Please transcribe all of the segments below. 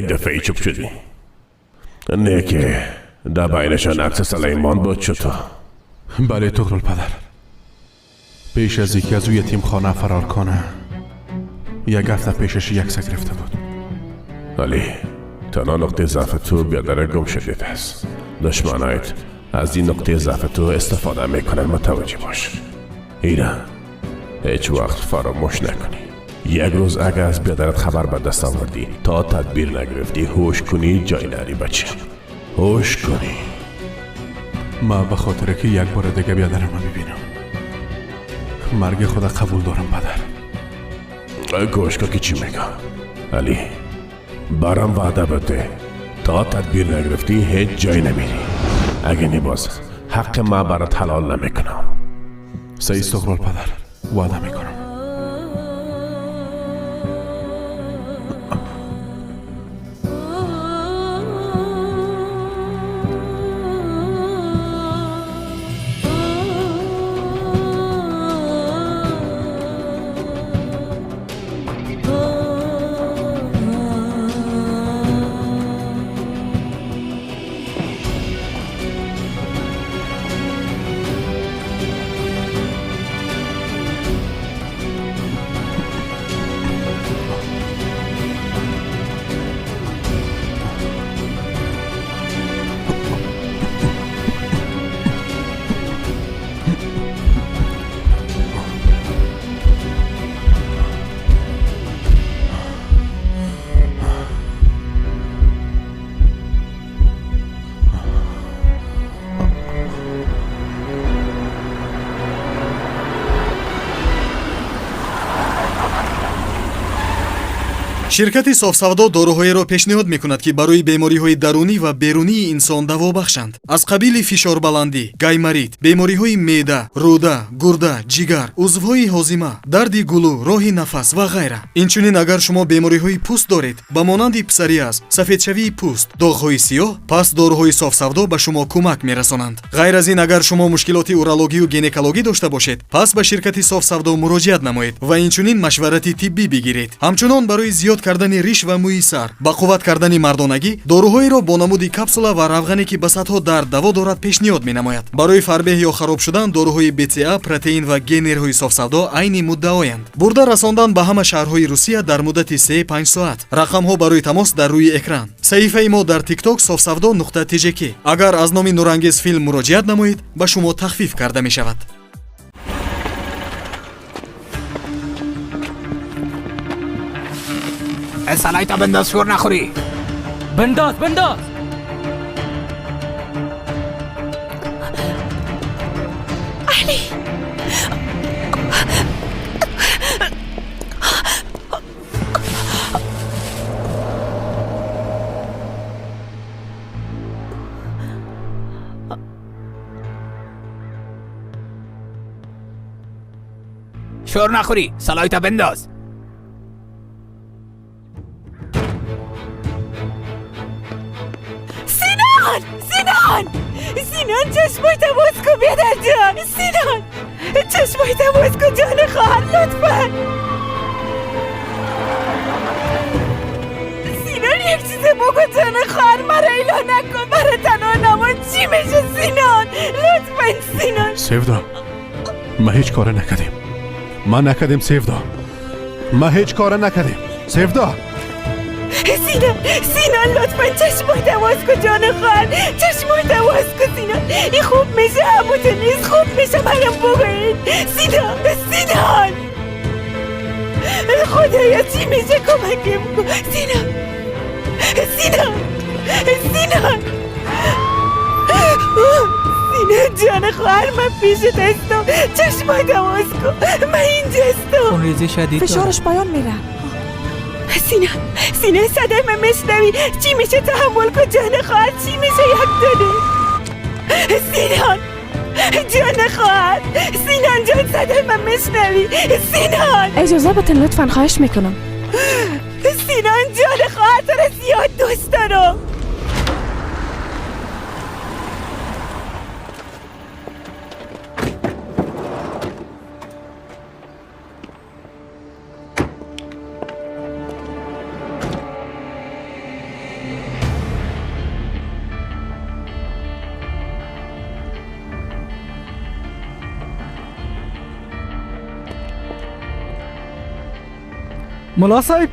یک دفعه چوب شدی؟ نه که در بینشان عکس سلیمان بود چطور؟ بله طغرل پدر، پیش از اینکه از او یتیم خانه فرار کنه یک هفته پیشش یک سگ گرفته بود. علی، تنها نقطه ضعف تو بیادر گم شدید است. دشمنایت از این نقطه ضعف تو استفاده میکنن، متوجه باش. ایران هیچ وقت فراموش نکنی. یک روز اگر از بیادرت خبر به دست آوردی تا تدبیر نگرفتی، هوش کنی جای نری بچه، هوش کنی. ما به خاطر که یک بار دیگه بیادرم میبینم مرگ خدا قبول دارم پدر. گوش کن که چی میگم علی، برام وعده بده تا تدبیر نگرفتی هیچ جای نمیری. اگه نباز حق ما برات حلال نمیکنم. صحیح طغرل پدر، وعده میکنم. شرکت صافسودا داروهایی را پیشنهاد میکند که برای بیماری‌های درونی و بیرونی انسان دوا بخشند، از قبیل فشار بلندی، گایماریت، بیماری‌های معده، روده، گرده، جگر، عضوهای هاضمه، درد گلو، راه نفس و غیره. اینچنین اگر شما بیماری‌های پوست دارید به مانند پسوریاز، سفیدشوی پوست، داغ‌های سیاه، پس داروهای صافسودا به شما کمک میرسانند. غیر از این اگر شما مشکلات اورولوژی و گینکولوژی داشته باشید، پس به شرکت صافسودا مراجعت نمایید و اینچنین مشورت طبی بگیرید. همچنان برای زیاد کردن ریش و موی سر، با قوت کردن مردانگی، داروهایی را با نمود کپسولا و روغنی که به سطح درد دوا دارد پیشنهاد می‌نماید. برای فربه یا خراب شدن داروهای BCA، پروتئین و گنرهای صافسودا عین مدعایند. برده رساندن به همه شهرهای روسیه در مدت 3-5 ساعت. رقم ها برای تماس در روی اکران. صحیفه ما در تیک تاک صافسودا.tjk. اگر از نام نورانگیز فیلم مراجعت نمایید به شما تخفیف کرده می شود. سلایتا بنداز، شور نخوری. بنداز بنداز. علی، شور نخوری، سلایتا بنداز. سینان، سینان، سینان، چشمایت باز کن بیادر جان. سینان، چشمایت باز کن جان خواهر، لطفا. سینان یک چیز بگو جان خواهر، مرا ایلا نکن، مرا تنها نمان. چی میشه سینان؟ لطفا سینان. سیودا، ما هیچ کاره نکردیم، ما نکردیم سیودا، ما هیچ کاره نکردیم سیودا. سینان، سینان، لطفا چشمایت باز کن جان خواهر، چشمایت باز کن سینان. این خوب میشه، عموت نیست، خوب میشه، منم بگوین. سینان، سینان، خدایا چی میشه، کمکم کن. سینان، سینان، سینان، سینان جان خواهر، من پیشت هستم، چشمایت باز کن، من اینجا هستم. خونریزی شدید، فشارش پایان میره. سینا، سینا، صدای من میشنوی؟ چی میشه تحمل کن جان خواهر، چی میشه یک دونه. سینان جان خواهر، سینان جان، صدای من میشنوی؟ سینان اجازه بده لطفا، خواهش میکنم. سینان جان خواهر، تو رو زیاد دوست دارم. ملا صاحب،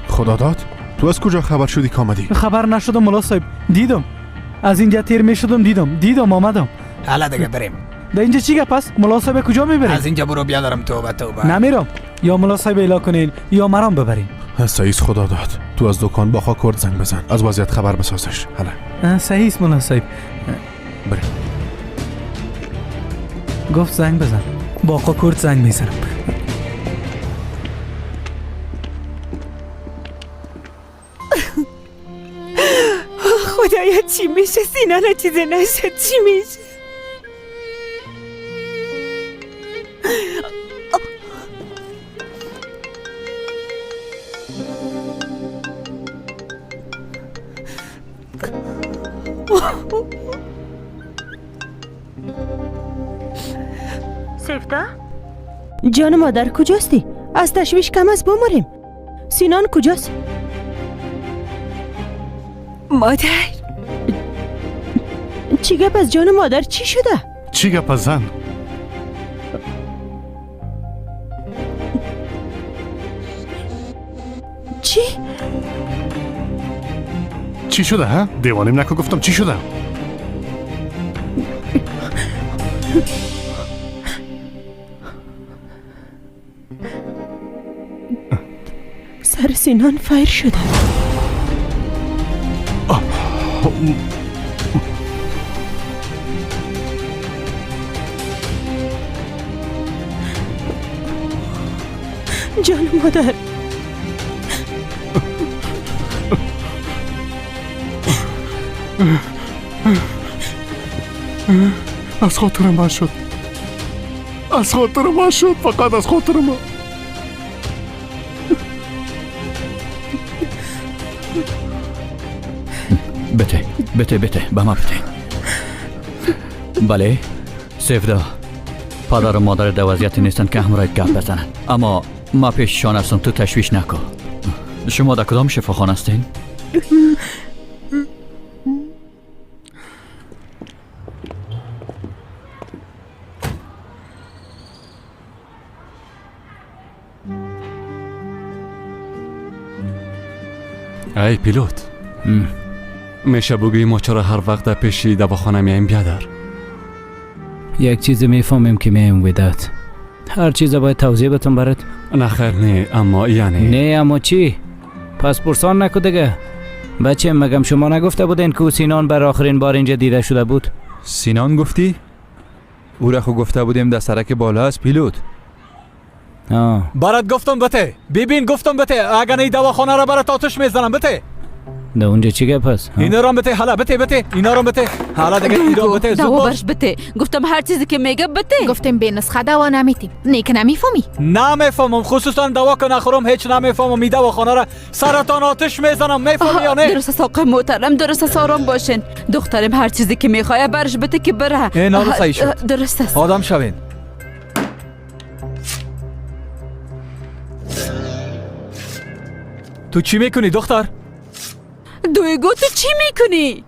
خدا داد، تو از کجا خبر شدی که آمدی؟ خبر نشدم ملا صاحب، دیدم از اینجا تیر میشدم، دیدم آمدم. حالا دیگه بریم. در اینجا چی گپ است؟ ملا صاحب کجا میبریم؟ از اینجا برو بیادرم. توبه توبه. نمیرم، یا ملا صاحب اعلا کنین یا مرام ببرین. سعیس خدا داد، تو از دکان با خاکرد زنگ بزن، از وضعیت خبر بسازش. حالا صحیح است ملا صاحب، بریم. گفت زنگ بزن، با آقا کرد زنگ میزنم. خدایا چی میشه؟ سینان چیزی نشه، چی میشه؟ سفتا؟ جان مادر کجاستی؟ از تشویش کم از بمریم. سینان کجاست؟ مادر چی گپ از جان مادر چی شده؟ چی گپ از زن؟ چی؟ چی شده ها؟ دیوانیم نکو، گفتم چی شده؟ سر سینان فایر شده. جان مادر، از خاطر من شد، از خاطر من شد، فقط از خاطر من. بته بته بته به ما بته. بله سفدا، پدر و مادر در وضعیتی نیستند که همراه گپ بزنند، اما ما پیششان هستم، تو تشویش نکن. شما در کدام شفاخانه هستین؟ ای پیلوت، میشه بگویی ما چرا هر وقت در پیش دواخانه میایم بیادر؟ یک چیز میفهمیم که میایم وداد. هر چیز باید توضیح بتم برات؟ نه خیر نه، اما یعنی نه اما چی؟ پس پرسان نکو دیگه. بچه مگم شما نگفته بودین که سینان بر آخرین بار اینجا دیده شده بود؟ سینان گفتی؟ او را خو گفته بودیم در سرک بالا است پیلوت. برات گفتم بته، ببین گفتم بته، اگر این دواخانه را برات آتش میزنم بته. در اونجا چی گپ است؟ اینا رو بته، حالا بته بته، اینا رو بته، حالا دیگه اینا بته. دوا برش بته، گفتم هر چیزی که میگه بته. گفتم به نسخه دوا نمیتیم، نه که نمیفهمی. نمیفهمم، خصوصا دوا که نخورم هیچ نمیفهمم. این دواخانه را سرطان آتش میزنم، میفهمی یا نه؟ درست است آقای محترم، درست است، آرام باشین. دخترم هر چیزی که میخواد برش بته که بره. اینا رو صحیح شد. درست است. آدم شوین. تو چی میکنی دختر؟ دویگو تو چی میکنی؟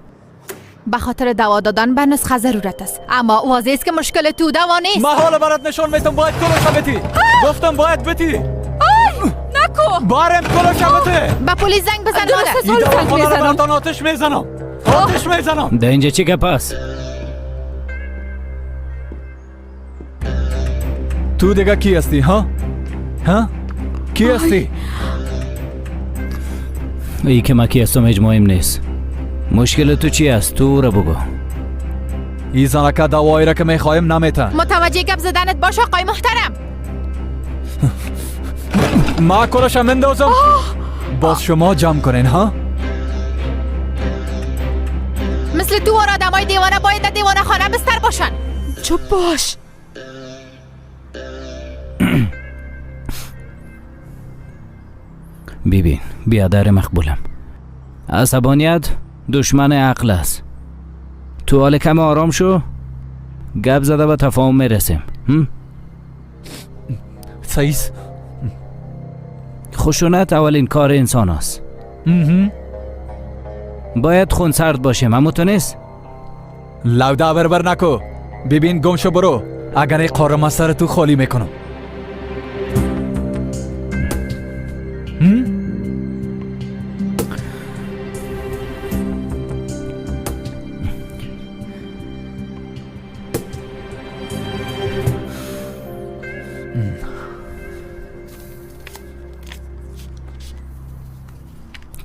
به خاطر دوا دادن به نسخه ضرورت است، اما واضح است که مشکل تو دوا نیست. من حالا برات نشون میتم، باید کلوش بتی. گفتم باید بتی. آی نکو، بارم کلوش بته. به پلیس زنگ بزن مادر. زنگ میزنم، آتش میزنم، آتش میزنم. در اینجا چی گپ است؟ تو دیگه کی هستی ها؟ ها؟ کی هستی؟ ای که ما کی هستم هیچ مهم نیست. مشکل تو چی است؟ تو را بگو. ای زنکه دوایی را که میخوایم نمیتن. متوجه گپ زدنت باش آقای محترم. ما کلش مندازم، باز شما جمع کنین ها؟ مثل تو و آدمای دیوانه باید در دیوانه خانه بستر باشن. چوب باش. ببین بیادر مقبولم، عصبانیت دشمن عقل است. تو حال کم آرام شو، گپ زده به تفاهم میرسیم. سایز خشونت اولین کار انسان است. باید خونسرد باشیم، اما تو نیست. لوده بربر نکو، ببین گم شو برو، اگر این قارم سر تو خالی میکنم.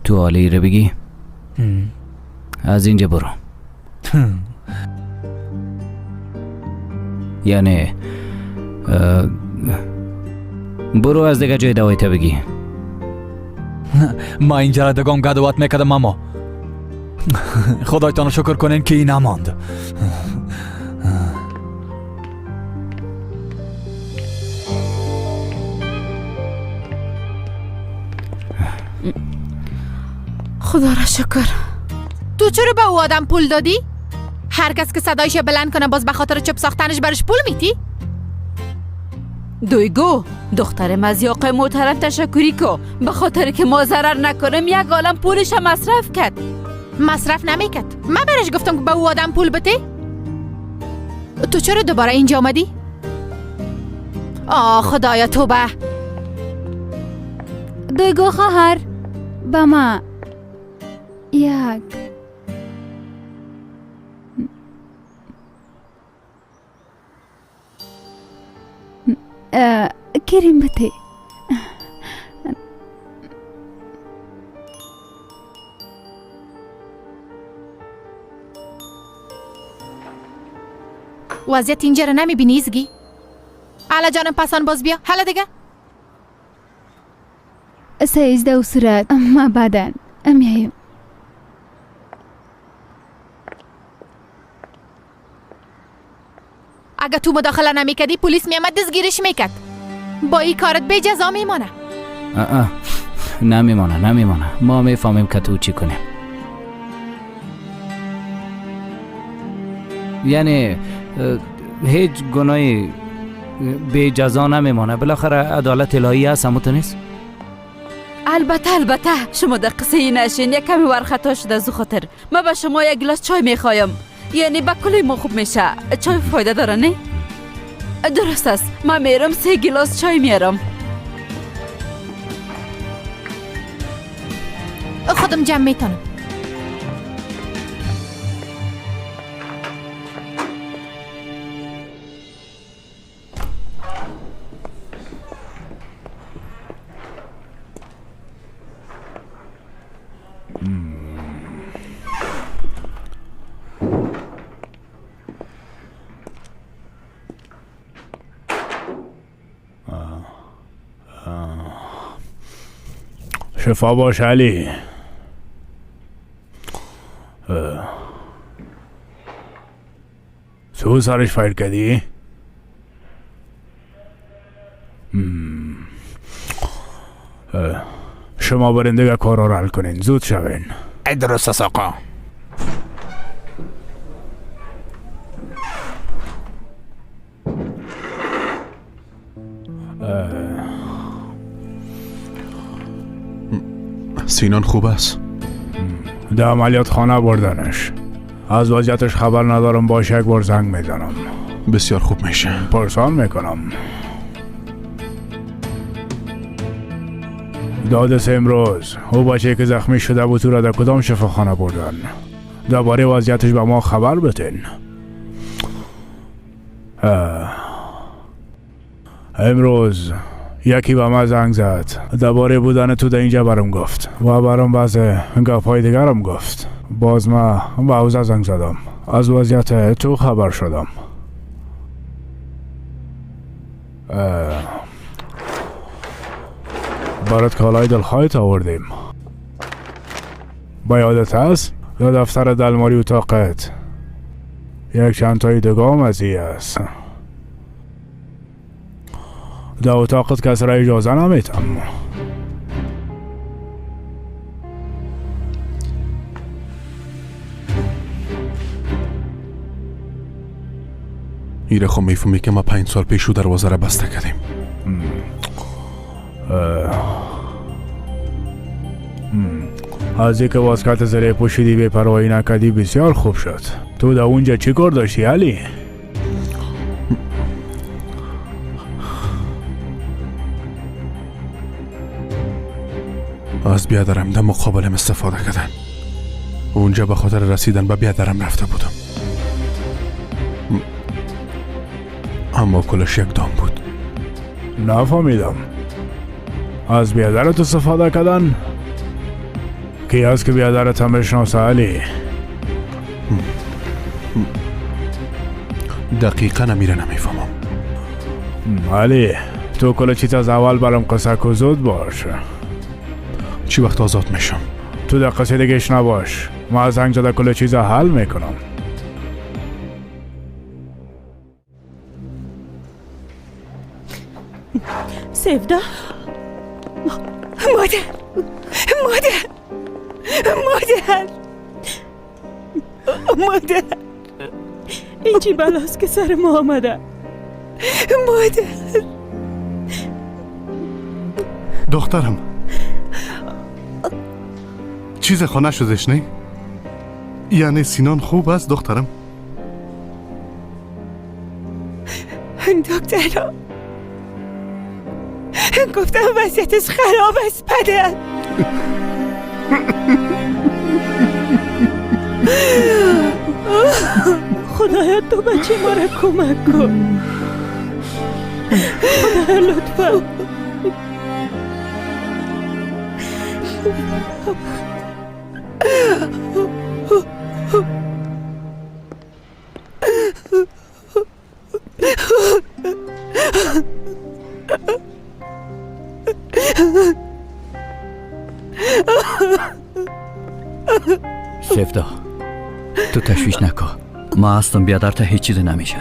تو حالی رو بگی از اینجا برو. یعنی برو از دیگه جای دوایت بگی. ما اینجا را دگام گدوات میکردم ماما. خدایتان شکر کنین که این نماند. خدا را شکر. تو چرا به او آدم پول دادی؟ هر کس که صدایش بلند کنه باز به خاطر چپ ساختنش برش پول میتی؟ دویگو دخترم از آقای محترم تشکری کو، به خاطر که ما ضرر نکنم یک عالم پولش مصرف کرد. مصرف نمیکرد. من برش گفتم که به او آدم پول بده. تو چرا دوباره اینجا آمدی؟ آه خدایا توبه. دویگو خواهر با ما یک کریم بده. وضعیت اینجا رو نمیبینی ایزگی؟ حالا جانم پسان باز بیا. حالا دیگه سیزده و صورت ما بعدا میایم. اگه تو مداخله نمیکردی پلیس میامد دستگیرش میکرد. با این کارت به جزا میمانه. نمیمانه نمیمانه. ما میفهمیم که تو چی کنیم. یعنی هیچ گناهی به جزا نمیمانه. بالاخره عدالت الهی هست، همون تو نیست؟ البته البته شما در قصه نشین. یک کمی ورخطا شده از خاطر ما به شما یک گلاس چای میخوایم. یعنی به کلی ما خوب میشه. چای فایده داره نه؟ درست است. من میرم 3 گلاس چای میارم. خودم جمع میتونم. شفا باش علی. تو سرش فایر کردی؟ شما برین دیگه کارا رو حل کنین، زود شوین. ای درست است آقا. سینان خوب است؟ در عملیات خانه بردنش. از وضعیتش خبر ندارم. باش یک بار زنگ میزنم. بسیار خوب میشه. پرسان میکنم. دادس امروز او بچه که زخمی شده بود او را در کدام شفاخانه بردن؟ درباره وضعیتش به ما خبر بدین. امروز یکی به ما زنگ زد، درباره بودن تو در اینجا برام گفت و برام بعض گپ‌های دیگرم گفت. باز ما به حوزه زنگ زدم، از وضعیت تو خبر شدم. برات کالای دلخواهت آوردیم. با یادت هست؟ در دفتر دلماری اتاقت یک چند تای دگام از ای است. در اتاقت کس را اجازه نمیتم. ایره خو میفهمی که ما 5 سال پیش دروازه را بسته کردیم. از اینکه واسکت زره پوشیدی بی پروایی نکردی بسیار خوب شد. تو در اونجا چی کار داشتی علی؟ از بیادرم در مقابلم استفاده کردن. اونجا به خاطر رسیدن به بیادرم رفته بودم، اما کلش یک دام بود. نفهمیدم. از بیادرت استفاده کردن؟ کی هست که بیادرت هم بشناسه علی؟ دقیقا امیره نمیفهمم. علی تو کل چیز از اول برام قصه کو، زود باش. چی وقت آزاد میشم؟ تو در قصه دیگهش نباش، ما از زنگ زده کل چیز حل میکنم. سیفدا، مادر مادر مادر مادر، این چی بلاست که سر ما آمده؟ مادر. دخترم چیز خانه شدش نه؟ یعنی سینان خوب است دخترم؟ دکترم گفتم وضعیتش خراب است پدر. خدایا تو بچه ما را کمک کن. خدایا لطفا. سفدا تو تشویش نکن، ما هستم بیادر تا هیچ چیزی نمیشه.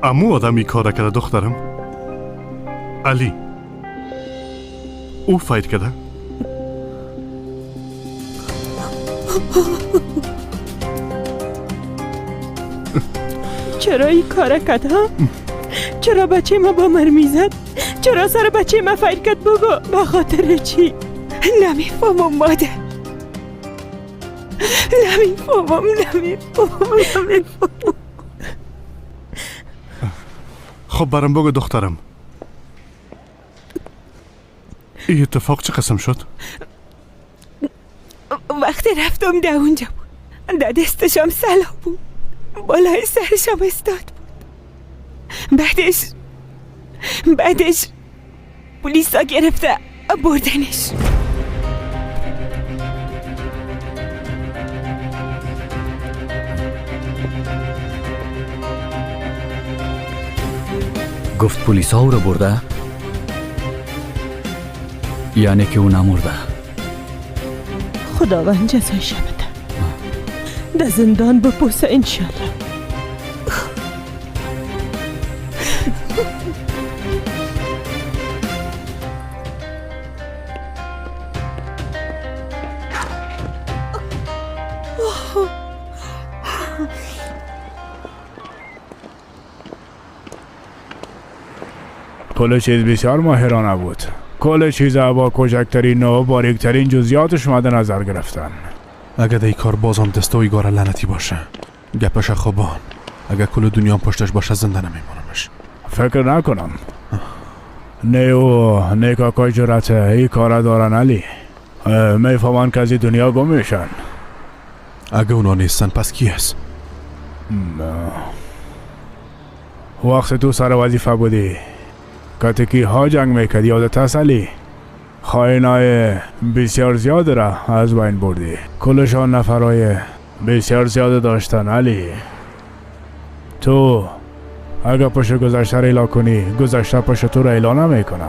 امو آدم این کار کرده دخترم. علی او فاید کرده. چرا این کار کرد ها؟ چرا بچه ما با مرمی زد؟ چرا سر بچه ما فایر کرد؟ بگو به خاطر چی؟ نمیفهمم مادر، نمیفهمم نمیفهمم نمیفهمم. خب برام بگو دخترم، این اتفاق چه قسم شد؟ وقتی رفتم در اونجا بود، در دستشم سلاح بود، بالای سرشم استاد بود. بعدش پلیسا گرفته بردنش. گفت پلیسا او را برده؟ یعنی که او نمرده. خداوند جزایش بده، در زندان بپوسه انشالله. کل چیز بسیار ماهرانه بود. کل چیز با کوچکترین و باریکترین جزئیاتش مد نظر گرفتن. اگه دی کار بازم دستوی گاره لعنتی باشه، گپش خوبان، اگه کل دنیا پشتش باشه زنده نمیمونمش. فکر نکنم. نه او نه کاکای جرأت ای کارا دارن علی. میفهمن که از این دنیا گم میشن. اگه اونا نیستن پس کی هست؟ وقت تو سر وظیفه بودی کاتکی ها جنگ میکردی، یادت هست علی؟ خائنای بسیار زیاد را از بین بردی، کلشان نفرای بسیار زیاد داشتن علی. تو اگه پشت گذشته را ایلا کنی، گذشته پشت تو را ایلا نمیکنه.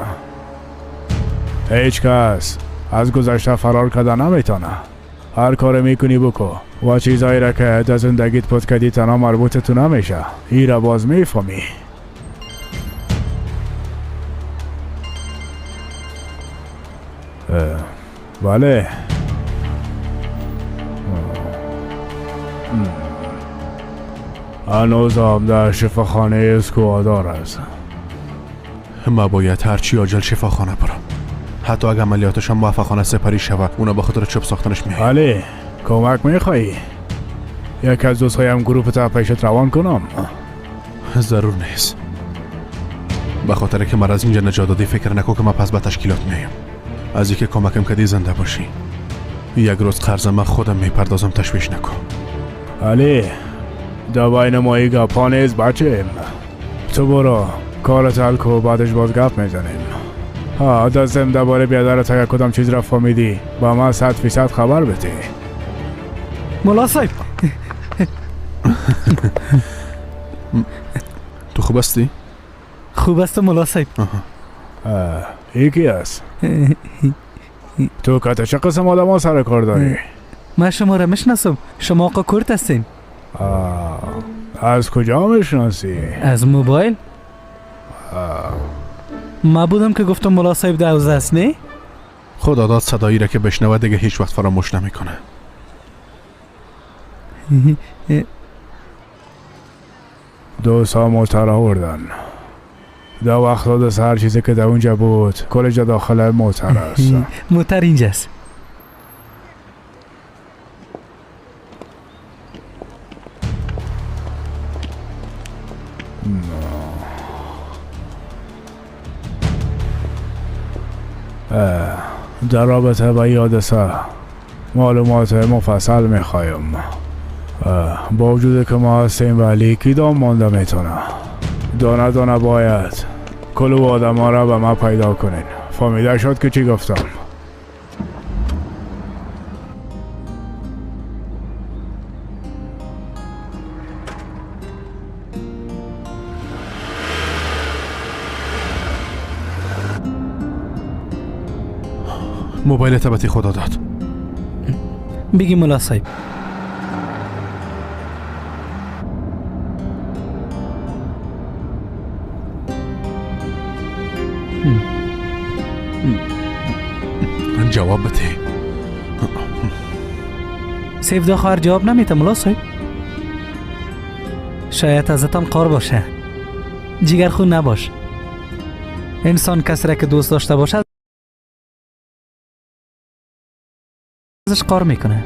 هیچ کس از گذشته فرار کرده نمیتونه. هر کار میکنی بکو و چیزایی را که در زندگیت پت کردی تنها مربوط تو نمیشه، ای را باز میفهمی. بله. هنوز هم در شفاخانه اسکوادار است. ما باید هرچی عاجل شفاخانه برم. حتی اگه عملیاتش هم موفقانه سپری شود، اونا با خاطر چوب ساختنش میاد. بله، کمک میخوایی؟ یکی از دوستایم گروه تا پیشت روان کنم. ضرور نیست. به خاطر که مرا از اینجا نجات دادی فکر نکن که من پس به تشکیلات میایم. از اینکه کمکم کردی زنده باشی. یک روز قرض من خودم میپردازم، تشویش نکن. علی، دوای نمایی گپا نیست بچه. تو برو کارت حل کو، بعدش باز گپ میزنیم. ها دستم درباره بیادرت اگر کدام چیز را فهمیدی با ما 100% خبر بده. ملا صاحب تو خوب هستی؟ خوب است ملا صاحب. یکی است. تو که چه قسم آدم ها سر کار داری؟ من شما را میشناسم. شما آقا کرد هستین. از کجا میشناسی؟ از موبایل. ما بودم که گفتم ملا صاحب دوزه است، نه؟ خدا داد صدایی را که بشنود دیگه هیچ وقت فراموش نمیکنه. 2 موتر آوردن. در وقت داد هر چیزی که در اونجا بود کل جا داخل موتر است. موتر اینجاست. در رابطه با این حادثه معلومات مفصل میخوایم. با وجود که ما هستیم ولی کدام مانده میتونه. دانه دانه باید کلو آدم ها را به ما پیدا کنین. فهمیده شد که چی گفتم؟ موبایل تبتی خدا داد. بگی ملا صاحب. جواب بده. سیفدا خواهر جواب نمیده ملا صاحب. شاید ازتان قار باشه. جگر خون نباش. انسان کسی را که دوست داشته باشه ازش قار میکنه.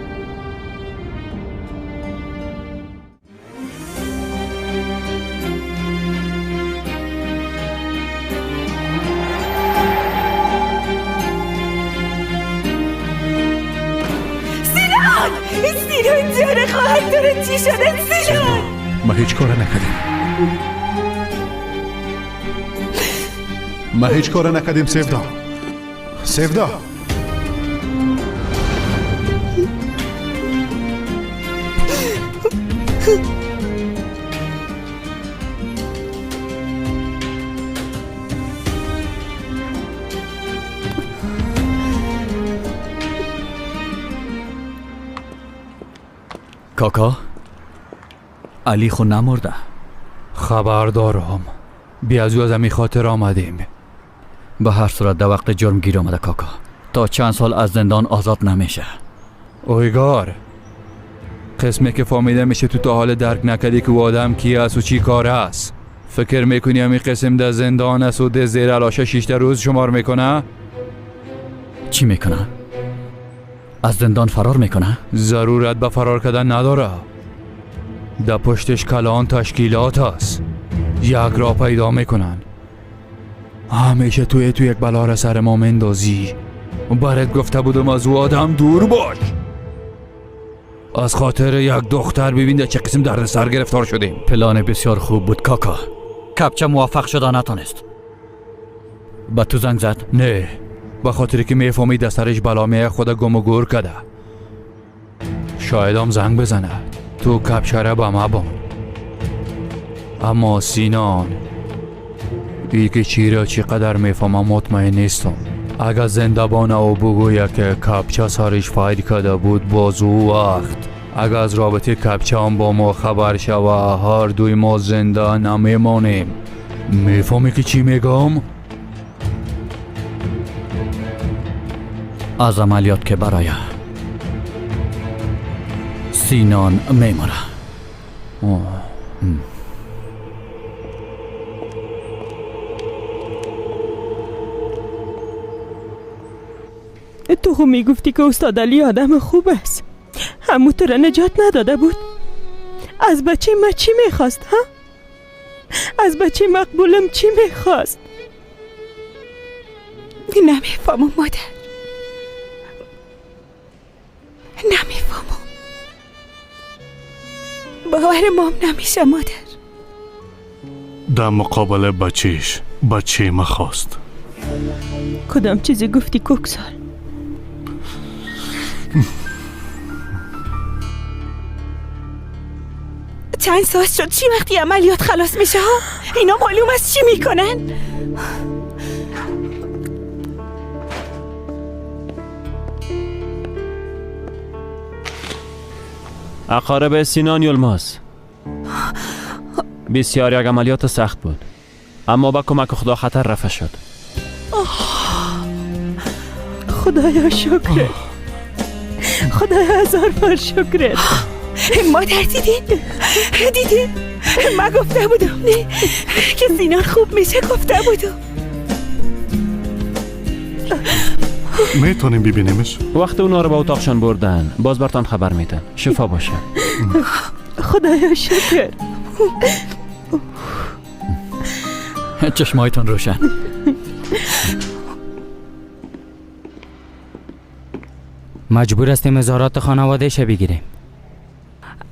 سینان، سینان جان خواهر تو رو چی شده سینان؟ ما هیچ کار نکردیم. ما هیچ کار نکردیم سیفدا. سیفدا کاکا، علی خو نمرده. خبر دارم. بی از او از همی خاطر آمدیم. به هر صورت در وقت جرم گیر آمده کاکا. تا چند سال از زندان آزاد نمیشه. اویگار، قسمی که فهمیده میشه تو تا حال درک نکردی که او آدم کی است و چی کار است. فکر میکنی همی قسم در زندان است و ده زیر علاشه 6 روز شمار میکنه؟ چی میکنه؟ از زندان فرار میکنه؟ ضرورت به فرار کردن نداره. در پشتش کلان تشکیلات است. یک را پیدا میکنن. همیشه توی تو یک بلا را سر ما مندازی. برات گفته بودم از او آدم دور باش. از خاطر یک دختر ببین در چه قسم درد سر گرفتار شدیم. پلان بسیار خوب بود کاکا. کپچه موفق شده نتانست. به تو زنگ زد؟ نه، به خاطر که میفهمید از سرش بلا میه خود گم و گور کده. شاید هم زنگ بزنه. تو کپچه را به ما بان. اما سینان ای که چی را چی قدر میفهمم مطمئن نیستم. اگر زنده بانه و بگوید که کپچه سرش فاید کرده بود باز او وقت اگر از رابطه کپچه هم با ما خبر شوه هر دوی ما زنده نمیمانیم. میفهمی که چی میگم؟ از عملیات که برای سینان میماره. تو خو میگفتی که استاد علی آدم خوب است. همو تو را نجات نداده بود. از بچه ما چی میخواست ها؟ از بچه مقبولم چی میخواست؟ نمیفهمم مادر، نمیفهمم. باور مام نمیشه مادر. در مقابل بچهش بچه ما خواست. کدام چیزی گفتی کوکسال؟ چند ساعت شد، چی وقتی عملیات خلاص میشه ها؟ اینا معلوم از چی میکنن؟ اقارب سینان یلماز، بسیار یک عملیات سخت بود، اما با کمک خدا خطر رفع شد. خدایا شکرت، خدایا هزار بار شکرت. مادر دیدی؟ دیدی؟ من گفته بودم نه که سینان خوب میشه، گفته بودم. میتونیم ببینیمش؟ وقت اونا رو به اتاقشان بردن، باز برتان خبر میدن. شفا باشه. خدایا شکر. چشمایتان روشن. مجبور هستیم اظهارات خانواده شه بگیریم.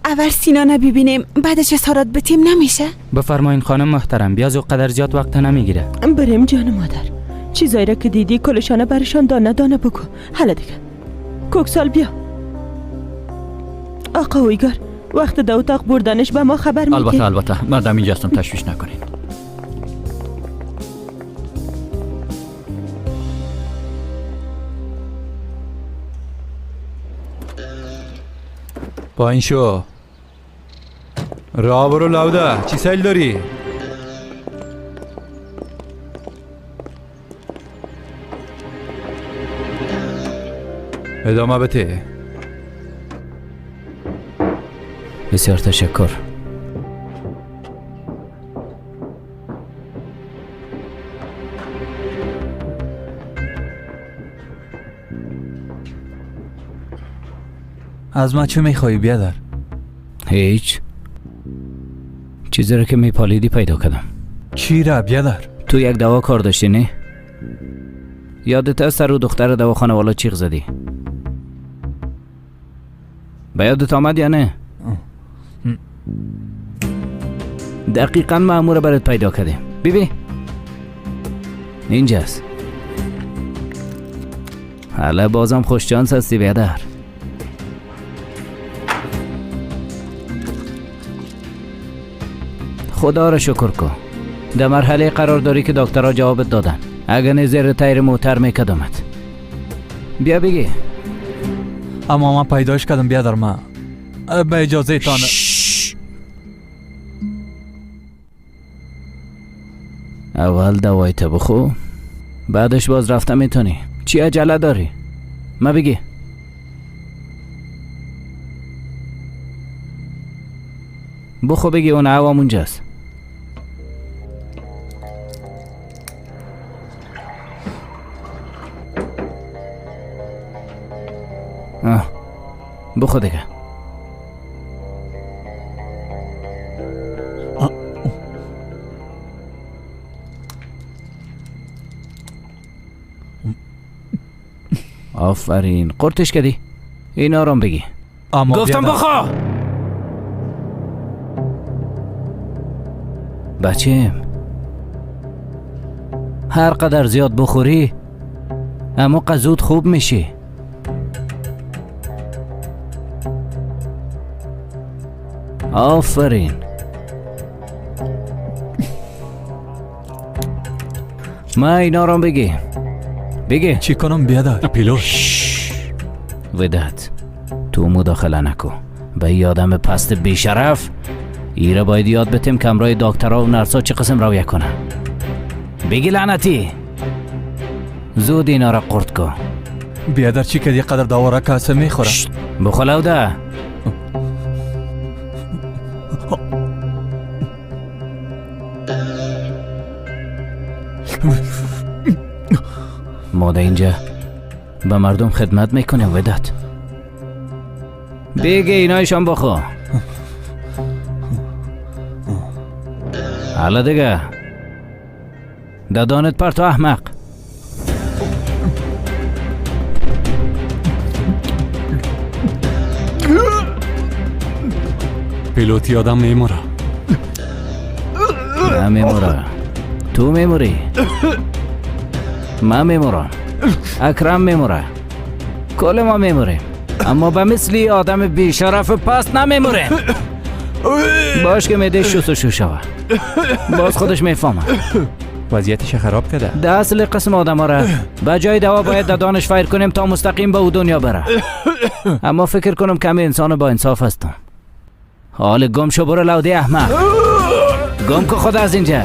اول سینا ببینیم بعدش اظهارات بتیم نمیشه؟ بفرمایین خانم محترم، بیاز قدر زیاد وقت نمیگیره. بریم جان مادر، چیزایی را که دیدی کلشانه برشان دانه دانه بگو. حالا دیگه کوکسال بیا. آقا ویگار وقت در اتاق بردنش به ما خبر میدی؟ البته البته، من در اینجا هستم، تشویش نکنین. پایین شو، راه برو لوده. چی سیل داری؟ ادامه بده. بسیار تشکر. از من چه میخوایی بیادر؟ هیچ. چیزی رو که میپالیدی پیدا کردم. چی را بیادر؟ تو یک دوا کار داشتی نه؟ یادت از سر و دختر دواخانه والا چیغ زدی؟ به یادت آمد یا نه؟ دقیقا مأمور برات پیدا کردیم. ببین اینجاست. حالا بازم خوش شانس هستی بیادر. خدا را شکر کن در مرحله قرار داری که دکترها جوابت دادن. اگه نه زیر تیر موتر میکدمت. بیا بگی. اما من پیداش کردم بیادر. من به اجازه تان. اول دوای تا بخو، بعدش باز رفته میتونی. چی عجله داری؟ ما بگی. بخو بگی اون عوام اونجاست. بخو دیگه. آفرین، قرتش کردی. این آرام بگی. گفتم بخو. بچیم هر قدر زیاد بخوری اما زود خوب میشی. آفرین. ما اینا رو بگی. بگی چی کنم بیادر؟ پیلوت. وداد تو مداخله نکن. به ای آدم پست بیشرف ایره باید یاد بتیم که همراه دکترها و نرسا چه قسم رویه کنه. بگی لعنتی زود اینا را قرد کن. بیادر چی که یه قدر دواره کاسه میخوره. بخلاوده. ما در اینجا به مردم خدمت میکنیم وداد. بگی اینایشان بخو. حالا دیگه ددانت پرتو احمق. پیلوتی آدم میموره. من میمورم، تو میموری، من میمورم، اکرم میموره، کل ما میموریم، اما به مثلی آدم بیشرف پست نمیموریم. باش که میده شست و شو شوه، باز خودش میفهمه. وضعیتش خراب کرده. ده اصل قسم آدم ها را به جای دوا باید دانش فایر کنیم تا مستقیم به او دنیا بره. اما فکر کنم کمی انسان با انصاف هستم. حال گم شو برو لوده احمق، گم که خود از اینجا.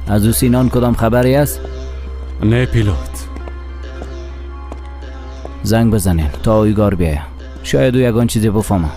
از او سینان کدام خبری است؟ نه پیلوت. زنگ بزنین تا اویگار بیایه، شاید او یگان چیزی بفهمه.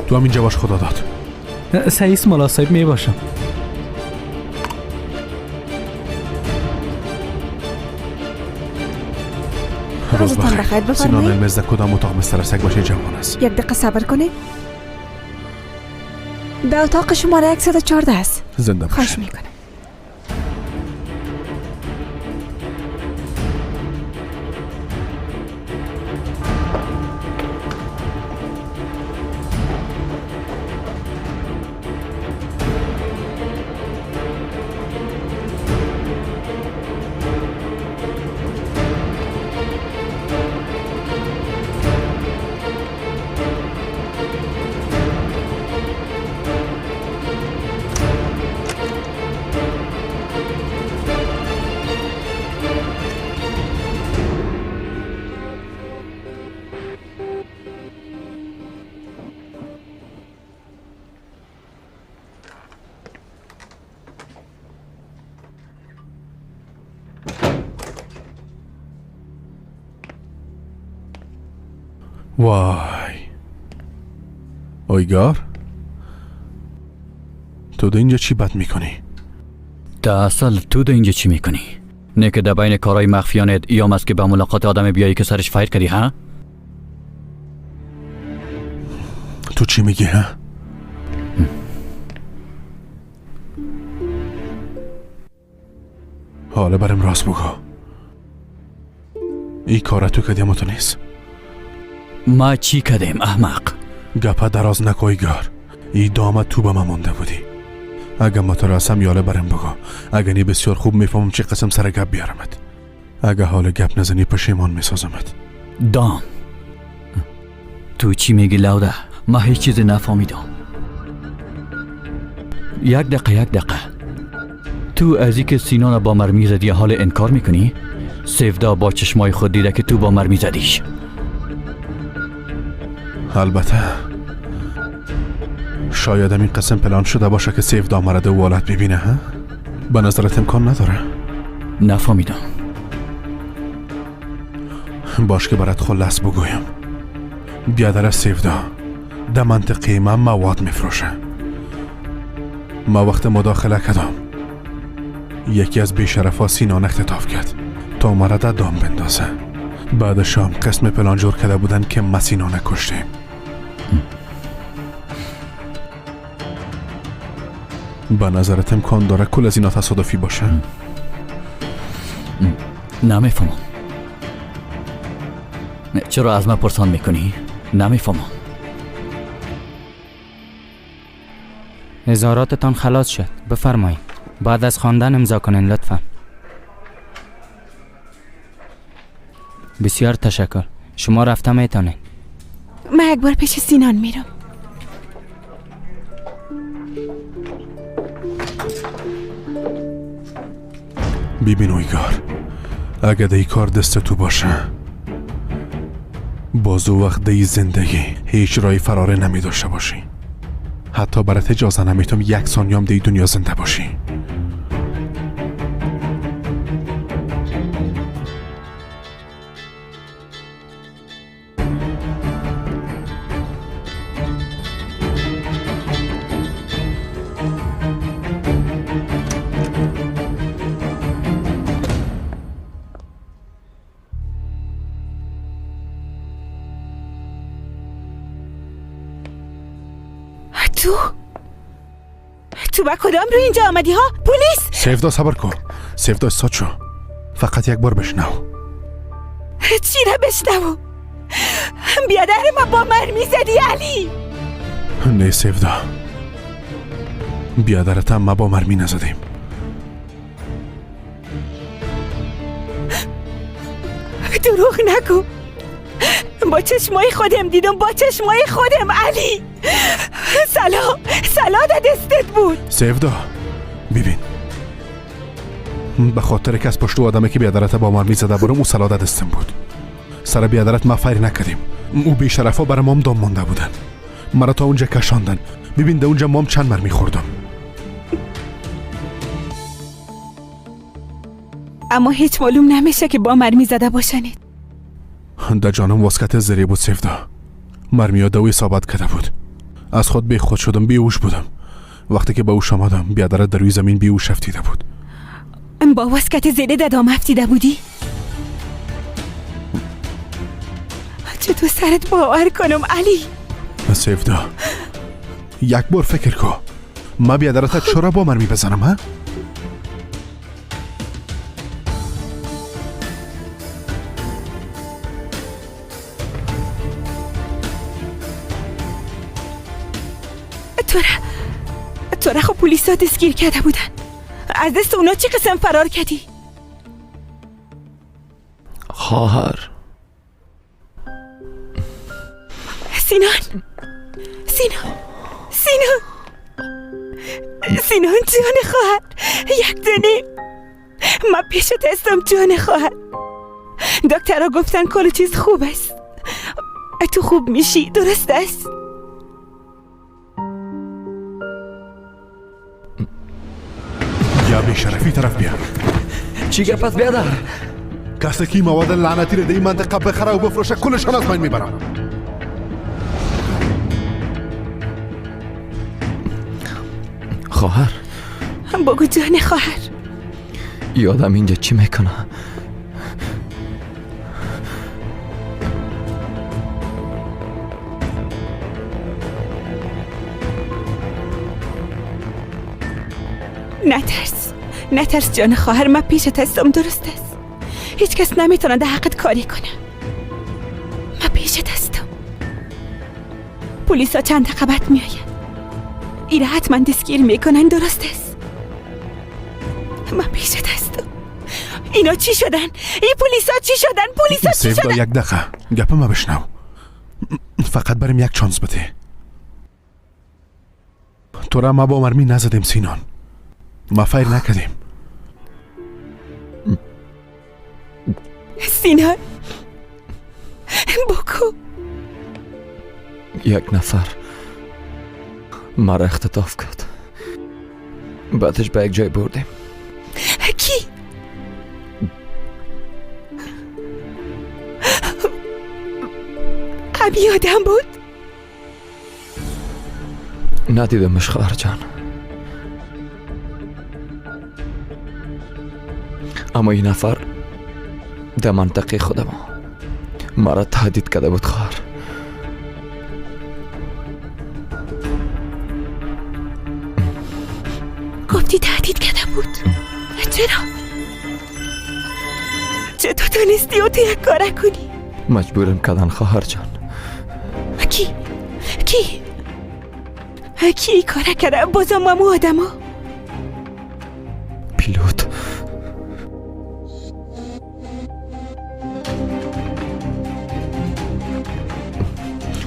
تو هم اینجا باش خدا داد. سعیس ملا صاحب می باشم. روز بخیر. سینان المز در کدام اتاق مستر سگ باشه جوان است؟ یک دقیقه صبر کنید. در اتاق شماره 114 است. زنده باش. خواهش میکنم. وای اویگار، تو ده اینجا چی بد میکنی؟ ده اصل تو ده اینجا چی میکنی؟ نه که در بین کارهای مخفیانت ایام است که به ملاقات آدم بیایی که سرش فایر کردی ها؟ تو چی میگی ها؟ حالا برم راست بگو، ای کار تو کردی اما تو نیست. ما چی کردیم احمق؟ گپه دراز نکو ایگار، ای دامه تو به من مانده بودی. اگه ما تو رسم یاله برم بگو، اگه نی بسیار خوب میفهمم چه قسم سر گپ بیارمت. اگه حال گپ نزنی پشیمان میسازمت. دام تو چی میگی لوده؟ ما هیچ چیزی نفهمیدم. یک دقیقه، یک دقیقه. تو از اینکه سینان با مرمی زدی حال انکار میکنی؟ سیفدا با چشمای خود دیده که تو با مرمی زدیش. البته شاید این قسم پلان شده باشه که سیفدا مرد والد ببینه. ها؟ به نظرت امکان نداره؟ نفهمیدم. باش که برات خلاص بگویم. بیادر سیفدا در منطقه من مواد میفروشه. ما وقت مداخله کردم یکی از بیشرفا سینان اختطاف کرد تا مرا در دام بندازه. بعد شام قسم پلان جور کرده بودن که ما سینان کشتیم. به نظرت امکان داره کل از اینا تصادفی باشه؟ نمیفهمم. چرا از من پرسان میکنی؟ نمیفهمم. اظهاراتتان خلاص شد، بفرمایید. بعد از خواندن امضا کنین لطفا. بسیار تشکر. شما رفته میتونین. من یک بار پیش سینان میرم. ببین اویگار، اگه دی کار دست تو باشه بازو وقت دی زندگی هیچ رای فراره نمی داشته باشی. حتی برات اجازه نمیتم یک ثانیه دی دنیا زنده باشی. تو با کدام رو اینجا آمدی ها؟ پلیس! سیفدا صبر کن. سیفدا استاد شو. فقط یک بار بشنو. چی را بشنو؟ بیادر ما با مرمی زدی علی. نه سیفدا، بیادرت هم ما با مرمی نزدیم. دروغ نگو. با چشمای خودم دیدم، با چشمای خودم علی. سلا دستت بود. سیفدا ببین، به خاطر که از پشت آدمی که بیادرت با مرمی زده برم او سلا دستم بود. سر بیادرت ما فیر نکردیم. او بیشرفا برای مام دام مانده بودن، مرا تا اونجا کشاندن. ببین در اونجا مام چند مرمی خوردم. اما هیچ معلوم نمیشه که با مرمی زده باشنید. در جانم واسکت زری بود سیفدا. مرمی دوی ثابت کرده بود. از خود بی خود شدم، بیهوش بودم. وقتی که به هوش آمدم بیادرت در روی زمین بیهوش افتیده بود. با واسکت زره دادام افتیده بودی؟ چطور سرت باور کنم علی؟ سیفدا یک بار فکر کن، ما بیادرت چرا با مرمی بزنم؟ ها؟ تو را خب پلیسا دستگیر کرده بودن. از دست اونا چی قسم فرار کردی؟ خواهر سینان، سینان، سینان، سینان جان خواهر، یک دنه ما پیشت هستم جان خواهر. دکترها گفتن کل چیز خوب است، تو خوب میشی، درست است؟ یا بیشرفی طرف بیا. چی گپ است بیادر؟ کسی که مواد لعنتی رو در این منطقه بخره و بفروشه کلشان از بین میبرم. خواهر بگو جان خواهر. یادم اینجا چی میکنه؟ نترس، نترس جان خواهر، من پیشت هستم، درست است؟ هیچ کس نمیتونه در حقت کاری کنه. من پیشت هستم. پلیسا چند دقیقه بعد میآید. ایره حتما دستگیر میکنن، درست است؟ من پیشت هستم. اینا چی شدن؟ این پلیسا چی شدن؟ پلیسا چی شدن؟ یک دقیقه گپ ما بشنو. فقط بریم یک چانس بده. تو را ما با مرمی نزدیم سینان، ما فیر نکردیم. سینان بکو. یک نفر مرا اختطاف کرد، بعدش به یک جای بردیم. کی؟ ابی آدم بود؟ ندیدمش خواهر جان، اما این نفر در منطقه خود ما مرا تهدید کرده بود خواهر. گفتی تهدید کرده بود؟ چرا؟ چطور تونستی او تو یک کاره کنی؟ مجبورم کردن خواهر جان. کی؟ کی؟ کی ای کاره کرده؟ بازم مامو آدم ها؟ پیلوت.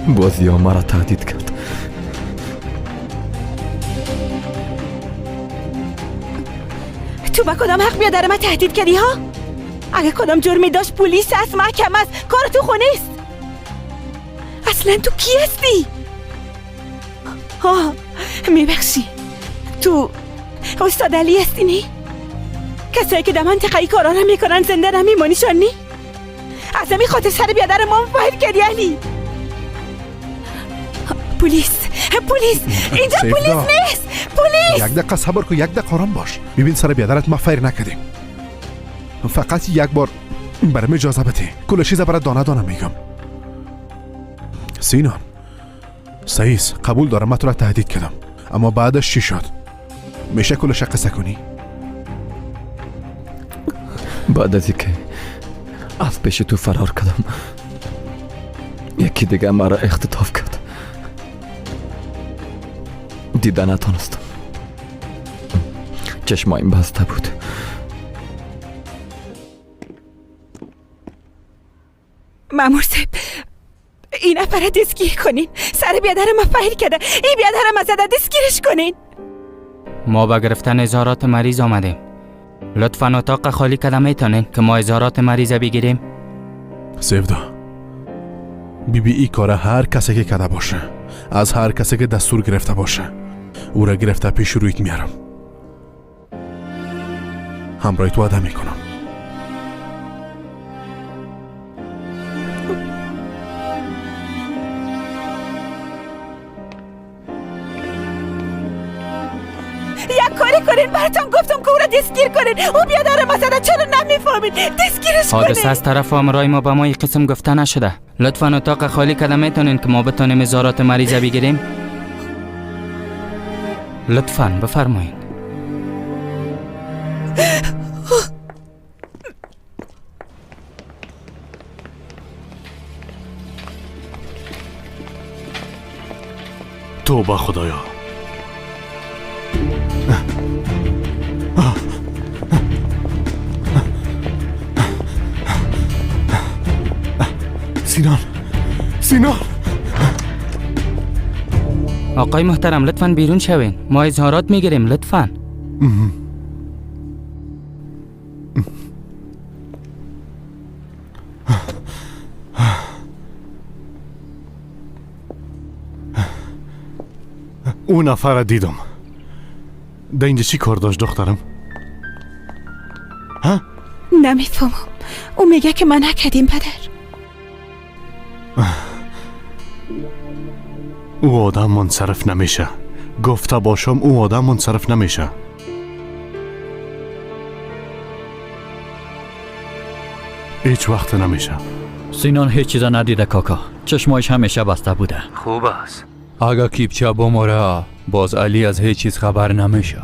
بازی ها مرا تهدید کرد. تو با کدام حق بیادر من تهدید کردی ها؟ اگه کدام جرمی داشت پلیس است، محکمه است، کار تو خونه است. اصلا تو کی هستی؟ ها میبخشی، تو استاد علی هستی نی؟ کسایی که در منطقه ای کارا را میکنن زنده نمیمانیشان نی؟ از همین خاطر سر بیادر ما فایر کردی علی. پلیس، پلیس اینجا، پلیس نیست، پلیس. یک دقیقه صبر کن، یک دقیقه آرام باش. ببین سر بیادرت ما فیر نکردیم، فقط یک بار برام اجازه بده کل چیز برات دانه دانه میگم. سینان سعیس قبول دارم من تو را تهدید کردم، اما بعدش چی شد؟ میشه کلش قصه کنی؟ بعد از اینکه از پیش تو فرار کردم یکی دیگه مرا اختطاف کرد. دیده نتانستم، چشمایم بسته بود. مامور صاحب این نفر دستگیر کنین، سر بیادر ما فیر کرده، این بیادر ما زده، دستگیرش کنین. ما به گرفتن اظهارات مریض آمدیم. لطفا اتاق خالی کده میتونین که ما اظهارات مریض بگیریم؟ سیودا بی بی ای کاره هر کسی که کده باشه، از هر کسی که دستور گرفته باشه، او را گرفته پیش رویت میارم، همراه تو وعده میکنم. یک کاری کنین، براتون گفتم که او را دستگیر کنین، او بیادر ما زده، چرا نمیفهمین؟ دستگیرش کنین. حادثه از طرف آمرای ما به ما این قسم گفته نشده. لطفا اتاق خالی کده میتونین که ما بتونیم اظهارات مریض بگیریم؟ لطفا بفرمایین. توبه خدایا. سینان، سینان. آقای محترم لطفا بیرون شوین، ما اظهارات میگیریم، لطفا. او نفر دیدم در اینجا چی کار داشت دخترم؟ ها؟ نمیفهمم، او میگه که من نکردیم پدر. او آدم منصرف نمیشه، گفته باشم او آدم منصرف نمیشه. هیچ وقت نمیشه. سینان هیچ چیز ندیده کاکا، چشمایش همیشه بسته بوده. خوب است. اگه کیپچه بموره باز علی از هیچ چیز خبر نمیشه.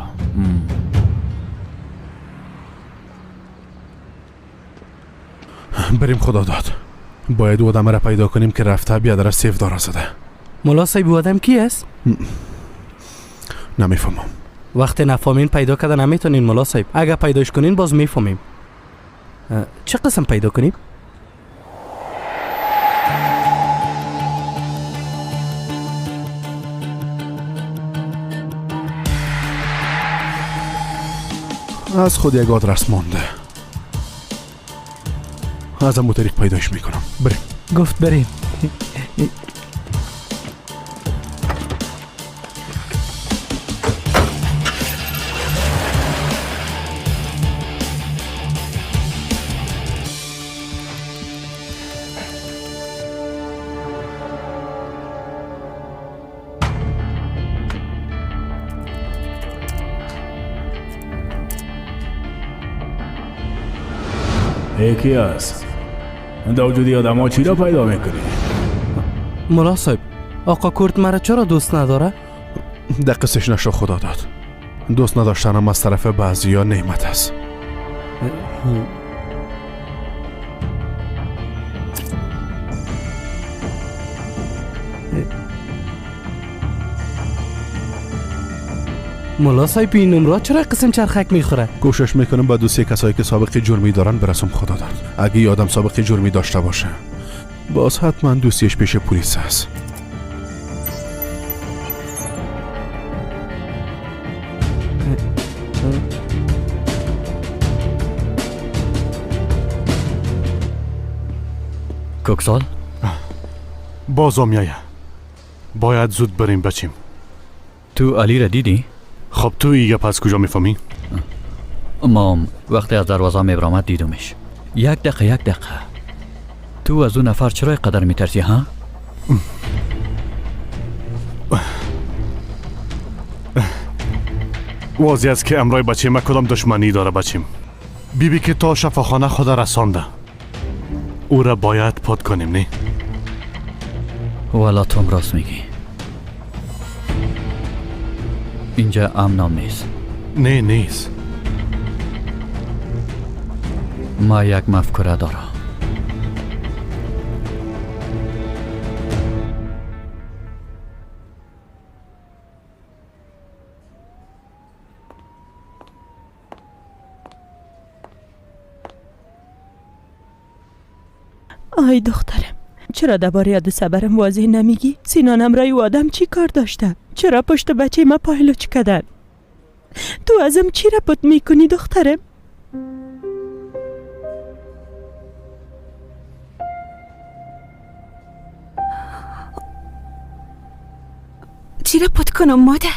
بریم خدا داد، باید او آدم را پیدا کنیم که رفته بیادر سیف داره زده. ملا صاحب آدم کی است؟ نمیفهمم. وقت نفهمین پیدا کرده نمیتونین ملا صاحب، اگه پیداش کنین باز میفهمیم. چه قسم پیدا کنیم؟ از خود یک آدرس مانده، از امو طریق پیداش میکنم. بریم. گفت بریم. یکی است در وجودی آدم ها چی را پیدا میکنی؟ ملا صاحب، آقا کرد مرا چرا دوست نداره؟ در قصش نشو خدا داد. دوست نداشتنم از طرف بعضی ها نعمت است. ملا صاحب، این نمره چرا قسم چرخک میخوره؟ کوشش میکنم با دوستی کسایی که سابقه جرمی دارن برسم خدا داد. اگه یه آدم سابقه جرمی داشته باشه باز حتما دوستیش پیش پلیس است. کوکسال بازم میایه. باید زود بریم بچیم. تو علی را دیدی؟ خب تو ایگه پس کجا میفهمی؟ مام وقتی از دروازه میبرآمد دیدمش. یک دقیقه تو از اون نفر چرا قدر میترسی ها؟ واضح است که امرای بچه ما کدام دشمنی داره بچیم. بیبی که تا شفاخانه خود رسانده، او را باید پاد کنیم نه؟ والا تو راست میگی. اینجا امنم نیست. نه نیست. ما یک مفکوره دارم. آی دخترم، چرا درباره یاد صبرم واضح نمیگی؟ سینانم رای و آدم چی کار داشته؟ چرا پشت بچه ما پایلوچ کردن؟ تو ازم چی را پت میکنی دخترم؟ چی را پت کنم مادر؟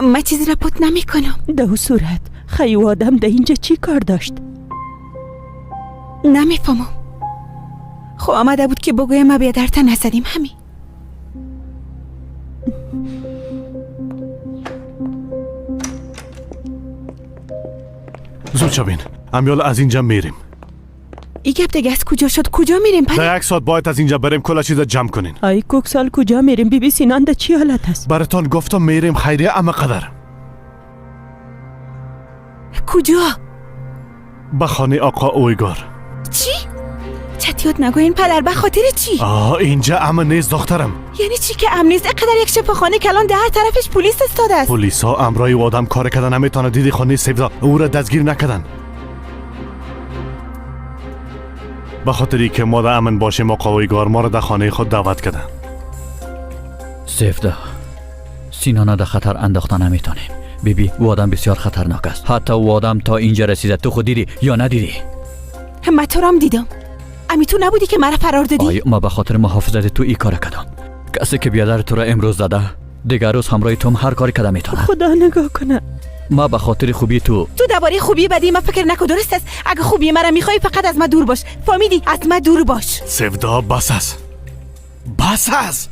من چیزی را پت نمی کنم. ده صورت خیلی آدم ده اینجا چی کار داشت؟ نمیفهمم. خب آمده بود که بگویم ما بیادرتن نزدیم همین. زود شوین، امیال از اینجا میریم. ای گپ دیگه از کجا شد؟ کجا میریم پدر؟ در یک ساعت باید از اینجا بریم، کل چیز جمع کنین. آی کوکسال کجا میریم؟ بی بی سینان ده چی حالت است؟ براتان گفتم میریم خیریه اما قدر. کجا؟ به خانه آقا اویگار. چی؟ چتیات نگوین پدر، به خاطر چی؟ آه اینجا امن نیست دخترم. یعنی چی که امن نیست؟ اقدر یک شفاخانه کلان در هر طرفش پلیس استاده است. پلیس ها امرای او آدم کار کردن نمیتونه. دیدی خانه سیفدا او را دستگیر نکردن. به خاطری که ما در امن باشیم آقا اویگار ما را در خانه خود دعوت کردن. سیفدا سینانا در خطر انداختن نمیتونیم. بیبی او آدم بسیار خطرناک است. حتی او آدم تا اینجا رسیده. تو خود دیدی یا ندیدی؟ من تو را دیدم. امی تو نبودی که مرا فرار دادی؟ آیا ما به خاطر محافظت تو ای کار کردم. کسی که بیادر تو را امروز زده دیگر روز همراه تو هر کاری کده میتونه. خدا نگاه کنه. ما به خاطر خوبی تو درباره خوبی بدی ما فکر نکن، درست است؟ اگه خوبی مرا میخوای فقط از ما دور باش، فهمیدی؟ از ما دور باش. سفدا بس است، بس است.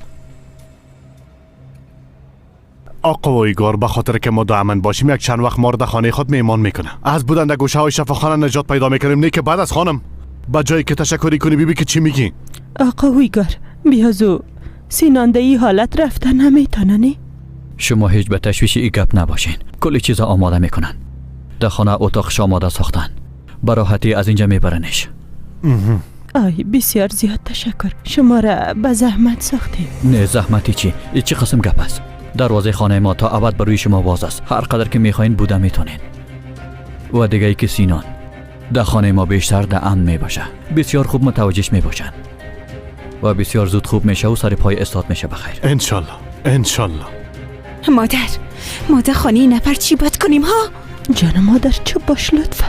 آقا ویگار به خاطر که ما دائما باشیم یک چند وقت ما را در خانه خود میمان میکنه. از بودن در گوشه های شفاخانه نجات پیدا میکنیم. نه که بعد از خانم با جایی که تشکری کنی بیبی که چی میگی؟ آقا ویگار بیازو سینانده ای حالت رفتن نمیتونه. نه شما هیچ به تشویش ای گپ نباشین. کلی چیزا آماده میکنن. در خانه اتاقش آماده ساختن. براحتی از اینجا میبرنش. آی بسیار زیاد تشکر، شما را به زحمت ساختیم. نه زحمتی چی؟ ای چی قسم گپ است؟ دروازه خانه ما تا ابد بر روی شما باز است. هر قدر که میخواین بوده میتونین. و دیگه ای که سینان در خانه ما بیشتر در امن میباشه. بسیار خوب متوجهش میباشن و بسیار زود خوب میشه و سر پای استاد میشه. بخیر انشالله. انشالله. مادر، مادر خانه این نفر چی باید کنیم ها؟ جان مادر چپ باش لطفا.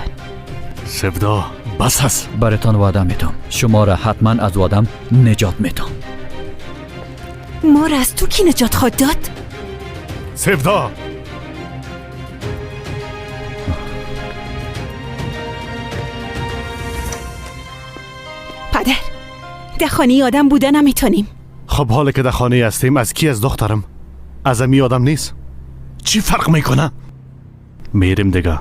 سودا بس است. براتان وعده میدم شما را حتما از وادم نجات میدم. ما را از تو کی نجات خواهد داد؟ سودا پدر، در خانه آدم بوده نمیتونیم. خب حالا که در خانه هستیم از کی؟ از دخترم؟ از امی آدم نیست؟ چی فرق میکنه؟ میریم دیگه.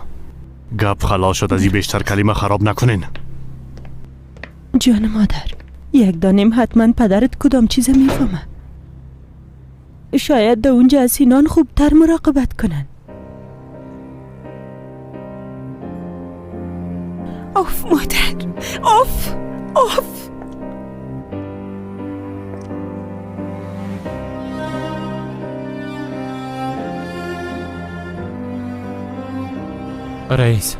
گپ خلاص شد، از این بیشتر کلمه خراب نکنین. جان مادر، یک دانیم حتما پدرت کدام چیز میفهمه. شاید در اونجا از سینان خوبتر مراقبت کنن. اوف مادر، اوف اوف. رئیس،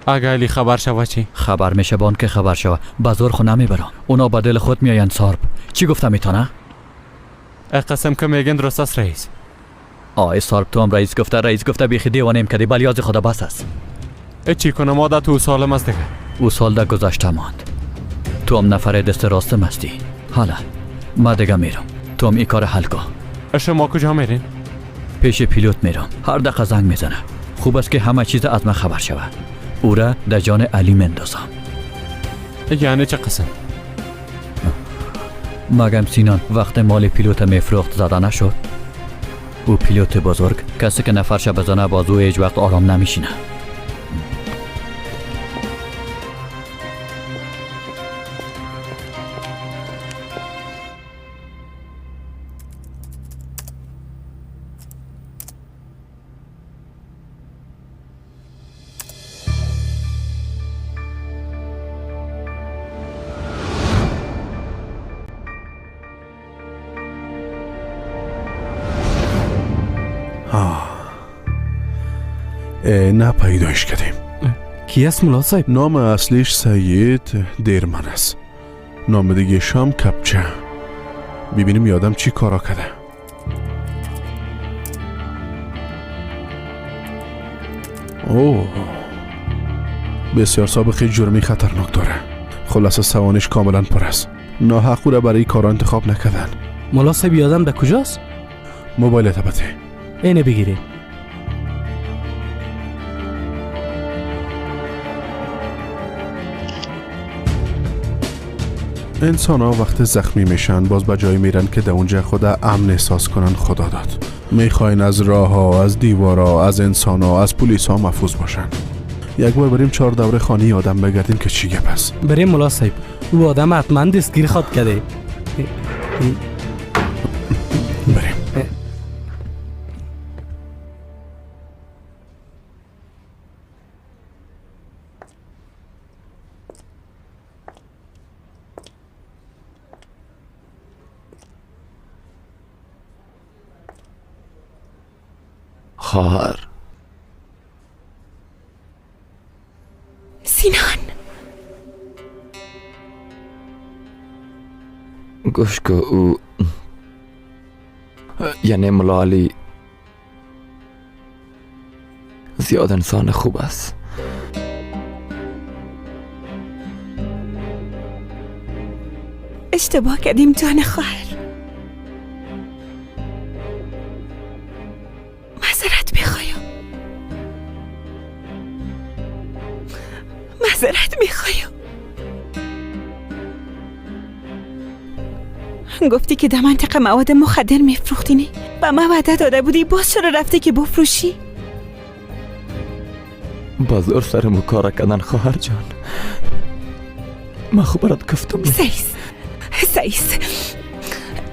اگه علی خبر شوه چی؟ خبر میشه بان که خبر شوه. بازار خو نمیبرم، اونا با دل خود میاین سارب. چی گفتم میتونه؟ قسم که میگن درست است رئیس. آی سارب تو هم رئیس گفته، رئیس گفته بیخی دیوانه کردی. بلیاز خدا بس است. چی کنم عادت او سالم است دیگه. او سال در گذشته ماند. تو هم نفر دست راستم هستی. حالا ما دیگه میرم، تو هم این کار حل کن. شما کجا میرین؟ پیش پیلوت میرم، هر دقیقه زنگ میزنه. خوب است که همه چیز از من خبر شود. او را در جان علی مندازم. یعنی چه قسم؟ مگم سینان وقت مال پیلوت میفروخت زده نشد؟ او پیلوت بزرگ، کسی که نفرش بزنه بازو هیچ وقت آرام نمیشینه. نه پیدایش کردیم. کی است ملا صاحب؟ نام اصلیش سید دیرمن است، نام دیگه شام کپچه. ببینیم یادم چی کارا کرده. اوه، بسیار سابقه جرمی خطرناک داره. خلاصه سوانش کاملا پر است. ناحق او را برای کارا انتخاب نکردن. ملا صاحب یادم به کجاست؟ موبایل بده. اینه بگیری. انسان ها وقت زخمی میشن باز به جایی میرن که در اونجا خود امن احساس کنن. خدا داد میخواین از راه ها، از دیوارا، از انسان ها، از پلیس ها محفوظ باشن. یک بار بریم 4 دوره خانه آدم بگردیم که چی گپ است. بریم ملا صاحب، او آدم حتما دستگیر خواد کرده. بریم. خواهر سینان، گوش که او یعنی ملا علی زیاد انسان خوب است. اشتباه کردیم جان خواهر. معذرت میخوایم، معذرت میخوایم. گفتی که در منطقه مواد مخدر میفروختینی، به من وعده داده بودی، باز چرا رفتی که بفروشی؟ بازور سرمو کار کردن خواهر جان. من خوب برات گفتم. سیس سیس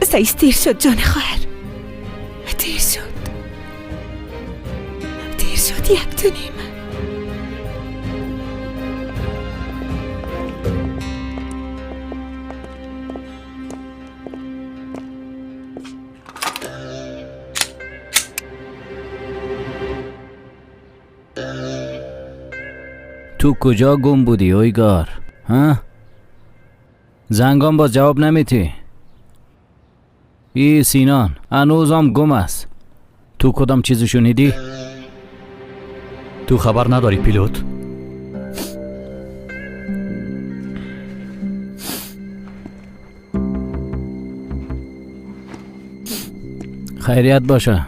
سیس، دیر شد جان خواهر، دیر شد، دیر شد. 1.5. تو کجا گم بودی اویگار؟ ها؟ زنگام باز جواب نمیتی. ای سینان هنوزم گم است. تو کدام چیزو شنیدی؟ تو خبر نداری پیلوت؟ خیریت باشه.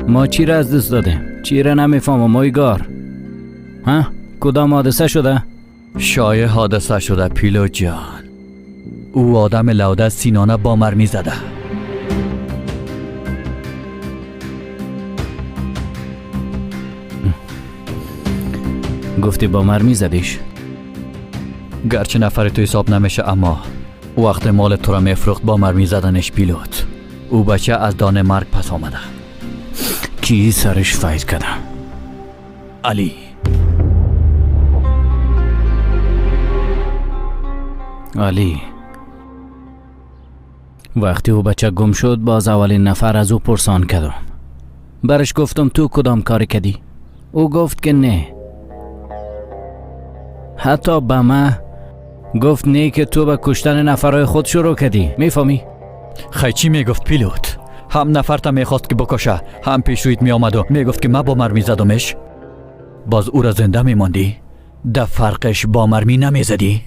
ما چی را از دست دادیم؟ چی را نمیفهمم اویگار. ها؟ کدام حادثه شده؟ شایع حادثه شده پیلوت جان. او آدم لوده سینانه با مرمی زده. گفتی با مرمی زدیش؟ گرچه نفر تو حساب نمیشه، اما وقت مال تو را میفروخت با مرمی زدنش پیلوت. او بچه از دان مرگ پس آمده. کی سرش فایر کرده؟ علی. علی وقتی او بچه گم شد باز اولین نفر از او پرسان کردم. برش گفتم تو کدام کار کردی؟ او گفت که نه. حتی به من گفت نه که تو به کشتن نفرهای خود شروع کردی. میفهمی؟ خی چی میگفت پیلوت؟ هم نفرتا میخواست که بکشه، هم پیش رویت میآمد و میگفت که من با مرمی زدمش. باز او را زنده میماندی؟ در فرقش با مرمی نمیزدی؟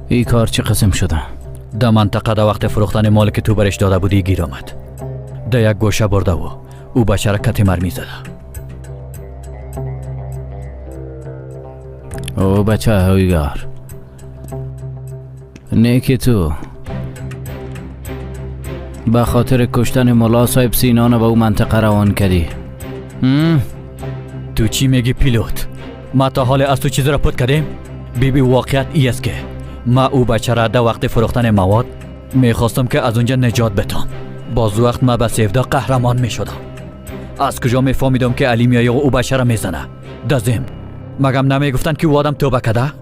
ای کار چه قسم شده؟ در منطقه در وقت فروختن مال که تو برش داده بودی گیر آمد. در یک گوشه برده و او به شرکت مرمی زده. او بچه هویگار، نه که تو به خاطر کشتن ملا صاحب سینان به او منطقه روان کردی. تو چی میگی پیلوت؟ ما تا حال از تو چیز را پت کردیم؟ بیبی واقعیت ای است که ما او بچه را در وقت فروختن مواد میخواستم که از اونجا نجات بتم. باز وقت ما به سیفدا قهرمان میشدم. از کجا میفهمیدم که علی میایه و او بچه را میزنه؟ دزم مگم نمیگفتن که او آدم توبه کده؟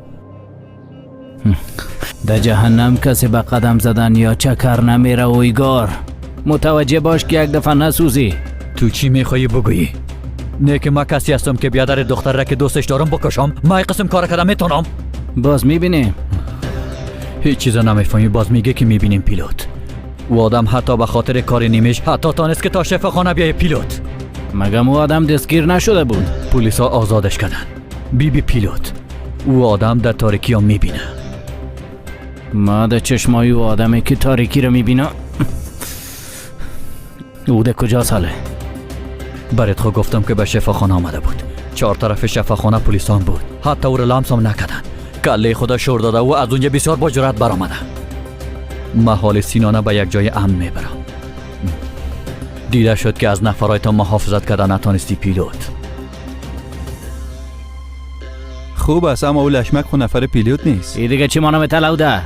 در جهنم کسی به قدم زدن یا چکر نمیره اویگار. متوجه باش که یک دفعه نسوزی. تو چی میخوایی بگویی؟ نه که ما کسی هستم که بیادر دختر را که دوستش دارم بکشم. ما این قسم کار کردم میتونم. باز میبینیم. هیچ چیز نمیفهمی. باز میگه که میبینیم پیلوت. او آدم حتی به خاطر کار نیمش حتی تانست که تا شفاخانه بیای پیلوت. مگم او آدم دستگیر نشده بود؟ پلیسا آزادش کردن. بیبی پیلوت، او آدم در تاریکی ها میبینه. ما در چشمای او آدمی که تاریکی رو میبینه. او ده کجا ساله؟ برات خود گفتم که به شفاخانه آمده بود. چهار طرف شفاخانه پلیسان بود. حتی او رو لمس هم نکردن. کله خدا شور داده و از اونجا بسیار با جرأت برآمده. محال سینانه به یک جای امن میبرم. دیده شد که از نفرایتان محافظت کرده نتانستی پیلوت. خوب است، اما او لشمک خو نفر پیلوت نیست. ای دیگه چی مانم تلوده؟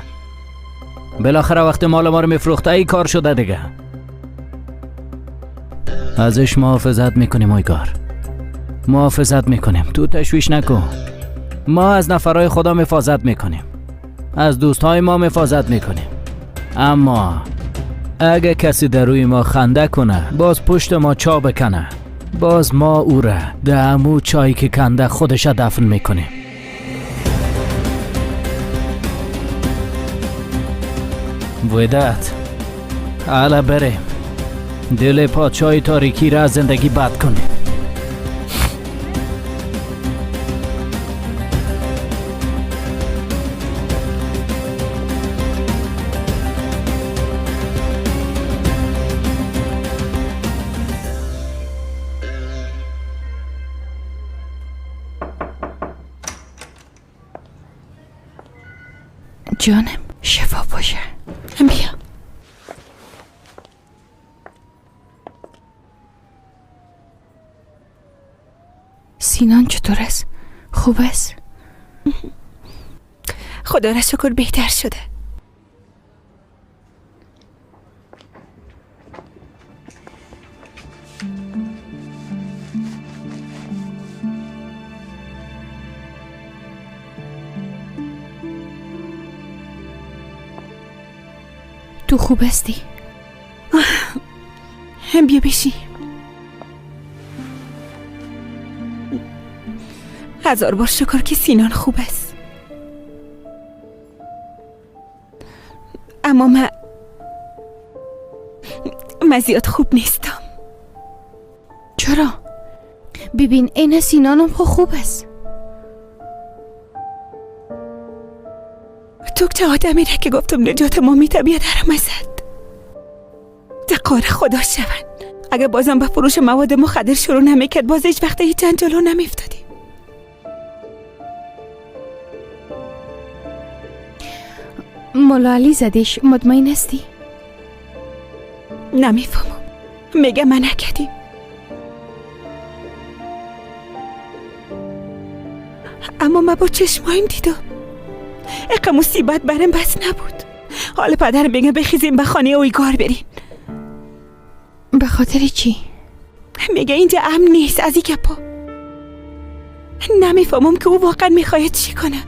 بالاخره وقت مال ما رو میفروخته ای کار شده دیگه. ازش محافظت میکنیم اویگار، محافظت میکنیم. تو تشویش نکن. ما از نفرهای خدا محافظت میکنیم، از دوستهای ما محافظت میکنیم. اما اگه کسی در روی ما خنده کنه، باز پشت ما چا بکنه، باز ما او را در امو چایی که کنده خودش دفن میکنیم. ودت حالا بریم دل پادشاه تاریکی را از زندگی بد کنیم. جانم شفا باشه. بیا. سینان چطور است؟ خوب است؟ خدا را شکر بهتر شده. تو خوب هستی؟ هم بیا بشی. هزار بار شکر که سینان خوب است. اما من زیاد خوب نیستم. چرا؟ ببین این سینانم خوب است. تو چه آدمی را که گفتم نجات ما میته بیادرم زد. دقار خدا شوند. اگه بازم به فروش مواد مخدر شروع نمیکرد باز هیچ وقت هیچ جنجالو نمیافتادیم. مولا علی زدیش، مطمئن هستی؟ نمیفهمم. میگه من نکردیم. اما من با چشمایم دیدم. اقا مصیبت برم بس نبود. حالا پدرم میگه بخیزیم به خانه اویگار برین. به خاطر چی؟ میگه اینجا امن نیست از این گپا. نمیفهمم که او واقعا میخواهد چی کنه.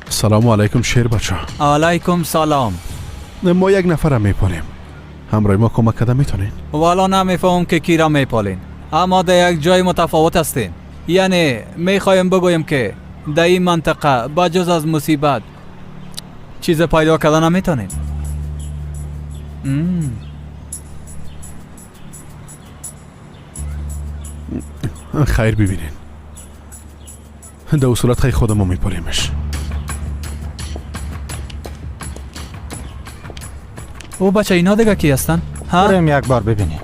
سلام علیکم شیر بچه. علیکم سلام. ما یک نفر هم میپالیم، همراه ما کمک کده میتونین؟ والا نمیفهم که کی را میپالین، اما در یک جای متفاوت هستین. یعنی میخوایم بگویم که در این منطقه بجز از مصیبت چیز پیدا کردن نمیتونین. خیر ببینین، در صورت خیلی خودمو میپالیمش. او بچه اینا دیگه کی هستن؟ ها؟ بریم یک بار ببینیم.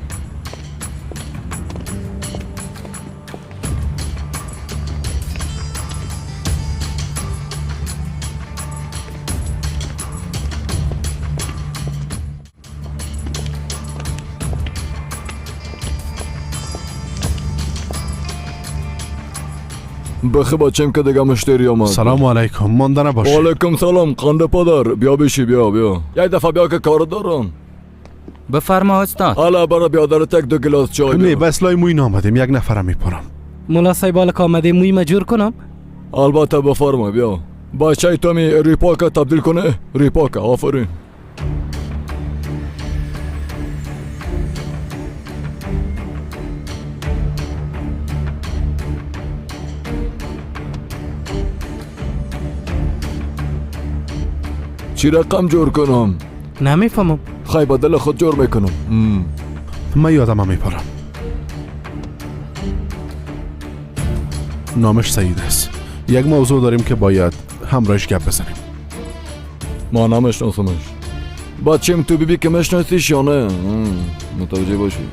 بخی بچم که دیگه مشتری آمد. سلام علیکم، مانده نباشی. علیکم سلام قند پدر، بیا بشی، بیا بیا یک دفعه بیا که کار دارم. بفرما استاد. حالا برا بیادر تک دو گلاس چای. نه بس لای موی نامدیم، یک نفرم میپرم. مولا صاحب حالا که آمده موی مجور کنم؟ البته بفرما بیا. بچه تو می ریپاکا تبدیل کنه؟ ریپاکا، آفرین. چی رقم جور کنم؟ نمیفهمم. خیلی بدل خود جور میکنم. من یادم میپرم. نامش سعید است. یک موضوع داریم که باید همراهش گپ بزنیم. ما نمیشناسمش. بچیم تو بیبی که میشناسیش یا نه؟ متوجه باشی.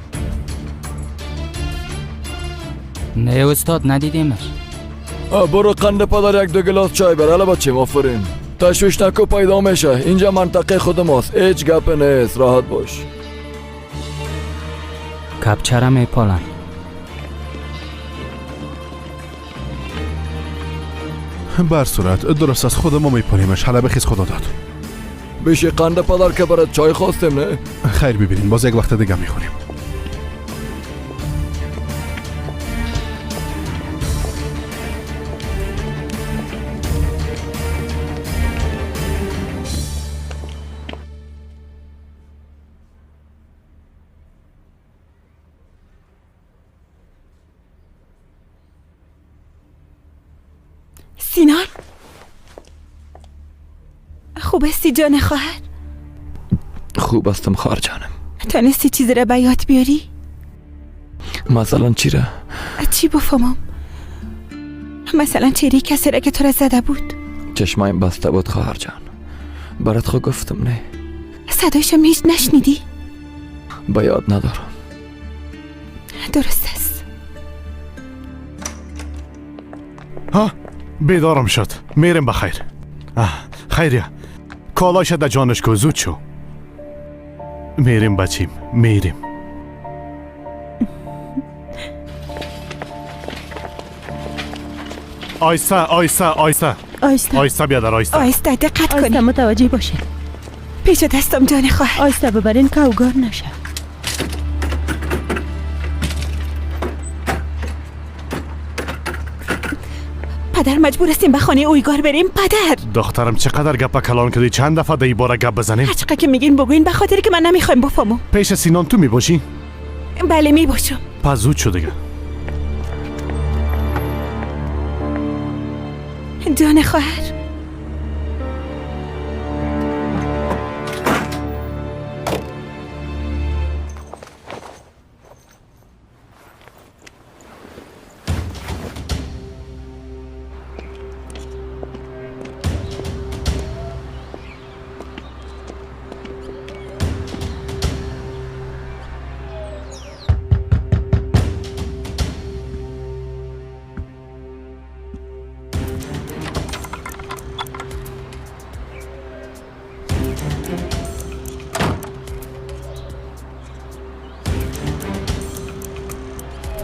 نه استاد ندیدیمش. برو قند پدر یک دو گلاس چای بر. حالا بچیم آفرین. تشویش نکو پیدا میشه. اینجا منطقه خود ماست، هیچ گپ نیست، راحت باش. کپچه میپالن. بر صورت درست از خود ما میپالیمش. حالا بخیز خدا داد. بشه قند پدر که برات چای خواستیم نه؟ خیر ببینیم، باز یک وقت دیگه میخوریم. سینان خوب هستی جان خواهر؟ خوب هستم خواهر جانم. تانستی چیزی را به یاد بیاری؟ مثلا چی را؟ چی بفهمم؟ مثلا چهره کسی را که تو را زده بود. چشمایم بسته بود خواهر جان، برات خود گفتم نه. صدایشم هیچ نشنیدی؟ به یاد ندارم. درست است. ها بیدارم شد، میرم بخیر. خیریه کالاش در جانش کو، زود شو. میریم بچیم، میریم. آیسته آیسته آیسته آیسته آیسته بیادر، آیسته آیسته دقت کنی، آیسته متوجه باشه. پیش دستم جان خواهر. آیسته ببرین که اوگار نشه. پدر مجبور هستیم به خانه اویگار بریم. پدر دخترم چقدر گپ کلان کردی، چند دفعه در باره گپ بزنیم؟ هر چقدر که میگین بگوین، به خاطر که من نمیخوایم بفهمم. پیش سینان تو میباشی؟ بله میباشم. پس زود شو دیگه. جان خواهر.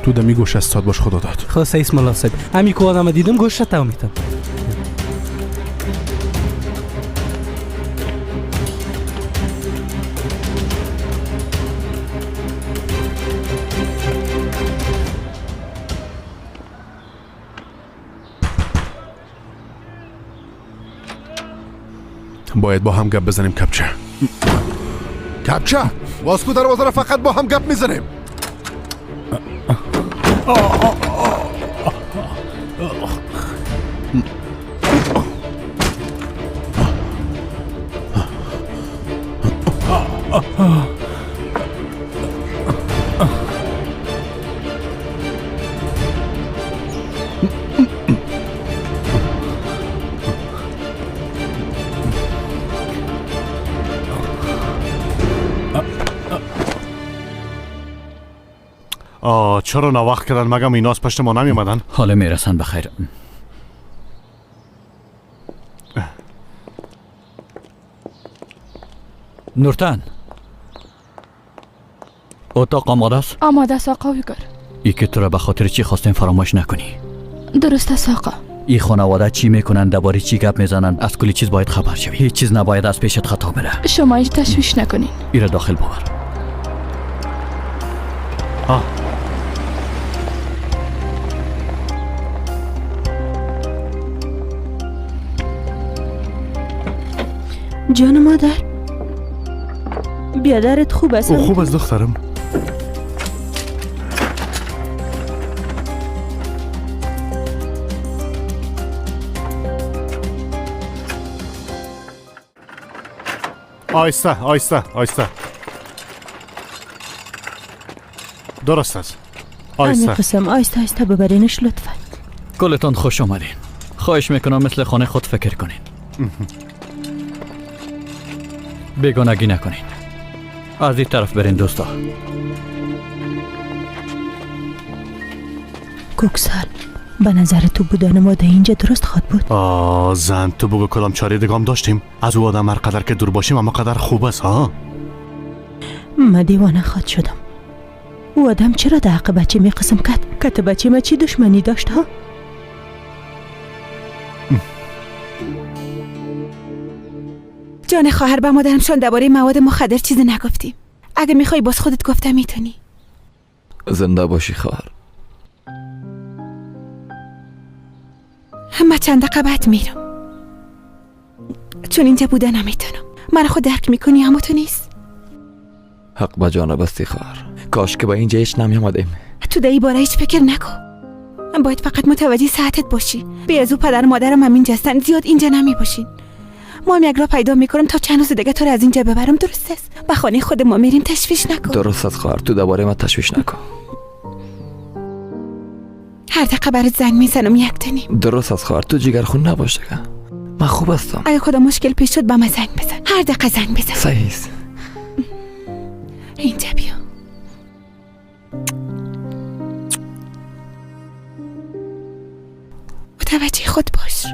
تو دمی گوش استاد باش خدا داد. خدا سیس ملا صاحب، همی که آدم دیدم گوش تا میتم. باید با هم گپ بزنیم کپچه. کپچه واسکو دروازه را فقط با هم گپ میزنیم. چرا ناوقت کردن؟ مگم اینا از پشت ما نمیمدن؟ حالا میرسن بخیر. نورتن، اتاق آماده است؟ آماده است آقا ویگار. ای که تو را به خاطر چی خواستیم فراموش نکنی. درست است آقا. ای خانواده چی میکنن، درباره چی گپ میزنن، از کلی چیز باید خبر شوی. هیچ چیز نباید از پیشت خطا بره. شما هیچ تشویش نکنین. ای را داخل ببر. جان مادر، بیادرت خوب است؟ او خوب است دخترم. آیسته آیسته آیسته. درست است. آیسته قسم، آیسته آیسته ببرینش لطفا. کلتان خوش آمدین. خواهش میکنم مثل خانه خود فکر کنین. بیگانگی نکنین. از این طرف برین دوستا. کوکسال، به نظر تو بودن ما در اینجا درست خواد بود؟ آه زن، تو بگو کدام چاره دیگه هم داشتیم؟ از او آدم هر قدر که دور باشیم اما قدر خوب است ها. من دیوانه خواد شدم. او آدم چرا در حق بچه می قسم کرد؟ که بچه ما چی دشمنی داشت ها؟ جان خواهر، به مادرمشان درباره مواد مخدر چیزی نگفتیم. اگه میخوای باز خودت گفته میتونی. زنده باشی خواهر. من چند دقیقه بعد میرم، چون اینجا بوده نمیتونم. من خود درک میکنی اما تو نیست. حق به جانب استی خواهر، کاش که با اینجا هیچ نمیامدیم. تو در این باره هیچ فکر نکن. من باید فقط متوجه صحتت باشی. بی از او پدر مادرم هم اینجا هستن، زیاد اینجا نمیباشین. ما هم یک راه پیدا میکنم تا چند روز دیگه تو رو از اینجا ببرم. درست است؟ به خانه خود ما میریم. تشویش نکن. درست است خواهر، تو درباره من تشویش نکن. هر دقیقه برات زنگ میزنم یک تنیم. درست است خواهر، تو جگر خون نباش دیگه. من خوب هستم. اگه کدام مشکل پیش شد به من زنگ بزن. هر دقیقه زنگ بزن. صحیح است. اینجا بیا. متوجه خود باش.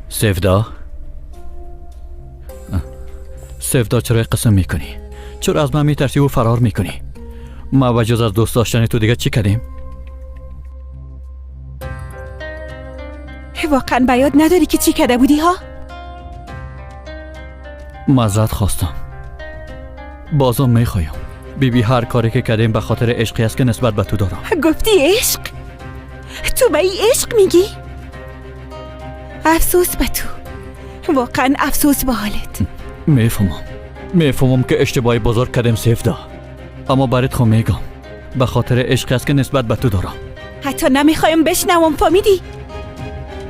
سفدا، سفدا چرا قسم میکنی؟ چرا از من میترسی و فرار میکنی؟ ما به جز از دوست داشتن تو دیگه چی کردیم؟ واقعا بیاد نداری که چی کرده بودی ها؟ معذرت خواستم، بازم میخوایم. بیبی هر کاری که کردیم به خاطر عشقی است که نسبت به تو دارم. گفتی عشق؟ تو به این عشق میگی؟ افسوس به تو، واقعا افسوس به حالت. میفهمم که اشتباهی بزرگ کردیم سیفدا، اما برات خو میگم به خاطر عشقی است که نسبت به تو دارم. حتی نمیخوایم بشنوم، فهمیدی؟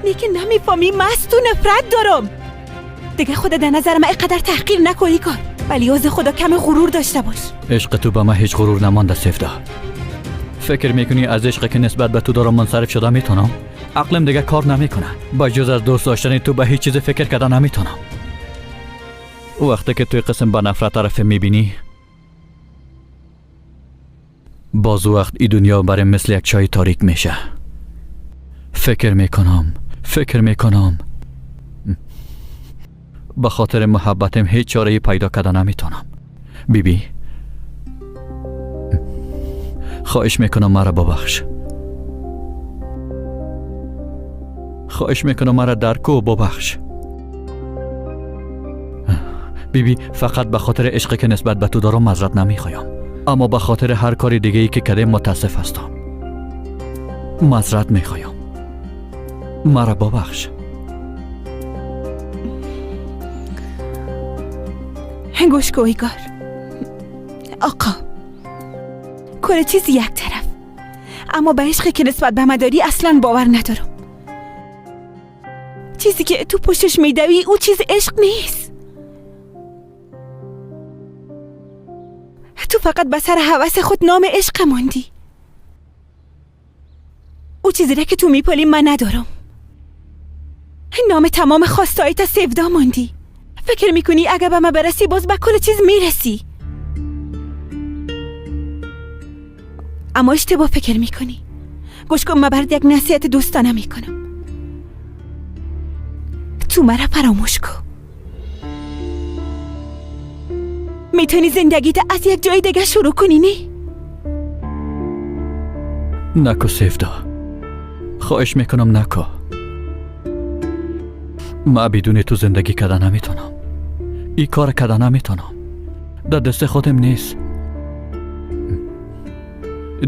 نیکه نمیفهمی من از تو نفرت دارم. دیگه خود در نظر من اینقدر تحقیر نکنی کار، ولی از خدا کم غرور داشته باش. عشق تو به من هیچ غرور نمانده سیفدا. فکر میکنی از عشقی که نسبت به تو دارم منصرف شده میتونم؟ عقلم دیگه کار نمیکنه. با جز از دوست داشتن تو به هیچ چیز فکر کردن نمیتونم. وقتی که توی قسم به نفرت طرف میبینی، باز وقت ای دنیا برای مثل یک چای تاریک میشه. فکر میکنم به خاطر محبتم هیچ چاره‌ای پیدا کردن نمیتونم. بیبی خواهش میکنم مرا ببخش. خواهش میکنم مرا درک و ببخش. بیبی فقط به خاطر عشقی که نسبت به تو دارم معذرت نمیخوایم، اما به خاطر هر کاری دیگه ای که کردیم متاسف هستم. معذرت میخوایم، مرا ببخش. گوش کن ایگار آقا، کل چیز یک طرف، اما به عشقی که نسبت به من داری اصلا باور ندارم. چیزی که تو پشتش میدوی او چیز عشق نیست. تو فقط به سر هوس خود نام عشق ماندی. او چیزی را که تو میپالی من ندارم. نام تمام خواستایت سفدا ماندی. فکر میکنی اگه به من برسی باز به کل چیز میرسی، اما اشتباه فکر میکنی. گوش کن، من برات یک نصیحت دوستانه میکنم. تو مرا فراموش کن. میتونی زندگیت از یک جای دیگه شروع کنی، نه؟ نکو سیفدا، خواهش میکنم نکو. من بدون تو زندگی کردن نمیتونم. این کار کردن نمیتونم. در دست خودم نیست.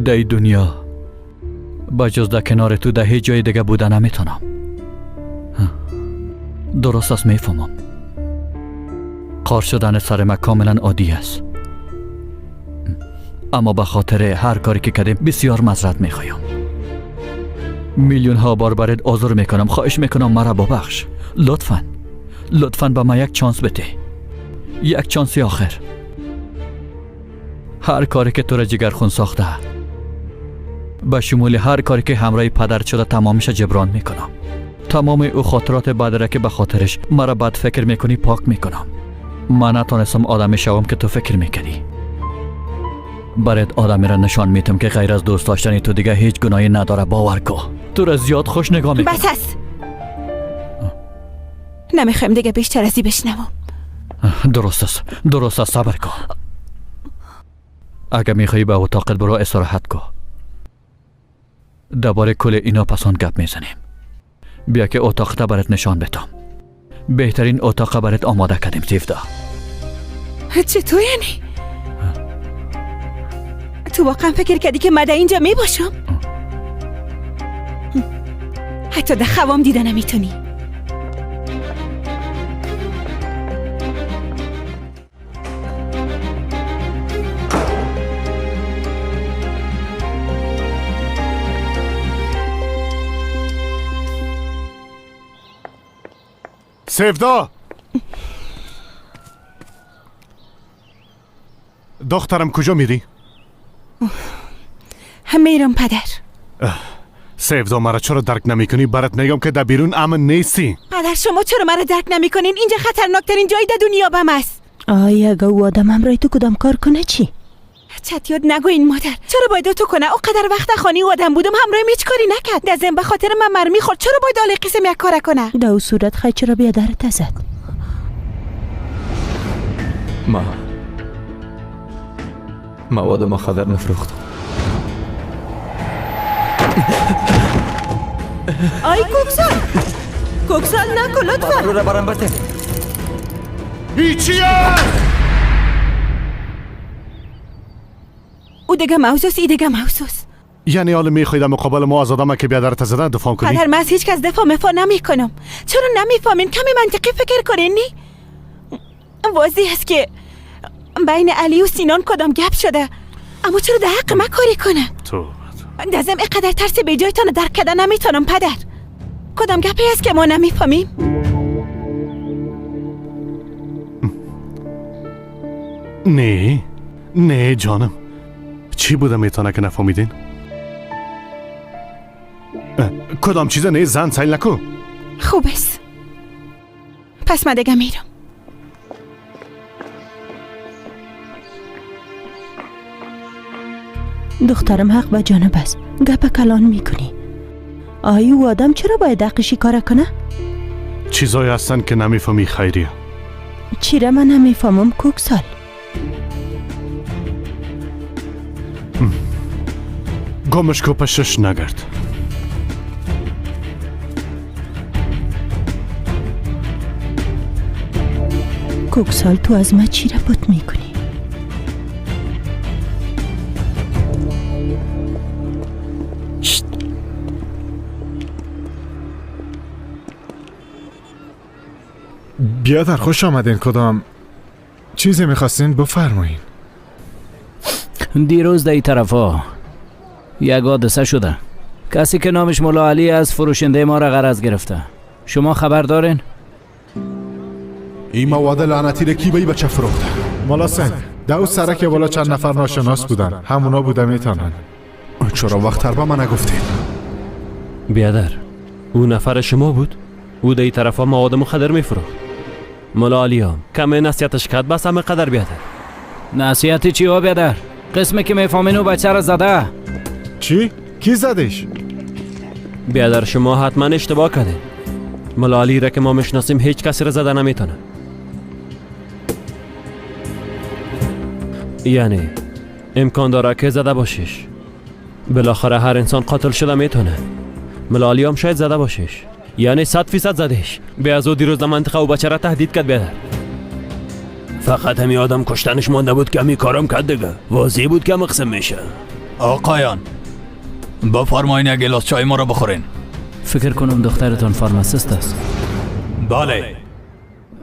در این دنیا با جز در کنار تو در هیچ جای دیگه بوده نمیتونم. درست است، میفهمم. قار شدن سر من کاملا عادی است، اما به خاطر هر کاری که کردیم بسیار معذرت میخوایم. میلیون ها بار برات عذر میکنم. خواهش میکنم مرا ببخش. لطفاً به من یک چانس بده، یک چانسی آخر. هر کاری که تو را جگرخون ساخته، به شمول هر کاری که همراه پدر شده، تمامش جبران میکنم. تمام او خاطرات بد را که به خاطرش مرا بد فکر میکنی پاک میکنم. من نتونستم آدمی شوم که تو فکر میکنی. برات آدمی را نشان میتم که غیر از دوست داشتن تو دیگه هیچ گناهی نداره. باور کن تو را زیاد خوش نگاه میکنم. بس است، نمیخوایم دیگه بیشتر از این بشنوم. درست است، صبر کن. اگه میخوایی به اتاقت برو استراحت کن. درباره کل اینا پسان گپ میزنیم. بیا که اتاقت برات نشان بدم. بهترین اتاق برات آماده کردیم سیفدا. چطور یعنی؟ تو واقعا فکر کردی که من در اینجا میباشم؟ حتی در خوام دیده نمیتونی. سیفدا، دخترم کجا میری؟ میرم پدر. سیفدا مرا چرا درک نمیکنی؟ برات میگم که در بیرون امن نیستی. پدر شما چرا مرا درک نمیکنین؟ اینجا خطرناکترین جای در دنیا بم است. آیا اگه او آدم همراه تو کدام کار کنه چی؟ چت یاد نگوین مادر. چرا باید تو کنه؟ او قدر وقت خانی آدم بودم همراه هیچ کاری نکرد. دزم به خاطر من مرمی خورد. چرا باید آل قسم یک کار کنه؟ در او صورت خی چرا بیادرت زد؟ ما مواد مخدر نفروختم. آی کوکسال، کوکسال نکن لطفا. رو برام بده. هیچیه. او دیگه موزوس، ای دیگه موزوس. یعنی حالا میخوای در مقابل ما از آدمه که بیادرت زدن دفاع کنی؟ پدر من از هیچ کس دفاع مفا نمی کنم. چرا نمیفهمین؟ کمی منطقی فکر کنین. نی واضح است که بین علی و سینان کدام گپ شده، اما چرا در حق من کاری کنه؟ تو دزم اینقدر ترس به جایتان درک کردن نمیتونم پدر. کدام گپی است که ما نمیفهمیم؟ نه نه جانم، چی بوده میتونه که نفهمیدین؟ کدام چیزه؟ نه زن سیل نکو. خوب است، پس من دیگه میرم. دخترم حق به جانب است، گپ کلان میکنی. آی او آدم چرا باید حقشی کار کنه؟ چیزایی هستن که نمیفهمی خیریه. چرا من نمیفهمم کوکسال؟ گمش کو پشش نگرد. کوکسال تو از ما چی را پت میکنی؟ بیادر خوش آمدین. کدام چیزی میخواستین بفرمایین؟ دیروز در این طرفا یک حادثه شده. کسی که نامش مولا علی از فروشنده ما را غرض گرفته. شما خبر دارین؟ این مواد لعنتی را کی به بچه فروخته؟ مولا سن در او سرک بالا چند نفر ناشناس بودن، همونا بوده میتونن. چرا وقت تر به من نگفتین؟ بیادر او نفر شما بود؟ او در این طرفا مواد مخدر میفروخت. مولا علی هم کمی نصیحتش کرد بس همه قدر بیادر. نصیحت چی ها بیادر؟ قسمی که میفهمین او بچه را زده. چی؟ کی زدش؟ بیادر شما حتما اشتباه کردین. مولا علی را که ما میشناسیم هیچ کسی را زده نمیتونه. یعنی امکان داره که زده باشیش. بالاخره هر انسان قاتل شده میتونه. مولا علی هم شاید زده باشیش. یعنی 100% زدش. به از او دیروز در منطقه و بچه را تهدید کرد بیادر. فقط همی آدم کشتنش مانده بود که همی کارم کرد دیگه. واضح بود که مقسم میشه. آقایان بفرمایین یک گلاس چای ما را بخورین. فکر کنم دخترتان فارماسیست است. بله.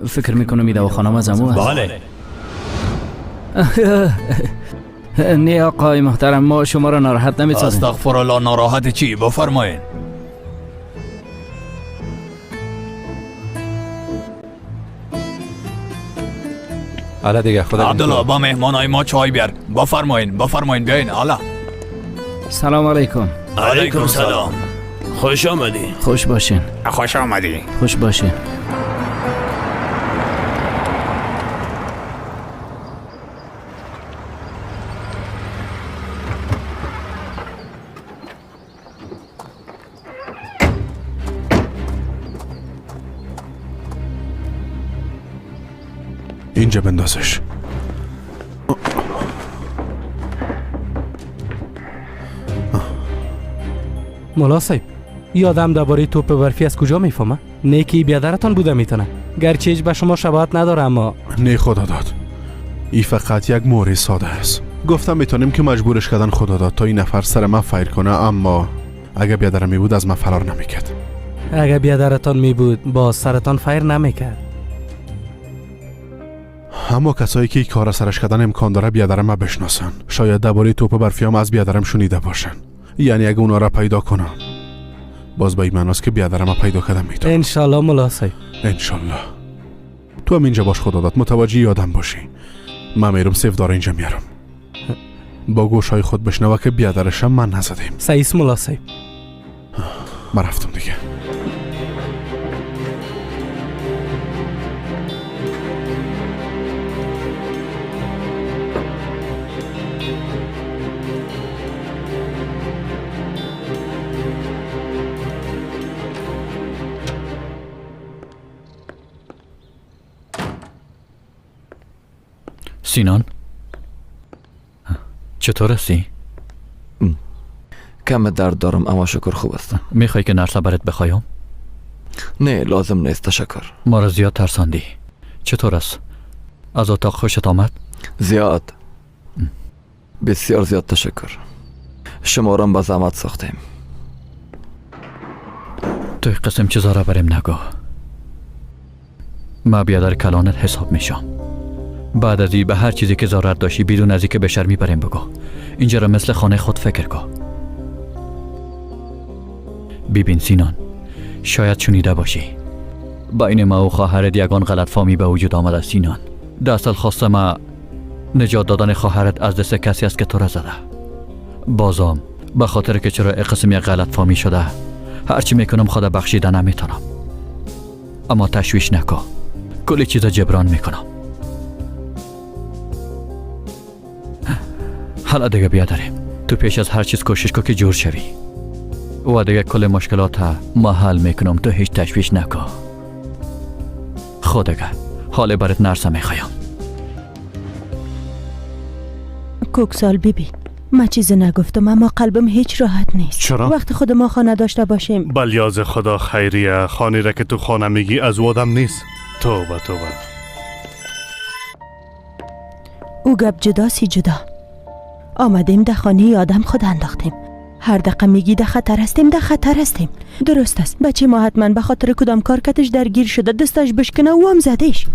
فکر میکنم این دواخانه از امو است. بله. نه آقای محترم، ما شما را ناراحت نمیسازیم. استغفر الله، ناراحت چی؟ بفرمایین. حالا دیگه خدا عبدالله با مهمانای ما چای بیار. بفرمایین بفرمایین بیاین. حالا سلام علیکم. علیکم سلام. خوش آمدی. خوش باشین. خوش آمدی. خوش باشین. اینجا بندازش. مولا صاحب، یادم درباره توپ برفی از کجا میفهمه؟ نیکی بیادرتان بوده میتونه، گرچه هیچ به شما شباهت نداره. اما نه خدا داد، ای فقط یک مور ساده است. گفتم میتونیم که مجبورش کردن خدا داد تا این نفر سر من فایر کنه، اما اگه بیادرم میبود از من فرار نمیکرد. اگه بیادرتان میبود با سرتان فایر نمیکرد. اما کسایی که این کار سرش کردن امکان داره بیادرم ما بشناسن. شاید درباره توپ برفی هم از بیادرم شنیده باشن. یعنی اگه اونا را پیدا کنم باز به این معناست که بیادرم پیدا کردم میتونم. انشالله مولا صاحب. انشالله. تو هم اینجا باش خدا داد، متوجه یادم باشی. من میرم سیف داره اینجا میارم. با گوشهای خود بشنوه که بیادرشم من نزدیم. سعیس مولا صاحب. من رفتم دیگه. سینان چطور هستی؟ کم درد دارم اما شکر خوب هستم. میخوای که نرسه برات بخوایم؟ نه لازم نیست تشکر. ما را زیاد ترساندی. چطور است؟ از اتاق خوشت آمد؟ زیاد، بسیار زیاد تشکر. شما را به زحمت ساختیم. تو قسم چیزا را بریم نگو. ما بیادر کلانت حساب میشم. بعد از این به هر چیزی که ضرورت داشتی بدون از اینکه به شرمی بریم بگو. اینجا را مثل خانه خود فکر کن. ببین سینان، شاید شنیده باشی بین ما و خواهرت یگان غلط فهمی به وجود آمده. سینان، در اصل خواست ما نجات دادن خواهرت از دست کسی است که تو را زده. بازم به خاطر که چرا قسم یک غلط فهمی شده، هرچی میکنم خدا بخشیده نمیتونم. اما تشویش نکن، کلی چیزا جبران میکنم. حالا دیگه بیا داریم. تو پیش از هر چیز کوشش کن که جور شوی و دیگه کل مشکلات ما حل میکنم. تو هیچ تشویش نکن. خود دیگه حال برات نرسه میخوایم. کوکسال بیبی، من چیزی نگفتم اما قلبم هیچ راحت نیست. چرا؟ وقتی خود ما خانه داشته باشیم. بلیاز خدا خیریه، خانه را که تو خانه میگی از آدم نیست. توبه توبه. او گپ جدا سی جدا. آمدیم در خانه آدم خود انداختیم. هر دقیقه میگی در خطر هستیم، در خطر هستیم. درست است بچه ما حتما به خاطر کدام کار کتش درگیر شده، دستش بشکنه و هم زدیش.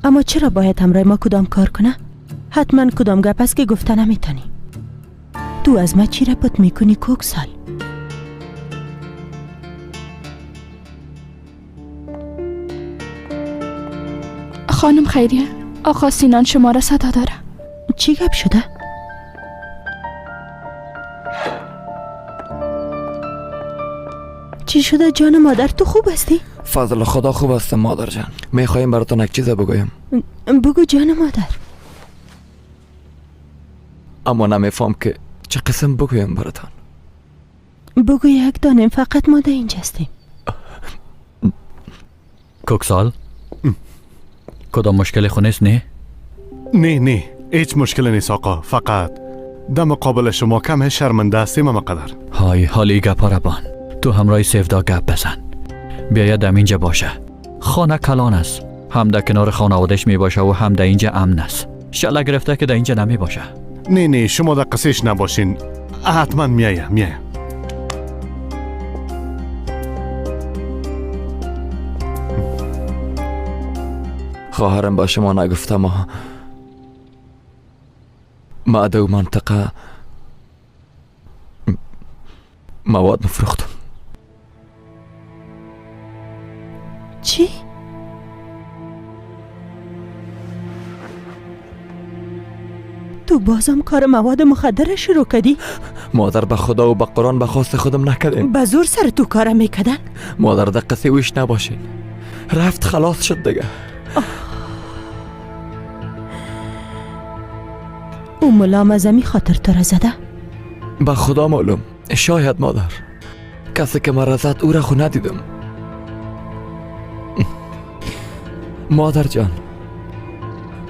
اما چرا باید همراه ما کدام کار کنه؟ حتما کدام گپ است که گفته نمیتونی. تو از ما چی را پت میکنی کوکسال؟ خانم خیریه، آقا سینان شما را صدا داره. چی گپ شده؟ چی شده جان مادر؟ تو خوب هستی؟ فضل خدا خوب هستم مادر جان. میخوایم براتون یک چیز بگویم. بگو جان مادر. اما نمیفهم که چه قسم بگویم براتان. بگو یک دانیم، فقط ما در اینجا هستیم. کوکسال، کدام مشکل خونه است؟ نه نه نه، هیچ مشکل نیست آقا. فقط در مقابل شما کم شرمنده هستیم اما قدر. های حالی گپا را بان. تو همراه سیفدا گپ بزن. بیاید در اینجا باشه. خانه کلان است، هم در کنار خانوادش می باشه و هم در اینجا امن است. شله گرفته که در اینجا نمی باشه. نه نه، شما در قصهش نباشین. حتما میایم میایم. خواهرم با شما نگفتم ما در منطقه مواد مفروختم. چی؟ تو بازم کار مواد مخدر شروع کردی؟ مادر به خدا و به قرآن به خواست خودم نکردیم. به زور سر تو کار میکردن؟ مادر در قصه ویش نباشین. رفت خلاص شد دیگه. او ملام از امی خاطر تو را زده؟ به خدا معلوم. شاید مادر. کسی که مرا زد او را خو ندیدم. مادر جان،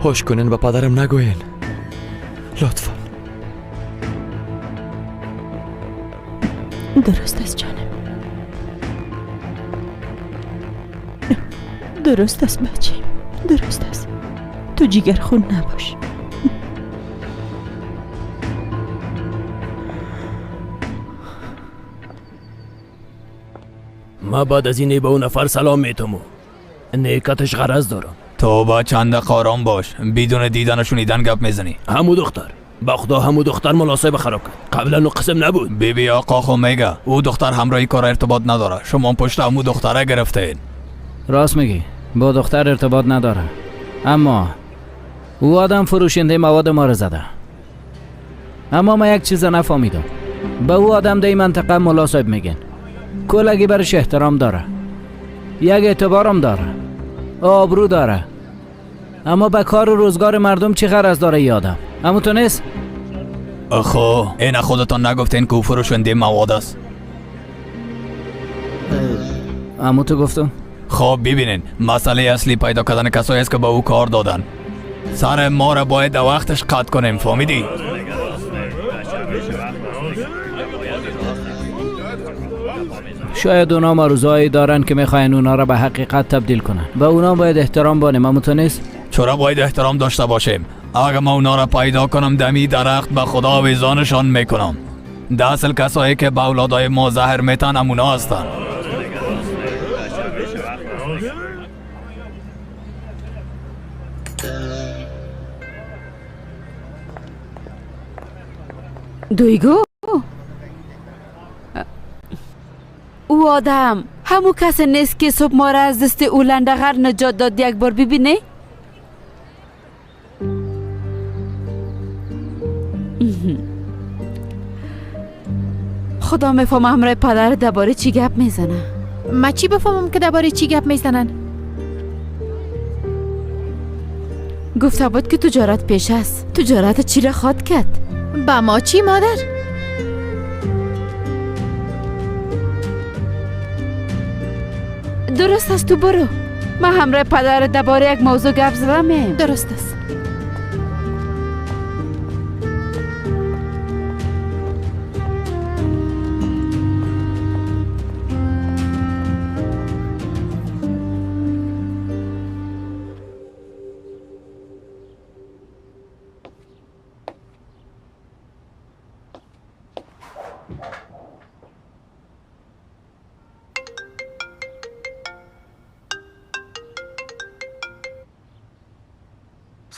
هوش کنین به پدرم نگوین لطفا. درست است جانم، درست است بچه، درست است. تو جیگر خون نباش. ما بعد از این به اون نفر سلام میتمو. نیکتش غرض دارم. تو با چند آرام باش، بدون دیدن و شنیدن گپ میزنی. همو دختر، با خدا همو دختر مناسب خراب کرد. قبلا اون قسم نبود. بیبی آقا خو میگه او دختر همراهی کار ارتباط نداره. شما پشت همو دختره گرفتین. راست میگی، با دختر ارتباط نداره. اما او آدم فروشنده مواد ما رو زده. اما ما یک چیز نفهمیدم. به او آدم در منطقه ملا صاحب میگن. کلگی برش احترام داره، یک اعتبارم داره، آبرو داره، اما به کار و روزگار مردم چه غرض داره ای آدم؟ اما تو نیست؟ اخو این خودتان نگفتین که او فروشنده مواد است؟ اما تو گفتم؟ خب ببینین، مسئله اصلی پیدا کردن کسایی است که به او کار دادن. سر ما را باید در وقتش قطع کنیم، فهمیدی؟ شاید اونا معروضه‌ای دارن که میخواین اونا را به حقیقت تبدیل کنن و اونا باید احترام بانیم. اما تو نیست؟ چرا باید احترام داشته باشیم؟ اگه ما اونا را پیدا کنم دمی درخت به خدا آویزانشان میکنم. در اصل کسایی که به اولادای ما زهر میتن امونا هستن. دویگو او آدم همو کس نیست که صبح ما را از دست او لندغر نجات داد. یک بار ببینه. خدا میفهمه همراه پدر درباره چی گپ میزنه. ما چی بفهمم که درباره چی گپ میزنن؟ گفته بود که تجارت پیش است. تجارت چی را خواد کرد؟ با ما چی مادر؟ درست است، تو برو. من همراه پدر درباره یک موضوع گپ زدم. درست است.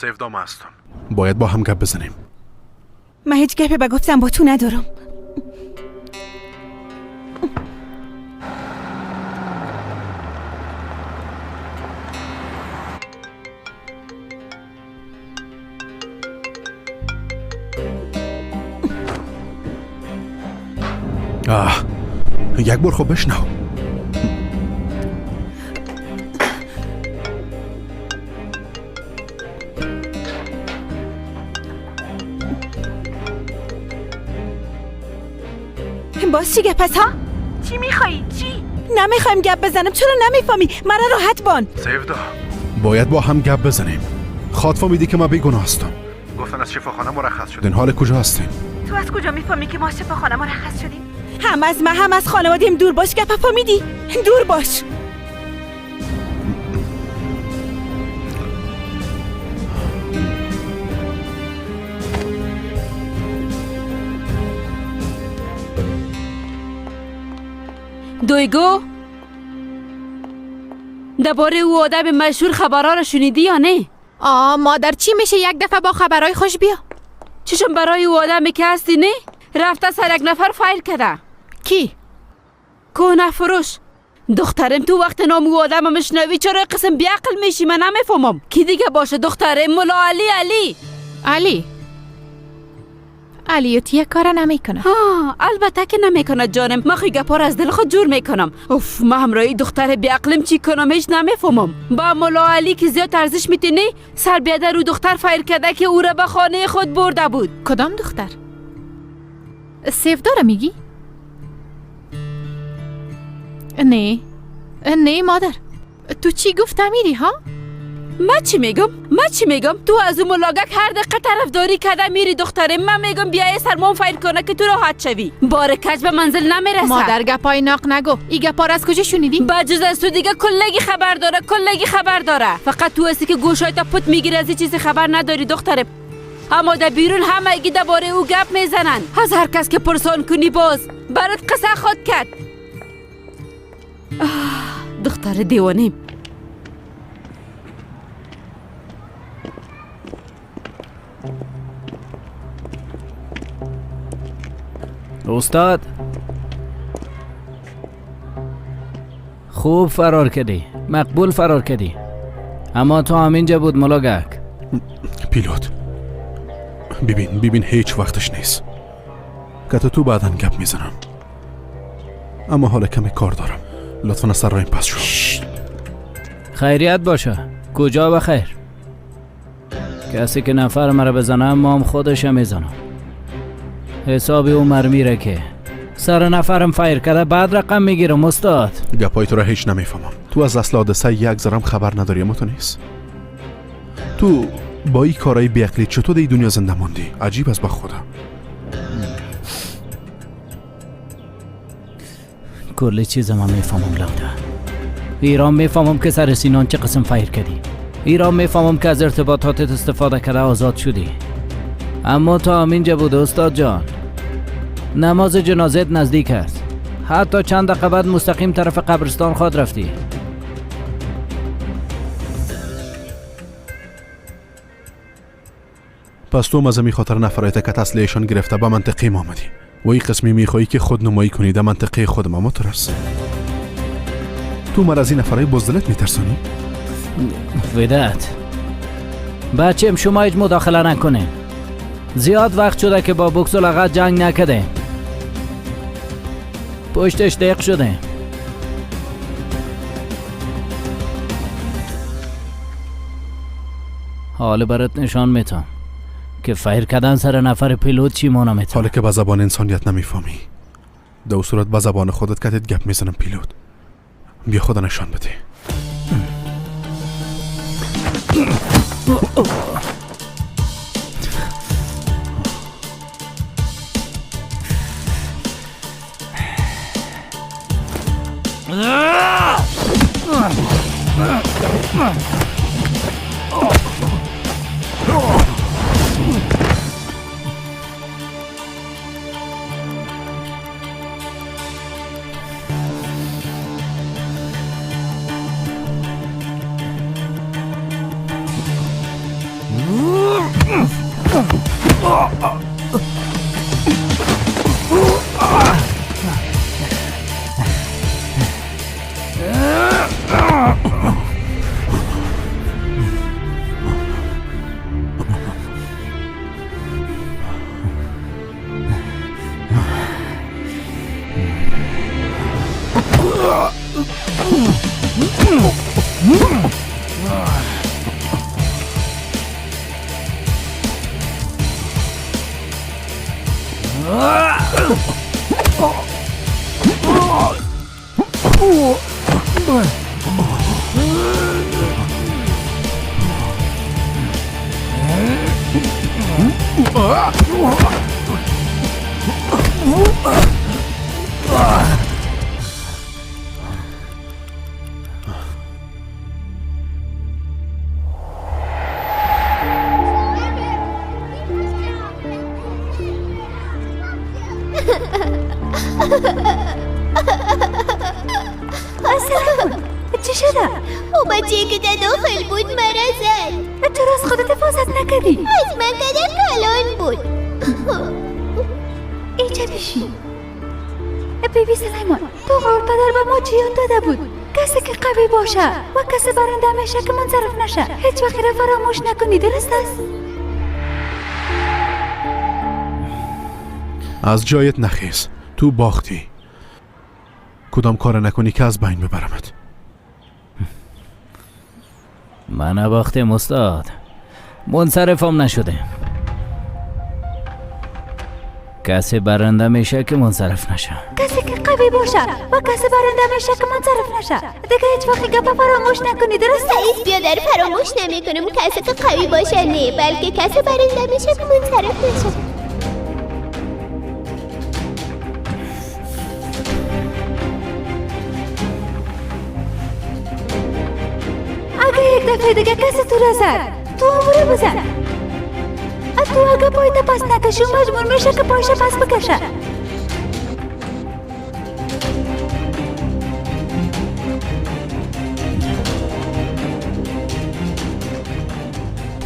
سیفدام هستم. باید با هم گپ بزنیم. من هیچ گپی به گفتم با تو ندارم. آه، یک بار خب بشنو. باز چی گپ است ها؟ چی میخوایی؟ چی؟ نمیخوایم گپ بزنم. چرا نمیفهمی؟ مرا راحت بان. سیفدا باید با هم گپ بزنیم. خاطر فهمیدی که من بیگناه هستم. گفتن از شفاخانه مرخص شدین. حال کجا هستین؟ تو از کجا میفهمی که ما شفاخانه مرخص شدیم؟ هم از ما هم از خانواده‌ام دور باش. گپ فهمیدی؟ دور باش. دویگو درباره او آدم مشهور خبرها را شنیدی یا نه؟ آه مادر چی میشه یک دفعه با خبرهای خوش بیا. چشم برای او آدمی که هستی نه؟ رفته سر یک نفر فایر کرده. کی؟ کهنه فروش. دخترم تو وقت نام او آدم مشنوی چرا قسم بیعقل میشی؟ من نمیفهمم. کی دیگه باشه دخترم؟ ملا علی. علی علی علی یک کار نمیکنه. ها البته که نمیکنه جانم. من خی گپا از دل خود جور میکنم. اوف من همراهی دختر بیعقلم چی کنم هیچ نمیفهمم. با ملا علی که زیاد ارزش میتونی سر بیاده رو دختر فایر کرده که او را به خانه خود برده بود. کدام دختر؟ سیفدار میگی؟ نه نه مادر تو چی گفت امیری ها؟ من چی میگم؟ من چی میگم؟ تو از اون ملاگک هر دقیقه طرفداری کرده میری دختره. من میگم بیای سرمان فایر کنه که تو راحت شوی. بار کج به منزل نمیرسه. مادر گپای ناق نگو. این گپا از کجا شنیدی؟ بجز از تو دیگه کلگی خبر داره. کلگی خبر داره. فقط تو هستی که گوشای تا پت میگیری از این چیزی خبر نداری دختره. اما در بیرون همگی درباره او گپ میزنن. از هر کس که پرسان کنی باز برات قصه خود کرد. دختر دیوانه. استاد خوب فرار کردی، مقبول فرار کردی، اما تو هم اینجا بود ملاگک. پیلوت ببین هیچ وقتش نیست که تو بعدا گپ میزنم، اما حالا کمی کار دارم. لطفا از سر رایم پس شو. خیریت باشه. کجا بخیر؟ کسی که نفر مرا بزنه ما هم خودش میزنم. حساب او میره که سر نفرم فایر کرده بعد رقم میگیرم استاد. گپای تو را هیچ نمیفهمم. تو از اصل حادثه یک ذرم خبر نداری اما تو نیست. تو با این کارهای بیعقلی چطور در دنیا زنده ماندی؟ عجیب است به خدا. کل چیز ما میفهمم لاوده. ایران میفهمم که سر سینان چه قسم فیر کردی. ایران میفهمم که از ارتباطاتت استفاده کرده آزاد شدی. اما تا همینجا بود استاد جان. نماز جنازت نزدیک است. حتی چند دقیقه بعد مستقیم طرف قبرستان خود رفتی. پس تو از می خاطر نفرایت که تسلیحشان گرفته به منطقه ما آمدی و این قسمی میخوایی که خود نمایی کنی در منطقه خود ما. مترس تو مرا از این نفرای بزدلت میترسونی؟ وداد بچم شما هیچ مداخله نکنین. زیاد وقت شده که با بکس و لغت جنگ نکده. پشتش دق شده. حال برات نشان میتم که فیر کردن سر نفر پیلوت چی مانا میتم. حالا که به زبان انسانیت نمیفهمی در صورت به زبان خودت کتت گپ میزنم. پیلوت بیا خدا نشان بده. چی شده؟ او بچه که در داخل بود مرا زد. چرا از خودت حفاظت نکردی؟ از من قدر کلان بود. ای چه بیشی؟ بیبی سلیمان تو غور پدر به ما چی یاد داده بود؟ کسی که قوی باشه و کسی برنده میشه که منصرف نشه. هیچ وقت را فراموش نکنی، درست است؟ از جایت نخیز، تو باختی. کدام کار نکنی که از بین ببرمت. من نباختم استاد، منصرفم نشده. کسی برنده میشه که منصرف نشه. کسی که قوی باشه و کسی برنده میشه که منصرف نشه. دیگه هیچ وقت گپ فراموش نکنی، درست؟ سعید بیادر فراموش نمیکنم. کسی که قوی باشه نه، بلکه کسی برنده میشه که منصرف نشه. اگه یک دفعه دیگه کسی تو را زد، تو اموره بزن. تو اگه پایت پس نکشی مجبور میشه که پایش پس بکشه.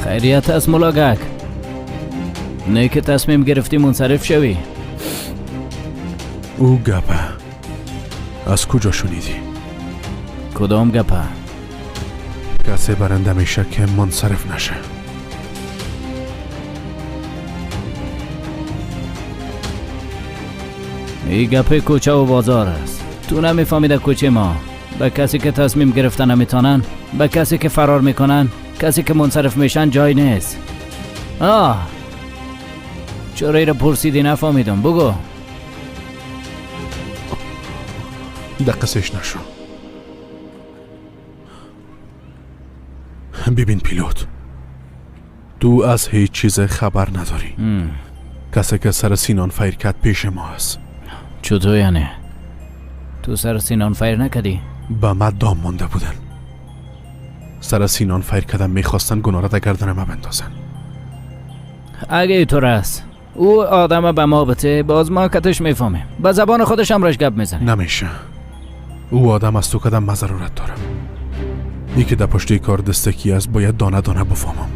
خیریت است ملاگک، نه که تصمیم گرفتی منصرف شوی. او گپه از کجا شنیدی؟ کدام گپه؟ کسی برنده میشه که منصرف نشه. این گپه کوچه و بازار است. تو نمیفهمی در کوچه ما به کسی که تصمیم گرفتن نمیتونن، به کسی که فرار میکنن، کسی که منصرف میشن جای نیست. آه چرا ای را پرسیدی نفهمیدم، بگو. دقیقش نشو. ببین پیلوت، تو از هیچ چیز خبر نداری. کسی که سر سینان فیر کرد پیش ما است. چطور یعنی؟ تو سر سینان فیر نکردی؟ به ما دام مانده بودن. سر سینان فیر کردن، میخواستن گناه را در گردن ما بندازن. اگه اینطور است او آدم به ما بته، باز ما کتش میفهمیم، به زبان خودش هم رش گپ میزنه. نمیشه. او آدم از تو کدم ما ضرورت دارم. ای که در پشت کار دستکی است باید دانه دانه بفهمم.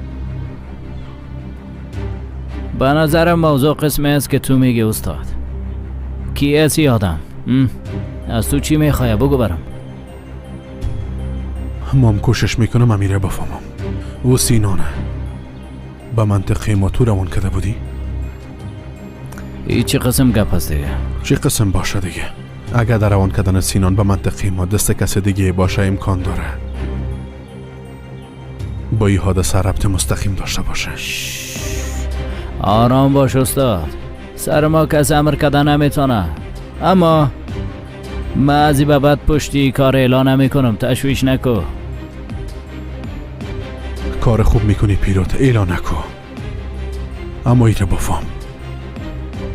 به نظرم موضوع قسمی است که تو میگی استاد. کی است آدم؟ از تو چی میخواه؟ بگو برام. مام کوشش میکنم امیره بفهمم. او سینانه. به منطقه ما تو روان کرده بودی؟ ای چه قسم گپ هست دیگه؟ چه قسم باشه دیگه؟ اگر در روان کردن سینان به منطقه ما دست کس دیگه باشه امکان داره با این حادثه ربط مستقیم داشته باشه. آرام باش استاد، سر ما کس امر کردن نمیتونه، اما ما از این به بعد پشتی کار اعلان نمی کنم، تشویش نکو. کار خوب میکنی پیروت، اعلان نکو، اما ایره بفهم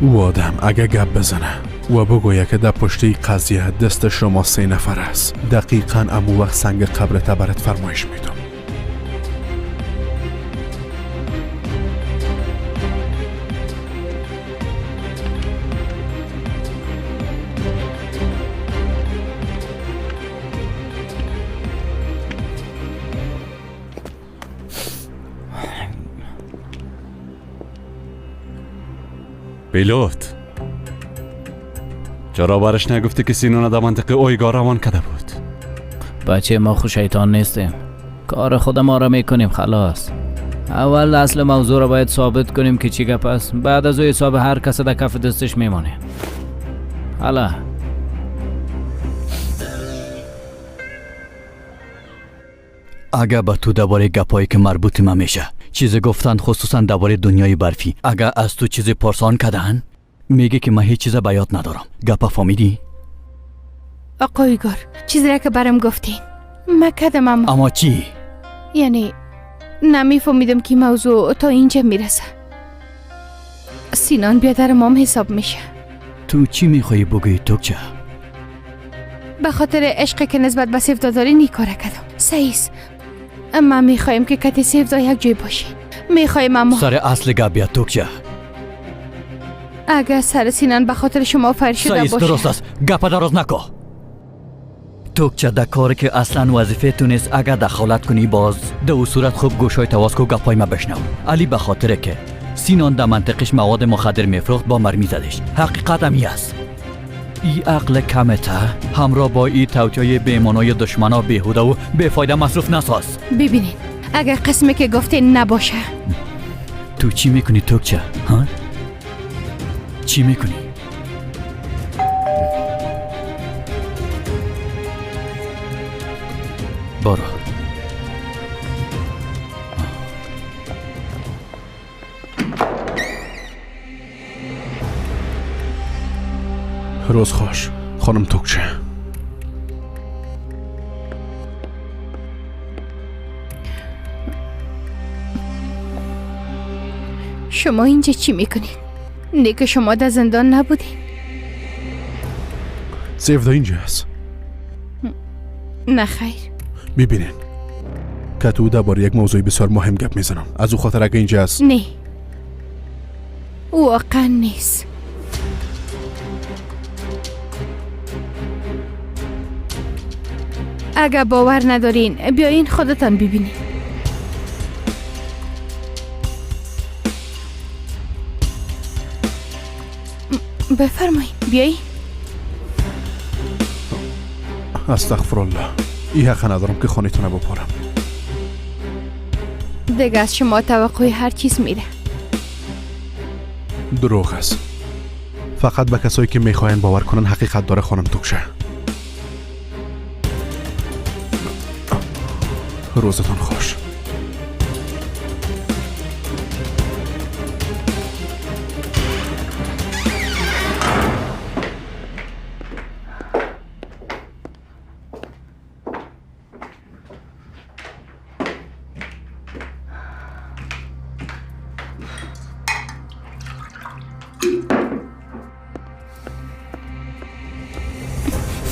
او آدم اگه گپ بزنه و بگویه که در پشتی قضیه دست شما 3 نفر است، دقیقا امو وقت سنگ قبر برات فرمایش میدم. پیلوت، چرا برش نگفتی که سینون در منطقه اویگا روان کرده بود؟ بچه ما خو شیطان نیستیم، کار خود ما را میکنیم خلاص. اول اصل موضوع را باید ثابت کنیم که چی گپ است، بعد از او حساب هر کس در کف دستش میمانه. حالا اگه به تو درباره گپایی که مربوط ما میشه چیز گفتند، خصوصا درباره دنیای برفی، اگه از تو چیز پرسان کردن میگه که من هیچ چیز به یاد ندارم. گپ فهمیدی؟ آقای ایگار، چیزی را که برام گفتین من کردم، اما چی؟ یعنی نمیفهمیدم که موضوع تا اینجا میرسه. سینان بیادر مام حساب میشه. تو چی میخوایی بگویی توکچه؟ به خاطر عشقی که نسبت به سیفدا داری نیکاره کردم. سعیس من میخوایم که کتی سیفدا یک جای باشه، میخوایم. اما سر اصل گپ بیا توکچه. اگر سر سینان به خاطر شما فر شده باشه. درست است، گپ دراز نکو. توکچه در کاری که اصلا وظیفه تو نیست اگر دخالت کنی باز در او صورت خوب گوشای تواز کو گپای ما بشنو. علی به خاطر که سینان در منطقش مواد مخدر میفروخت با مرمی زدش. حقیقت هم است. ای عقل کمته همراه با ای توطئه بی‌معنای دشمنا بیهوده و بی‌فایده مصروف نساز. ببینید اگر قسمی که گفته نباشه. تو چی میکنی توکچه؟ ها؟ چی میکنی؟ برو. روز خوش خانم توکچه. شما اینجا چی میکنید؟ نیکه شما در زندان نبودین. سیفدا اینجا هست. نه خیر. ببینین که تو درباره یک موضوع بسیار مهم گپ میزنم، از او خاطر اگه اینجا هست. نه واقعا نیست. اگه باور ندارین بیاین خودتان ببینین. بفرمایید بیایی. استغفرالله، ای حق ندارم که خانه تونه بپارم. دیگه از شما توقع هر چیز میره. دروغ است. فقط به کسایی که میخواین باور کنن حقیقت داره خانم توکشه. روزتان خوش.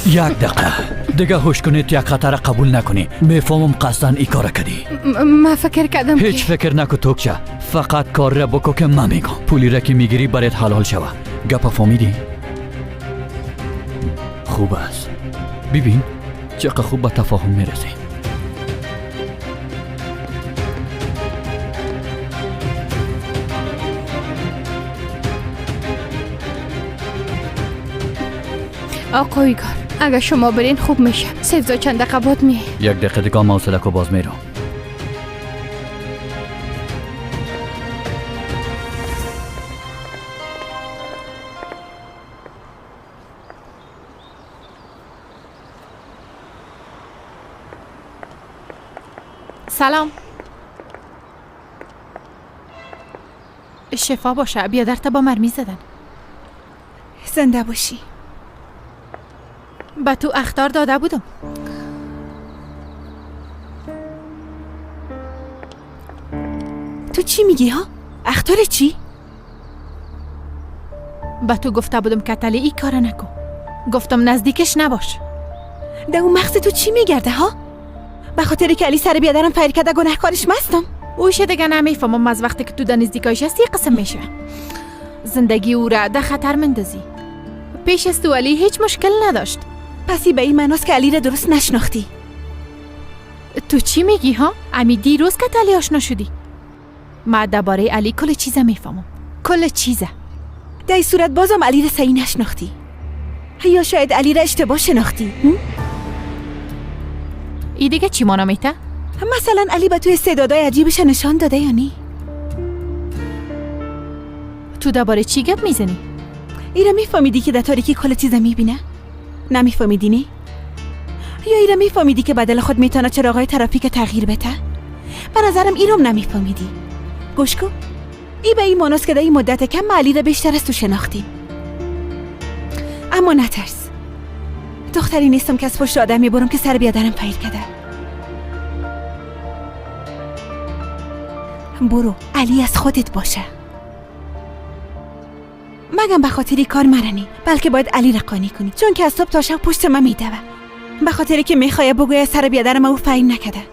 یک دقیقه دیگه هوش کنید، یک خطر قبول نکنی. میفهمم قصداً ای کار کردی. ما فکر کردم هیچ فکر نکو توکچه، فقط کار را بکو که من میگم. پولی را که میگیری برات حلال شوه. گپ فهمیدی؟ خوب است. ببین چقدر خوب به تفاهم میرسیم. آقا ایگار اگه شما برین خوب میشه. سیفزا چند دقیقه بعد میه. یک دقیقه دیگه حوصله کو، باز میرم. سلام. شفا باشه. بیادرت با مرمی زدن. زنده باشی. به تو اخطار داده بودم. تو چی میگی ها؟ اخطار چی؟ به تو گفته بودم که تلی ای کار نکن. گفتم نزدیکش نباش. ده اون مغز تو چی میگرده ها؟ به خاطر که علی سر بیادرم فیر کرده گناهکارش مستم. اوشه دیگه نمیفهمم از وقتی که تو در نزدیکایش هستی قسم میشه. زندگی او را در خطر مندازی. پیش از تو علی هیچ مشکل نداشت. پسی به این معناست که علی را درست نشناختی. تو چی میگی ها؟ امی دیروز که علی آشنا شدی. ما درباره علی کل چیزه میفهمم. کل چیزه. در این صورت بازم علی را صحیح نشناختی. یا شاید علی را اشتباه شناختی. ای دیگه چی مانا میته؟ مثلا علی به توی استعدادهای عجیبش نشان داده یا نی؟ تو درباره چی گپ میزنی؟ ایرا میفهمیدی که در تاریکی کل چیزا میبینه؟ نمیفهمیدی نی؟ یا ایرا میفهمیدی که بدل خود میتونه چراغای ترافیک تغییر بده؟ به نظرم ایرم نمیفهمیدی. گوش کن، ای به این معناست که در این مدت کم علی را بیشتر از تو شناختیم. اما نترس، دختری نیستم که از پشت آدم میبرم که سر بیادرم فیر کرده. برو علی از خودت باشه. مگم به خاطر کار مرنی، بلکه باید علی را قانع کنی، چون که از صبح تا شب پشت من میدوه. به خاطر که میخواه بگویه سر بیادرم او فیر نکده.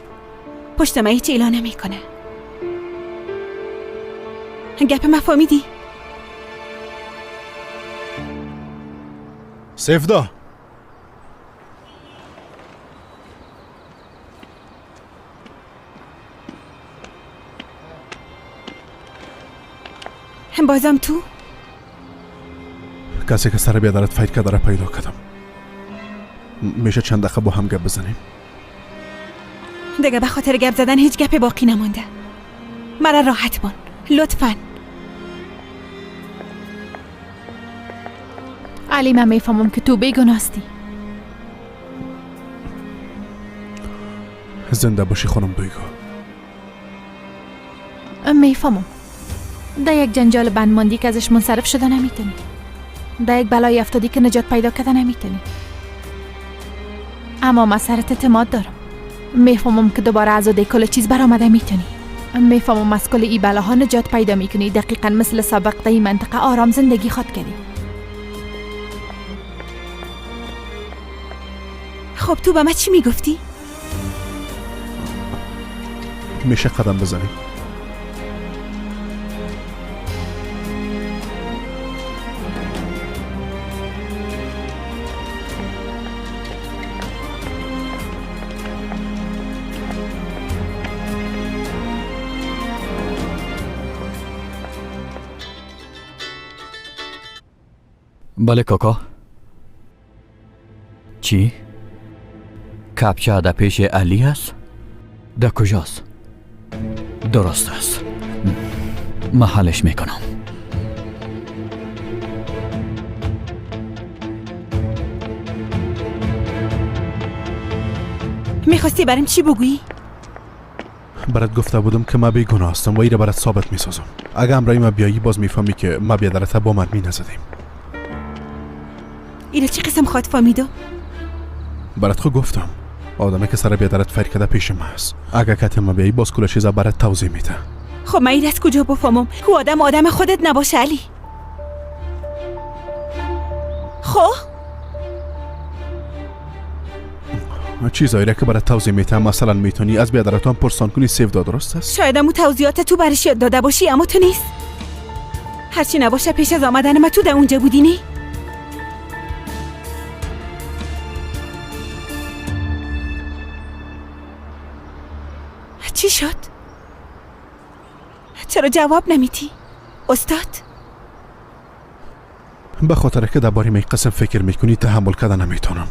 پشت من هیچ اعلان نمیکنه. گپ ما فهمیدی؟ سیفدا بازم تو؟ کسی که سر بیادرت فیر کرده را پیدا کردم. میشه چند دقیقه با هم گپ بزنیم؟ دیگه به خاطر گپ زدن هیچ گپ باقی نمانده. مرا راحت بان لطفاً. علی من میفهمم که تو بیگناه. زنده باشی خانم دویگو. میفهمم در یک جنجال بند ماندی که ازش منصرف شده نمیتونی. در یک بلای افتادی که نجات پیدا کرده نمیتونی. اما من سرت اعتماد دارم. میفهمم که دوباره از عهده کل چیز برآمده میتونی. میفهمم از کل ای بلاها نجات پیدا میکنی. دقیقا مثل سابق در این منطقه آرام زندگی خواد کردی. خب تو به من چی میگفتی؟ میشه قدم بزنیم؟ بله کاکا. چی؟ کپچه در پیش علی است؟ در کجاست؟ درست است، محلش میکنم. میخواستی برام چی بگویی؟ برات گفته بودم که من بیگناه هستم و ایره برات ثابت میسازم. اگه همراهی ما بیایی باز میفهمی که ما بیادرت با مرمی نزدیم. ایره چی قسم خواد فهمیدو؟ برات خود گفتم آدمه که سر بیادرت فیر کرده پیش ما است. اگه کت ما بیایی باز کل چیزا برات توضیح میده. خب من ایره از کجا بفهمم؟ او آدم خودت نباشه علی. خب چیزایی را که برات توضیح میتم، مثلا میتونی از بیادرتان پرسان کنی سیودا، درست است؟ شاید امو توضیحات تو برش یاد داده باشی، اما تو نیست. هرچی نباشه پیش از آمدن ما تو در اونجا بودی نی؟ چی شد؟ چرا جواب نمیدی؟ استاد؟ به خاطر که درباره می قسم فکر میکنی تحمل کردن نمیتونم.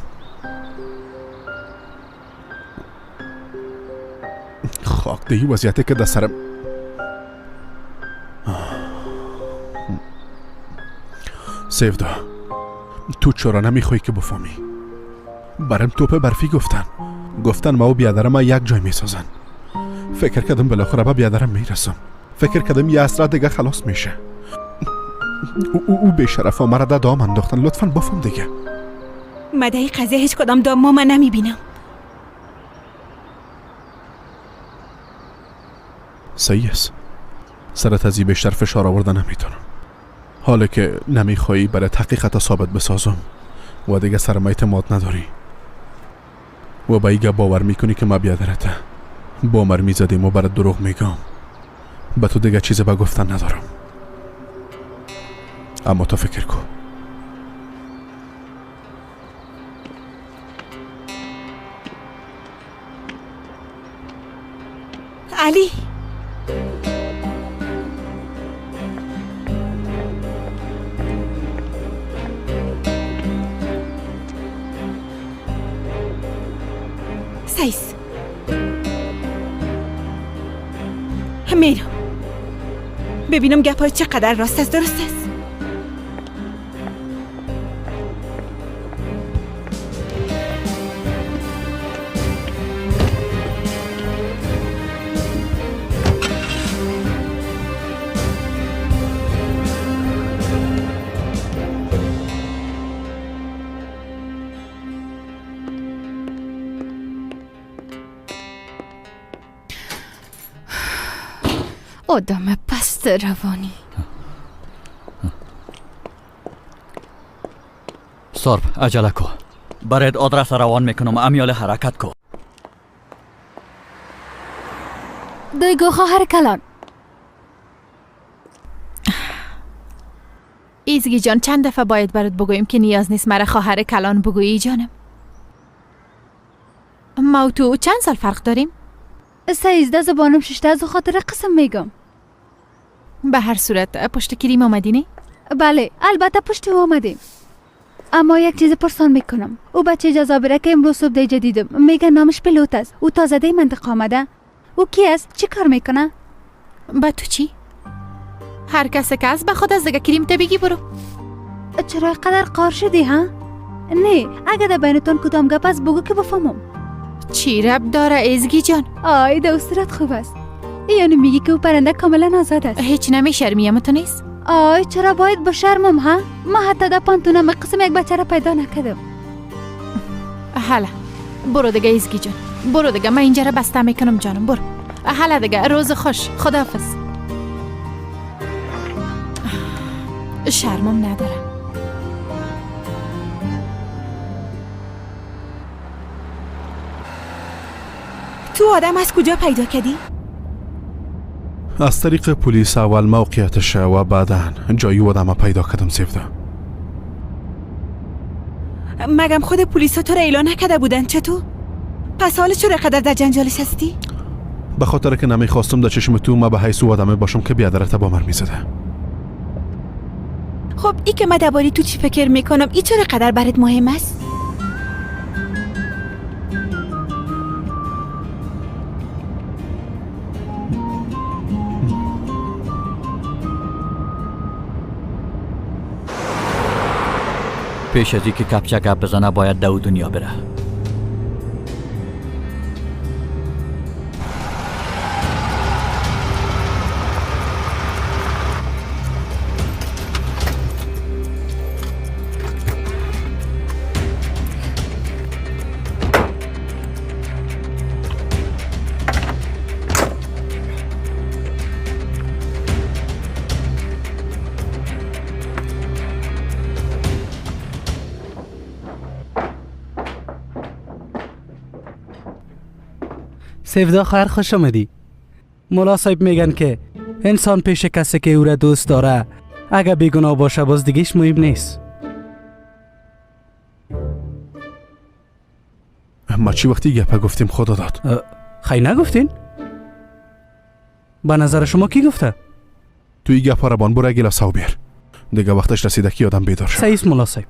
خاک دهی وضعیتی که در سرم. سیودا، تو چرا نمیخوای که بفهمی؟ برم توپ برفی گفتن ما و بیادرم ما یک جای میسازن. فکر کردم بالاخره به بیادرم میرسم. فکر کردم یه اسرع دیگه خلاص میشه. او بی‌شرفا مرا در دام انداختن. لطفا بفهم دیگه. من در این قضیه هیچ کدام دام ما من نمیبینم. صحیح است. سرت از این بیشتر فشار آورده نمیتونم. حالا که نمیخوایی برای حقیقت ثابت بسازم و دیگه سر ما اعتماد نداری و با ایگه باور میکنی که ما بیادرته با مر میزدیم و برات دروغ میگم، به تو دیگه چیزی به گفتن ندارم. اما تو فکر کن. علی، سیس میرم ببینم گپای چقدر راست است. درست است. آدم پست روانی. سارب عجله کو، برات آدرس روان میکنم، امیال حرکت کو. دیگه خواهر کلان. ایزگی جان، چند دفعه باید برات بگویم که نیاز نیست مرا خواهر کلان بگویی جانم. ما و تو چند سال فرق داریم؟ 13 زبانم ششته، از خاطر قسم میگم. به هر صورت پشت کریم آمدی نه؟ بله البته پشت او آمدیم. اما یک چیز پرسان میکنم. او بچه جذابره که امروز صبح دیجا دیدم، میگه نامش پلوت است. او تازه دی منطقه آمده. او کی است؟ چی کار میکنه؟ با تو چی؟ هر کس که از به خود از دیگه کریم تا بگی برو. چرا قدر قار شدی ها؟ نه اگه در بینتون کدام گپ است بگو که بفهمم. چی رب داره ایزگی جان؟ آی ده صورت خوب است. یعنی میگی که او پرنده کاملا آزاد است. هیچ نمیشرمیم تو نیست؟ آی چرا باید بشرمم ها؟ ما حتی در پانتونم قسم یک بچه را پیدا نکردم. حالا برو دیگه ایزگی جان، برو دیگه، من اینجا را بسته میکنم جانم، برو. حالا دیگه روز خوش، خداحافظ. شرمم نداره. تو آدم از کجا پیدا کردی؟ از طریق پلیس اول موقعیتش و بعدا جایی آدم پیدا کردم سیودا. مگم خود پلیس تو را اعلان نکرده بودن چطور؟ پس حالا چرا قدر در جنجالش هستی؟ به خاطر که نمیخواستم در چشم تو ما به حیث آدمه باشم که بیادرت با مر میزده. خب ای که من درباره تو چی فکر میکنم، ای چرا قدر برات مهم است؟ پیش از اینکه کپچه گپ بزنه باید دو دنیا بره. سیفدا خواهر خوش آمدی. مولا صاحب میگن که انسان پیش کسی که او را دوست داره اگه بیگناه باشه باز دیگهش مهم نیست. ما چی وقتی گپه گفتیم خدا داد؟ خیلی نگفتین؟ به نظر شما کی گفته؟ توی گپا را بان برو گیلاس ها بیار. دیگه وقتش رسیده که آدم بیدار شد. صحیح مولا صاحب.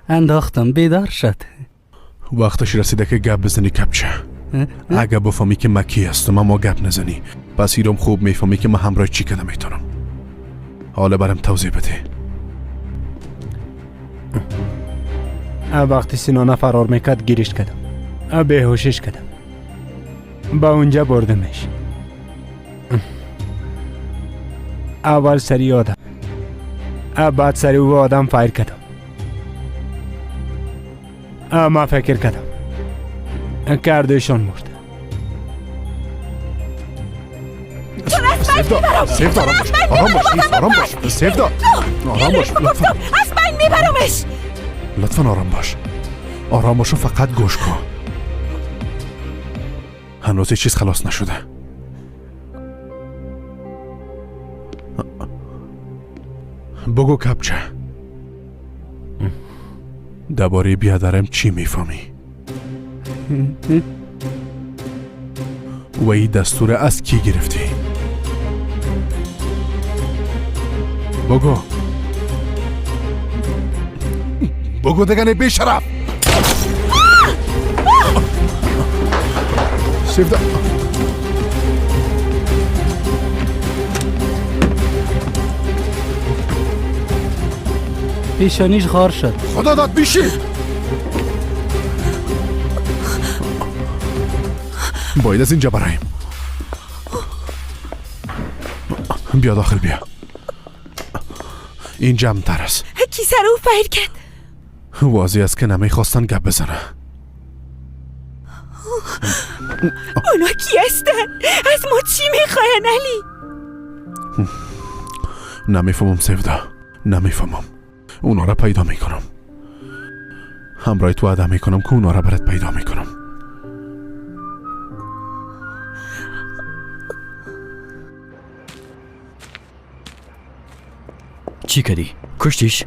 انداختم بیدار شد. وقتش رسیده که گپ بزنی کپچه. اگه بفهمی که من کی هستم اما گپ نزنی پس ایرم خوب میفهمی که من همراه چی کده میتونم. حالا برم توضیح بده. وقتی سینانه فرار میکرد گیرش کردم، بیهوشش کردم، با اونجا بردمش. اول سری آدم، بعد سری او آدم فایر کردم. ما فکر کردم کردشان مرد. سیفدا، سیفدا آرام باش، آرام باش، آرام باش، سیفدا آرام باش، لطفا از بین میبرمش. لطفا آرام باش، آرام باش و فقط گوش کن. هنوز چیز خلاص نشده. بگو کپچه، درباره بیادرم چی میفهمی؟ و این دستور از کی گرفتی؟ بگو، بگو دیگه بی شرف. سیفدا، پیشانیش خار شد. خدا داد بیشی. باید از اینجا برایم. بیا داخل بیا. این جمع است. کی سر او فیر کرد؟ واضح است که نمیخواستن گپ بزنه. اونا کی هستن؟ از ما چی میخواین علی؟ نمیفهمم سیفدا، نمیفهمم. اونا را پیدا میکنم. همراه تو وعده میکنم که اونا را برات پیدا میکنم. چی کردی؟ کشتیش؟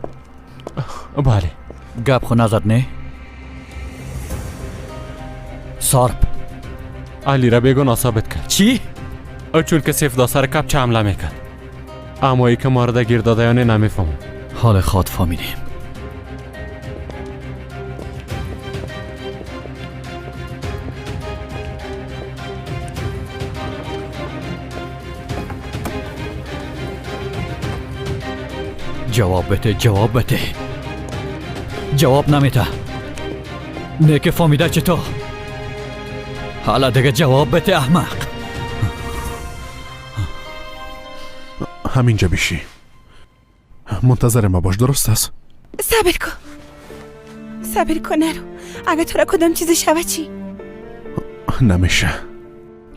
بله. گپ خو نزد نه؟ سارپ علی را بیگناه ثابت کرد. چی؟ چون که سیفدا سر کپچه حمله میکرد. اما ای که ما را گیر داده یا نه نمیفهمم. حال خود فهمیدیم. جواب بده، جواب بده. جواب نمیده. نه که فهمیده چطور. حالا دیگه جواب بده احمق. همینجا بیشی. منتظر ما باش، درست است؟ صبر کن، صبر کن نرو. اگه تو را کدام چیز شوه چی؟ نمیشه.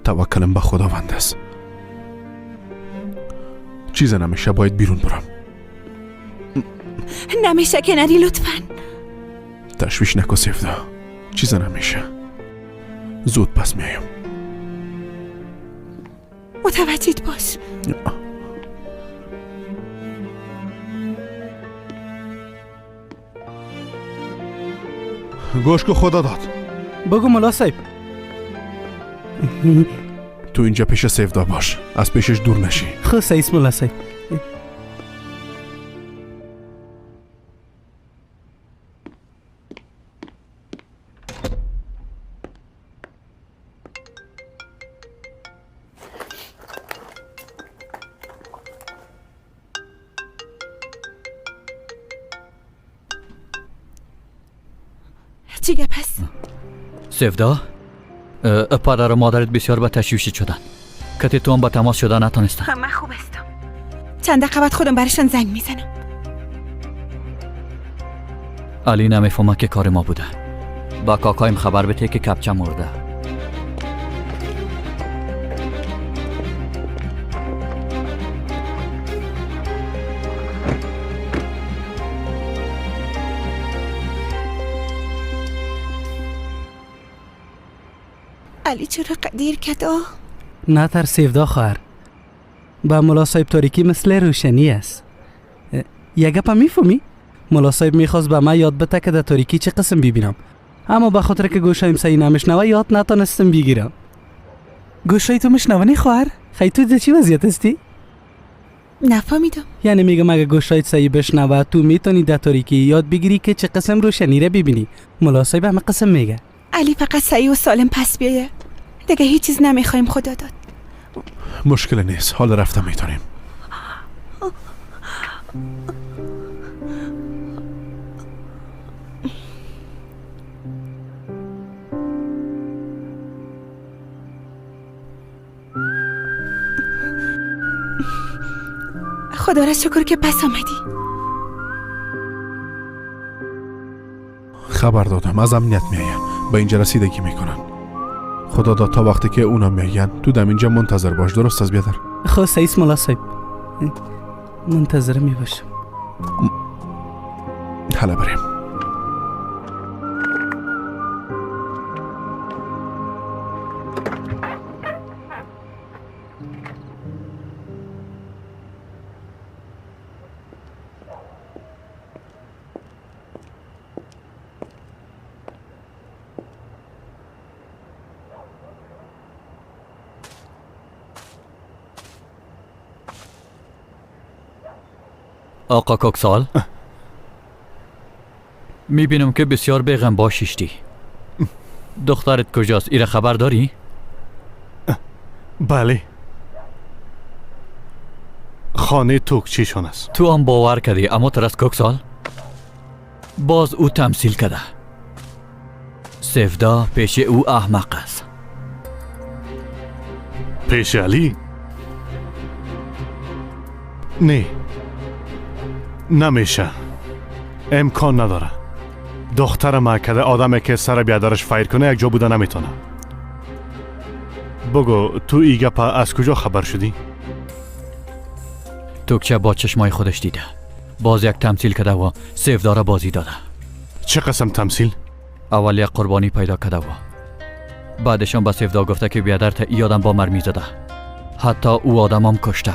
توکلم به خداوند است. چیز نمیشه، باید بیرون برم. نمیشه که نری لطفا. تشویش نکن سیفدا، چیز نمیشه. زود پس میایم. متوجهت باش. گوش که خدا داد. بگو مولا صاحب. تو اینجا پیش سیفدا باش، از پیشش دور نشی. خب صحیح مولا صاحب. چی گپ است؟ سیفدا، پدر و مادرت بسیار به تشویش شدن. کتی تو هم با تماس شده نتونستن. من خوب هستم. چند دقیقه بعد خودم برشان زنگ میزنم. علی نمیفهمه که کار ما بوده. با کاکایم خبر بده که کپچه مرده. علی چرا قدیر کرد؟ نه تر سیودا خواهر، با ملا صاحب تاریکی مثل روشنی است. یک گپ میفهمی؟ ملا صاحب میخواست به من یاد بده که در تاریکی چه قسم ببینم، اما به خاطر که گوشایم صحیح نمیشنوه یاد نتانستم بگیرم. گوشای تو میشنوه خواهر؟ خی تو در چی وضعیت هستی؟ نفهمیدم. یعنی میگم اگه گوشایت صحیح بشنوه تو میتونی در تاریکی یاد بگیری که چه قسم روشنی را ببینی. ملا صاحب همه قسم میگه. علی فقط صحیح و سالم پس بیایه، دیگه هیچ چیز نمیخوایم. خدا داد. مشکل نیست، حال رفتم میتونیم. خدا را شکر که پس آمدی. خبر دادم از امنیت میاین، به اینجا رسیدگی میکنن. خدا داد تا وقتی که اونا میاین تو دم اینجا منتظر باش. درست از بیادر؟ خب سیس ملا صاحب، منتظر میباشم. حالا بریم. آقا کوکسال، میبینم که بسیار بیغم باشیشتی. دخترت کجاست؟ ایره خبر داری؟ بله، خانه توکچیشان است. تو هم باور کردی، اما ترس کوکسال باز او تمثیل کرده. سفدا پیش او احمق است. پیش علی؟ نه، نمیشه، امکان نداره. دختر ما که آدمی که سر بیادرش فایر کنه یک جا بوده نمیتونه. بگو تو ای گپ از کجا خبر شدی؟ توکچه با چشمای خودش دیده. باز یک تمثیل کرده و سیفداره بازی داده. چه قسم تمثیل؟ اول یک قربانی پیدا کرده و بعدشان به سیفدا گفته که بیادر تا ای آدم با مرمی زده، حتی او آدمم کشته.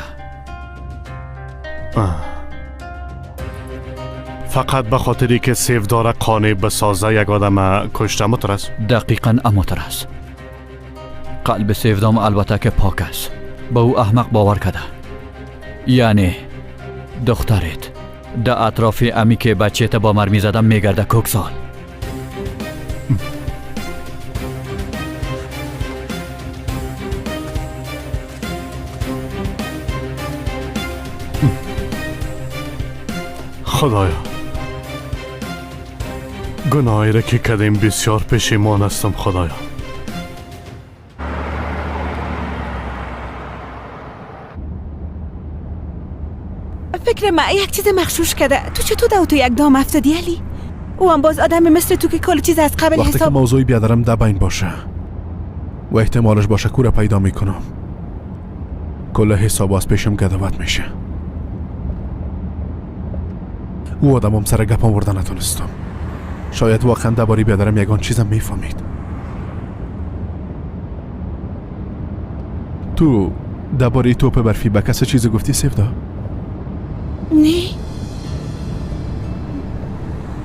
فقط به خاطری که سیفدار قانع بسازه یک آدم کشته متر است؟ دقیقاً اماتر است. قلب سیفدام البته که پاک است، به او احمق باور کرده. یعنی دخترت در اطراف امی که بچه تا با مرمی زدم میگرده کوکسال. خدایا، گناهی را که کردیم بسیار پشیمان هستم خدایا. فکر ما یک چیز مغشوش کرده. تو چطور دو تو یک دام افتادی علی؟ او هم باز آدم مثل تو که کل چیز از قبل وقتی حساب که موضوعی بیادرم دبین باشه و احتمالش باشه کوره پیدا میکنم، کل حساب از پیشم گدوت میشه. او آدمم سر گپ آورده نتونستم. شاید واقعا درباره بیادرم یگان چیزم میفهمید. تو درباره توپ برفی به کس چیزی گفتی سیفدا؟ نه،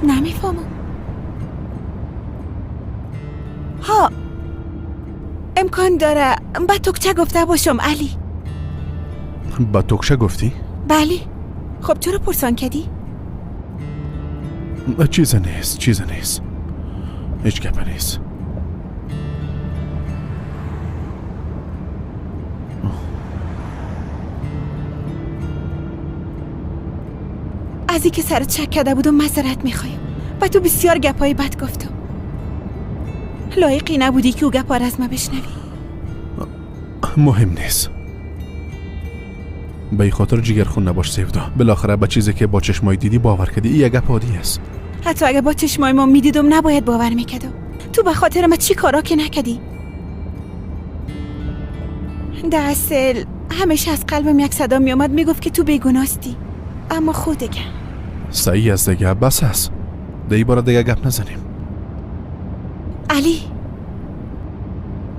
نمیفهمم. ها، امکان داره به توکچه گفته باشم علی. به توکچه گفتی؟ بله. خب چرا پرسان کردی؟ چیز نیست، چیز نیست، هیچ گپ نیست. از اینکه سرت شک کرده بودم معذرت میخوایم. و تو بسیار گپای بد گفتم. لایقی نبودی که او گپا را از ما بشنوی. مهم نیست. به خاطر جگرخون نباش سیفدا. بالاخره به چیزی که با چشمای دیدی باور کردی. این یک گپ عادی است. حتی اگه با چشمای ما میدیدم نباید باور میکردم. تو به خاطر ما چی کارا که نکدی؟ در اصل همیشه از قلبم یک صدا می آمد میگفت که تو بیگناستی، اما خود دیگه صحیح است دیگه، بس است دیگه، بار دیگه گپ نزنیم. علی،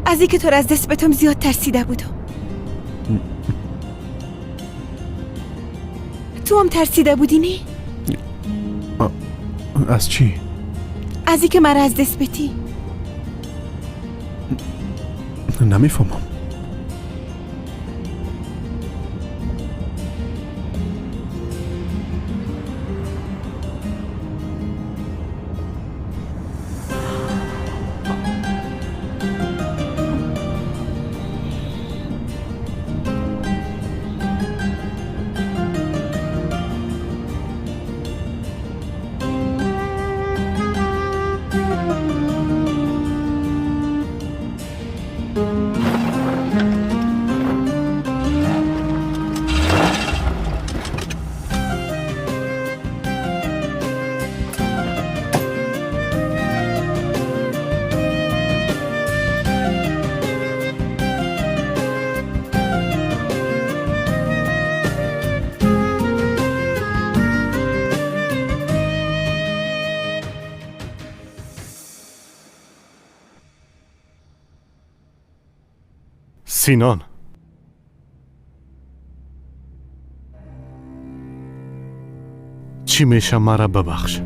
از اینکه تو را از دست بتم زیاد ترسیده بودم. تو هم ترسیده بودی نه؟ از چی؟ از اینکه مرا از دست بتی. نمیفهمم. سینان، چی میشه مرا ببخش.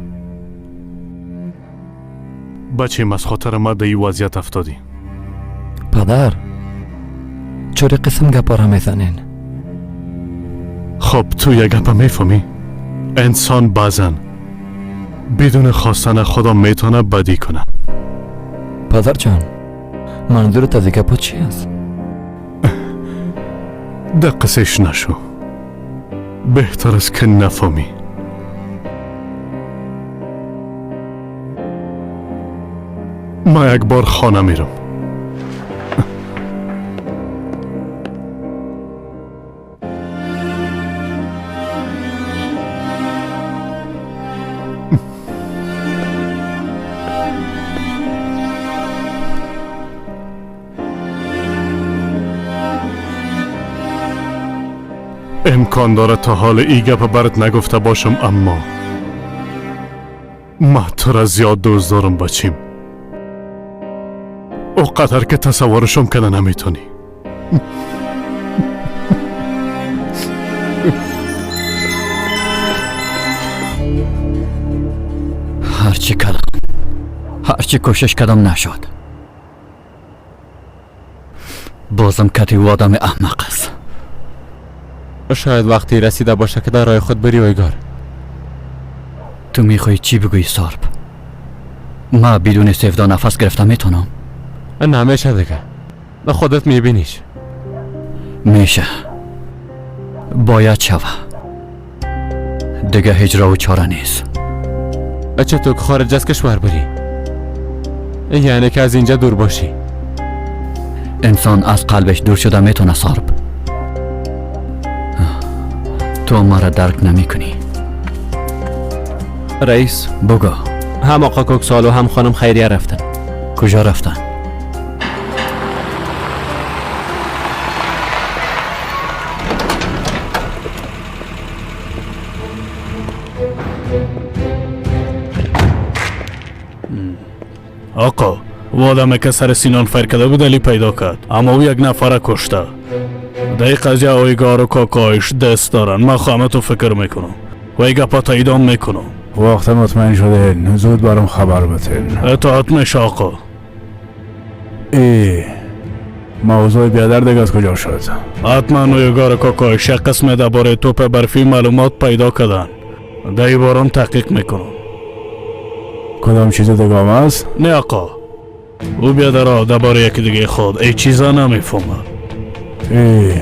بچیم از خاطر ما در این وضعیت افتادی. پدر، چرا قسم گپا را میزنین؟ خب تو یک گپ میفهمی؟ انسان بعضا بدون خواستن خدا میتونه بدی کنه. پدر جان، منظورت از گپا چی است؟ دقسش نشو، بهتر است که نفهمی. ما یک بار خانه میرم. امکان داره تا حال ای گپ برات نگفته باشم، اما ما تو را زیاد دوست دارم بچیم، او قدر که تصورشم کنه نمیتونی. هرچی کردم، هرچی کوشش کردم نشد. بازم کتی او آدم احمق است. شاید وقتی رسیده باشه که در راه خود بری ویگار. تو میخوای چی بگویی سارب؟ ما بدون سفدا نفس گرفته میتونم؟ نمیشه دیگه، خودت میبینیش. میشه، باید شوه دیگه، هیچ راه و چاره نیست. چطور که خارج از کشور بری؟ یعنی که از اینجا دور باشی. انسان از قلبش دور شده میتونه سارب. تو ما را درک نمی کنی. رئیس بگو. هم آقا کوکسال و هم خانم خیریه رفتن. کجا رفتن؟ آقا، او آدمی که سر سینان فیر کرده بود علی پیدا کرد، اما او یک نفر کشته. در این قضیه آیگار و کاکایش دست دارن. من خواهم تو فکر میکنم و ای گپا تاییدام میکنم. وقت مطمئن شده زود برام خبر بتین. اطاعت میشه آقا. ای موضوع بیادر دیگه از کجا شد؟ حتما اویگار و کاکایش یک قسم درباره توپ برفی معلومات پیدا کردن. در این بارم تحقیق میکنم. کدام چیز دیگه است؟ نه آقا، او بیادر درباره یکی دیگه خود ای چیزا نمیفهمه. ای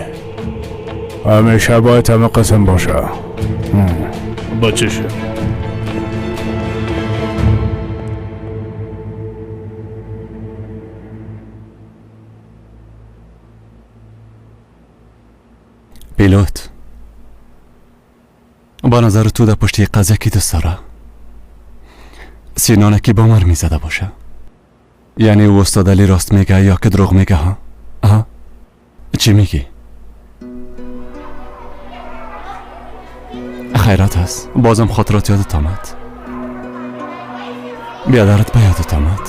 همیشه باید همه قسم باشه. بچشه. پیلوت، با نظر تو در پشت قضیه کی دست داره؟ سینانه کی با مر میزده باشه؟ یعنی او استاد علی راست میگه یا که دروغ میگه؟ ها؟ ها؟ چی میگی؟ خیرات هست. بازم خاطرات یادت آمد. بیادرت به یادت آمد.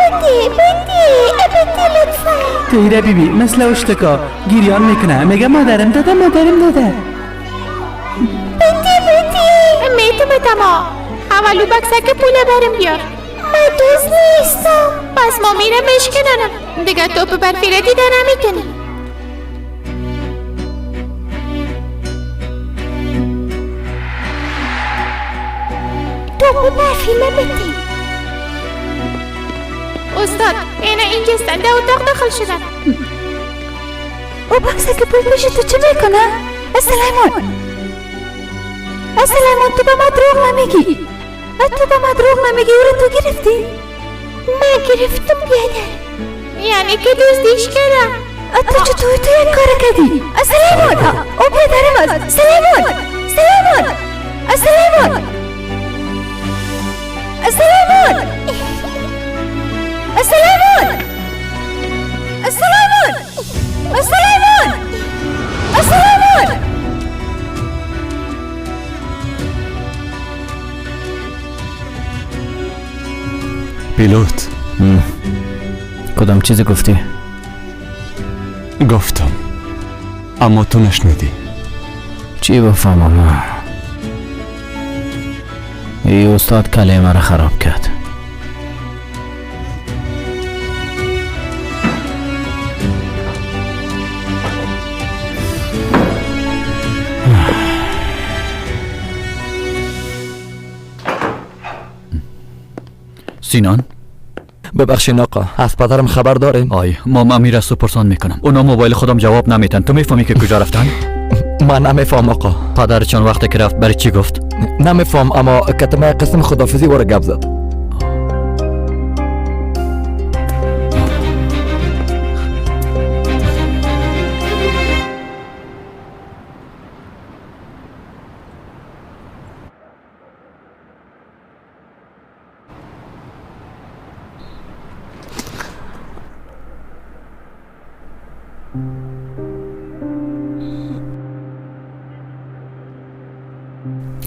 بده بده لطفا. تیره بی بی مثل اشتکا گریان میکنه، میگه مادرم داده مادرم داده. بده بده میتم اولو بکسک پول برم بیار. من دوست نیستم. پس ما میرم اشکنانم دیگه. توپ برفی را دیده نمیتونی. توپ برفی من بده. استاد اینا اینجاستن، در اتاق داخل شدن. او بکسه که پول پشت تو چه میکنه؟ سلیمان سلیمان، تو به ما دروغ نمیگی. تو به ما دروغ نمیگی. او رو تو گرفتی؟ من گرفتم بیادر. یعنی که دزدیش کردم. تو چطور تو یک کار کردی؟ سلیمان او بیادرم است. سلیمان سلیمان سلیمان سلیمان سلیمان سلیمان سلیمان سلیمان. پیلوت، کدام چیزی گفتی؟ گفتم اما تو نشنیدی. چی بفهمم؟ ای استاد کله مرا خراب کرد. سینان، ببخشین آقا، از پدرم خبر داریم؟ آی ما امیر از تو پرسان میکنم. اونا موبایل خودم جواب نمیتن. تو میفهمی که کجا رفتن؟ من نمیفهم آقا. پدر چون وقتی که رفت برای چی گفت؟ نمیفهم، اما کتمه قسم خدافزی واره گپ زد.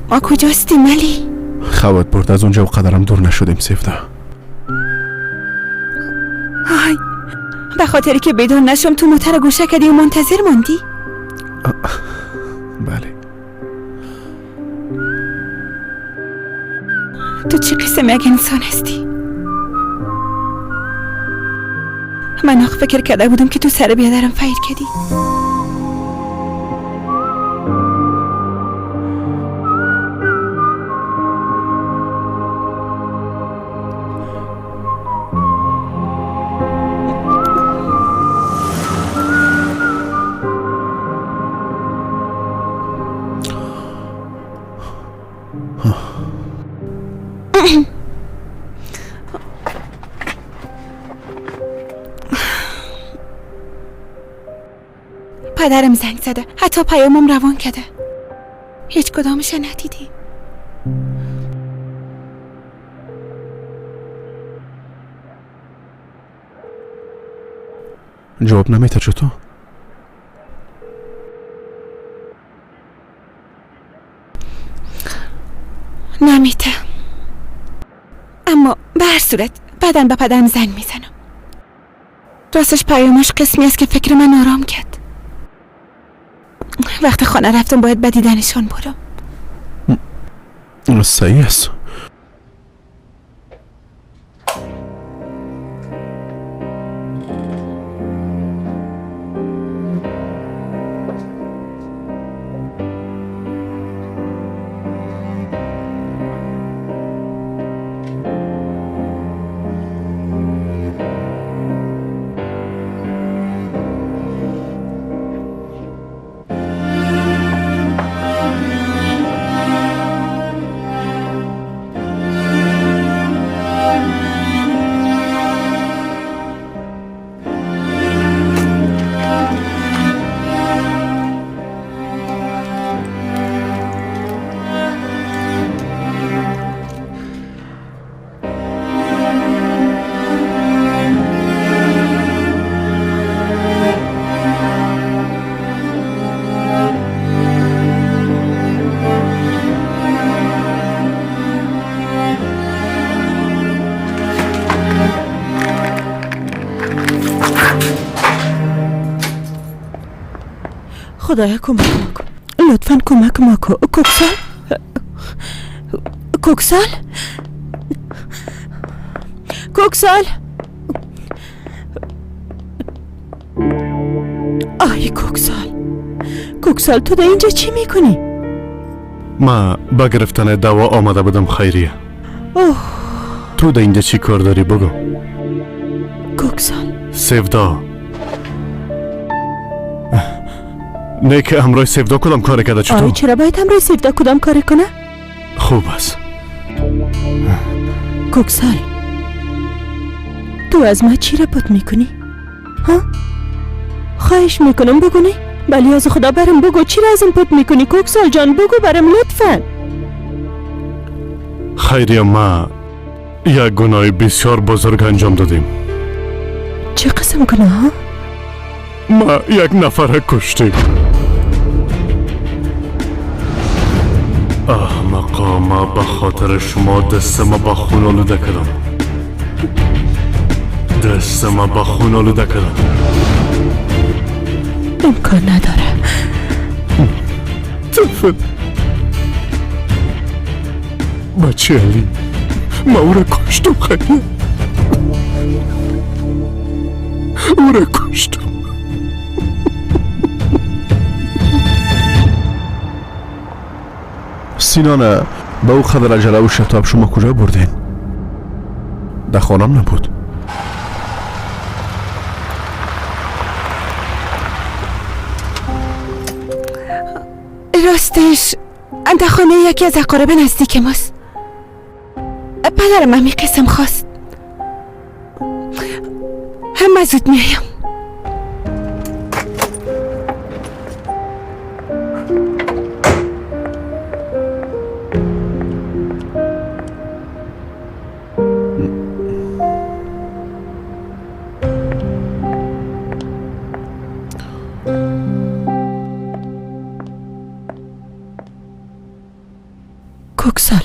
ما کجاستیم علی؟ خوابت برد از اونجا و قدرم دور نشدیم سیفته. آی به خاطری که بیدار نشم تو موتر گوشه کردی و منتظر ماندی؟ بله. تو چه قسم یک انسان هستی؟ من آخ فکر کرده بودم که تو سر بیادرم فیر کردی. پدرم زنگ زده، حتی پیامم روان کرده. هیچ کدامش ندیدی. جواب نمیده چطور؟ نمیده، اما به هر صورت بعداً به پدرم زنگ میزنم. راستش پیامش قسمی است که فکر من آرام کرد. وقت خانه رفتم باید به دیدنشان برم. صحیح است. خدایا کمک ما کن، لطفا کمک ما کن. کوکسال، کوکسال، کوکسال. آی کوکسال، کوکسال تو در اینجا چی میکنی؟ ما با گرفتن دوا آمده بودم خیریه. اوه، تو در اینجا چی کار داری بگو؟ کوکسال. سیودا نه که همراه سیودا کدام کار کرده؟ چطور؟ آی چرا باید همراه سیودا کدام کار کنه؟ خوب است. کوکسال، تو از ما چی را پت میکنی؟ ها؟ خواهش میکنم بگو. نه بلی از خدا برم بگو چی را ازم پت میکنی؟ کوکسال جان بگو برم لطفا. خیریه، ما یک گناه بسیار بزرگ انجام دادیم. چه قسم گناه؟ ما یک نفر کشتیم. احمقا، ما به خاطر شما دست ما به خون آلوده کردم. دست ما به خون آلوده کردم. امکان نداره. طفل بچه علی، ما او را کشتم. خیلی او را کشتم. سینانه به او قدر عجله و شتاب شما کجا بردین؟ در خانم نبود. راستش در خانه یکی از اقارب نزدیک ماست. پدرم همی قسم خواست. هم زود میایم. کوکسال،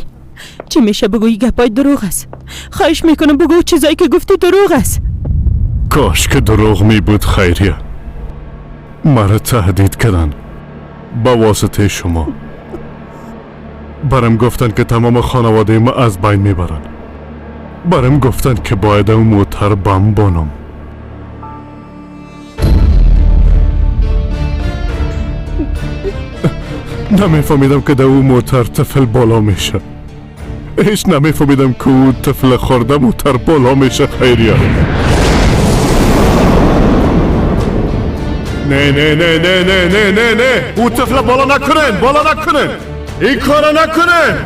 چی میشه بگو؟ این گپای دروغ است. خواهش میکنم بگو چیزایی که گفتی دروغ است. کاش که دروغ می بود خیریه. مرا تهدید کردن با واسطه شما. برم گفتن که تمام خانواده ما از بین میبرن. برم گفتن که باید اون موتر بم بانم. نمیفهمیدم که در او موتر طفل بالا میشه. هیچ نمیفهمیدم که او طفل خورده موتر بالا میشه خیریه. نه نه نه نه نه نه نه نه، او طفل بالا نکنن، بالا نکنن، این کارا نکنن.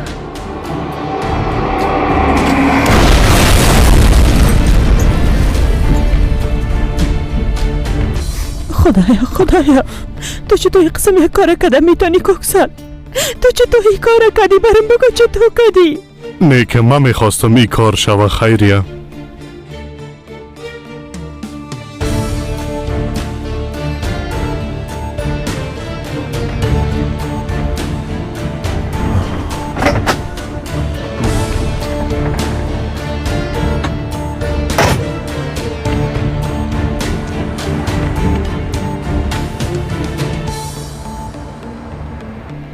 خدایا، خدایا، تو چطور این قسم یک کار کده میتونی کوکسال؟ تو چطور این کار کدی؟ برم بگو چطور کدی؟ نه که من میخواستم این کار شوه خیریه.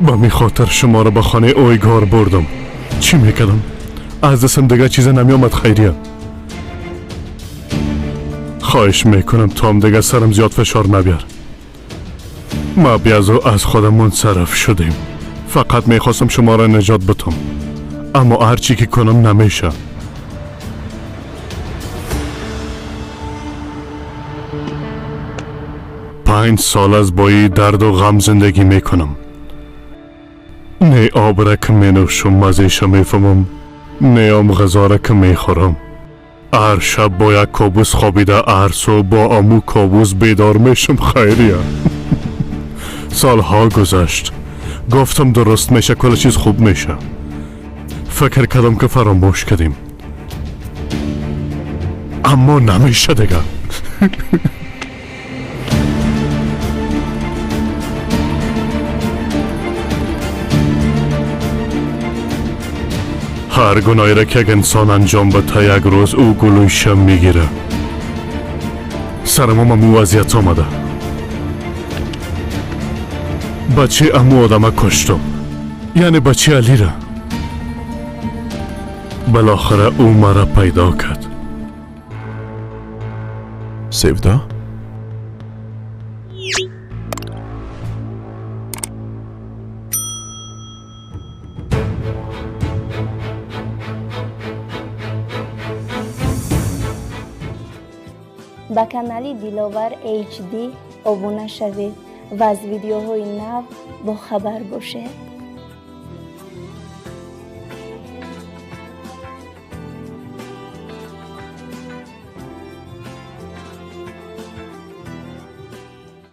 به می خاطر شما را به خانه اویگار بردم. چی میکردم؟ از دستم دیگه چیز نمی آمد خیریه. خواهش میکنم تو هم دیگه سرم زیاد فشار نبیار. ما بیازو از خودم منصرف شدیم. فقط میخواستم شما را نجات بدم، اما هرچی که کنم نمیشه. 5 سال از با این درد و غم زندگی میکنم. نه آب را که می نوشم مزه‌اش میفهمم، نه هم غذا را که میخورم. هر شب با یک کابوس خوابیده، هر صبح با امو کابوس بیدار میشم خیریه. سالها گذشت. گفتم درست میشه، کل چیز خوب میشه. فکر کردم که فراموش کردیم، اما نمیشه دیگه. هر گناهی را که یک انسان انجام بده یک روز او گلویش میگیره. سر ما مو وضعیت آمده. بچه امو آدم کشتم، یعنی بچه علی را. بالاخره او مرا پیدا کرد. سیودا؟ به کانال دلاور HD ابونه شوید و از ویدیوهای نو با خبر باشید.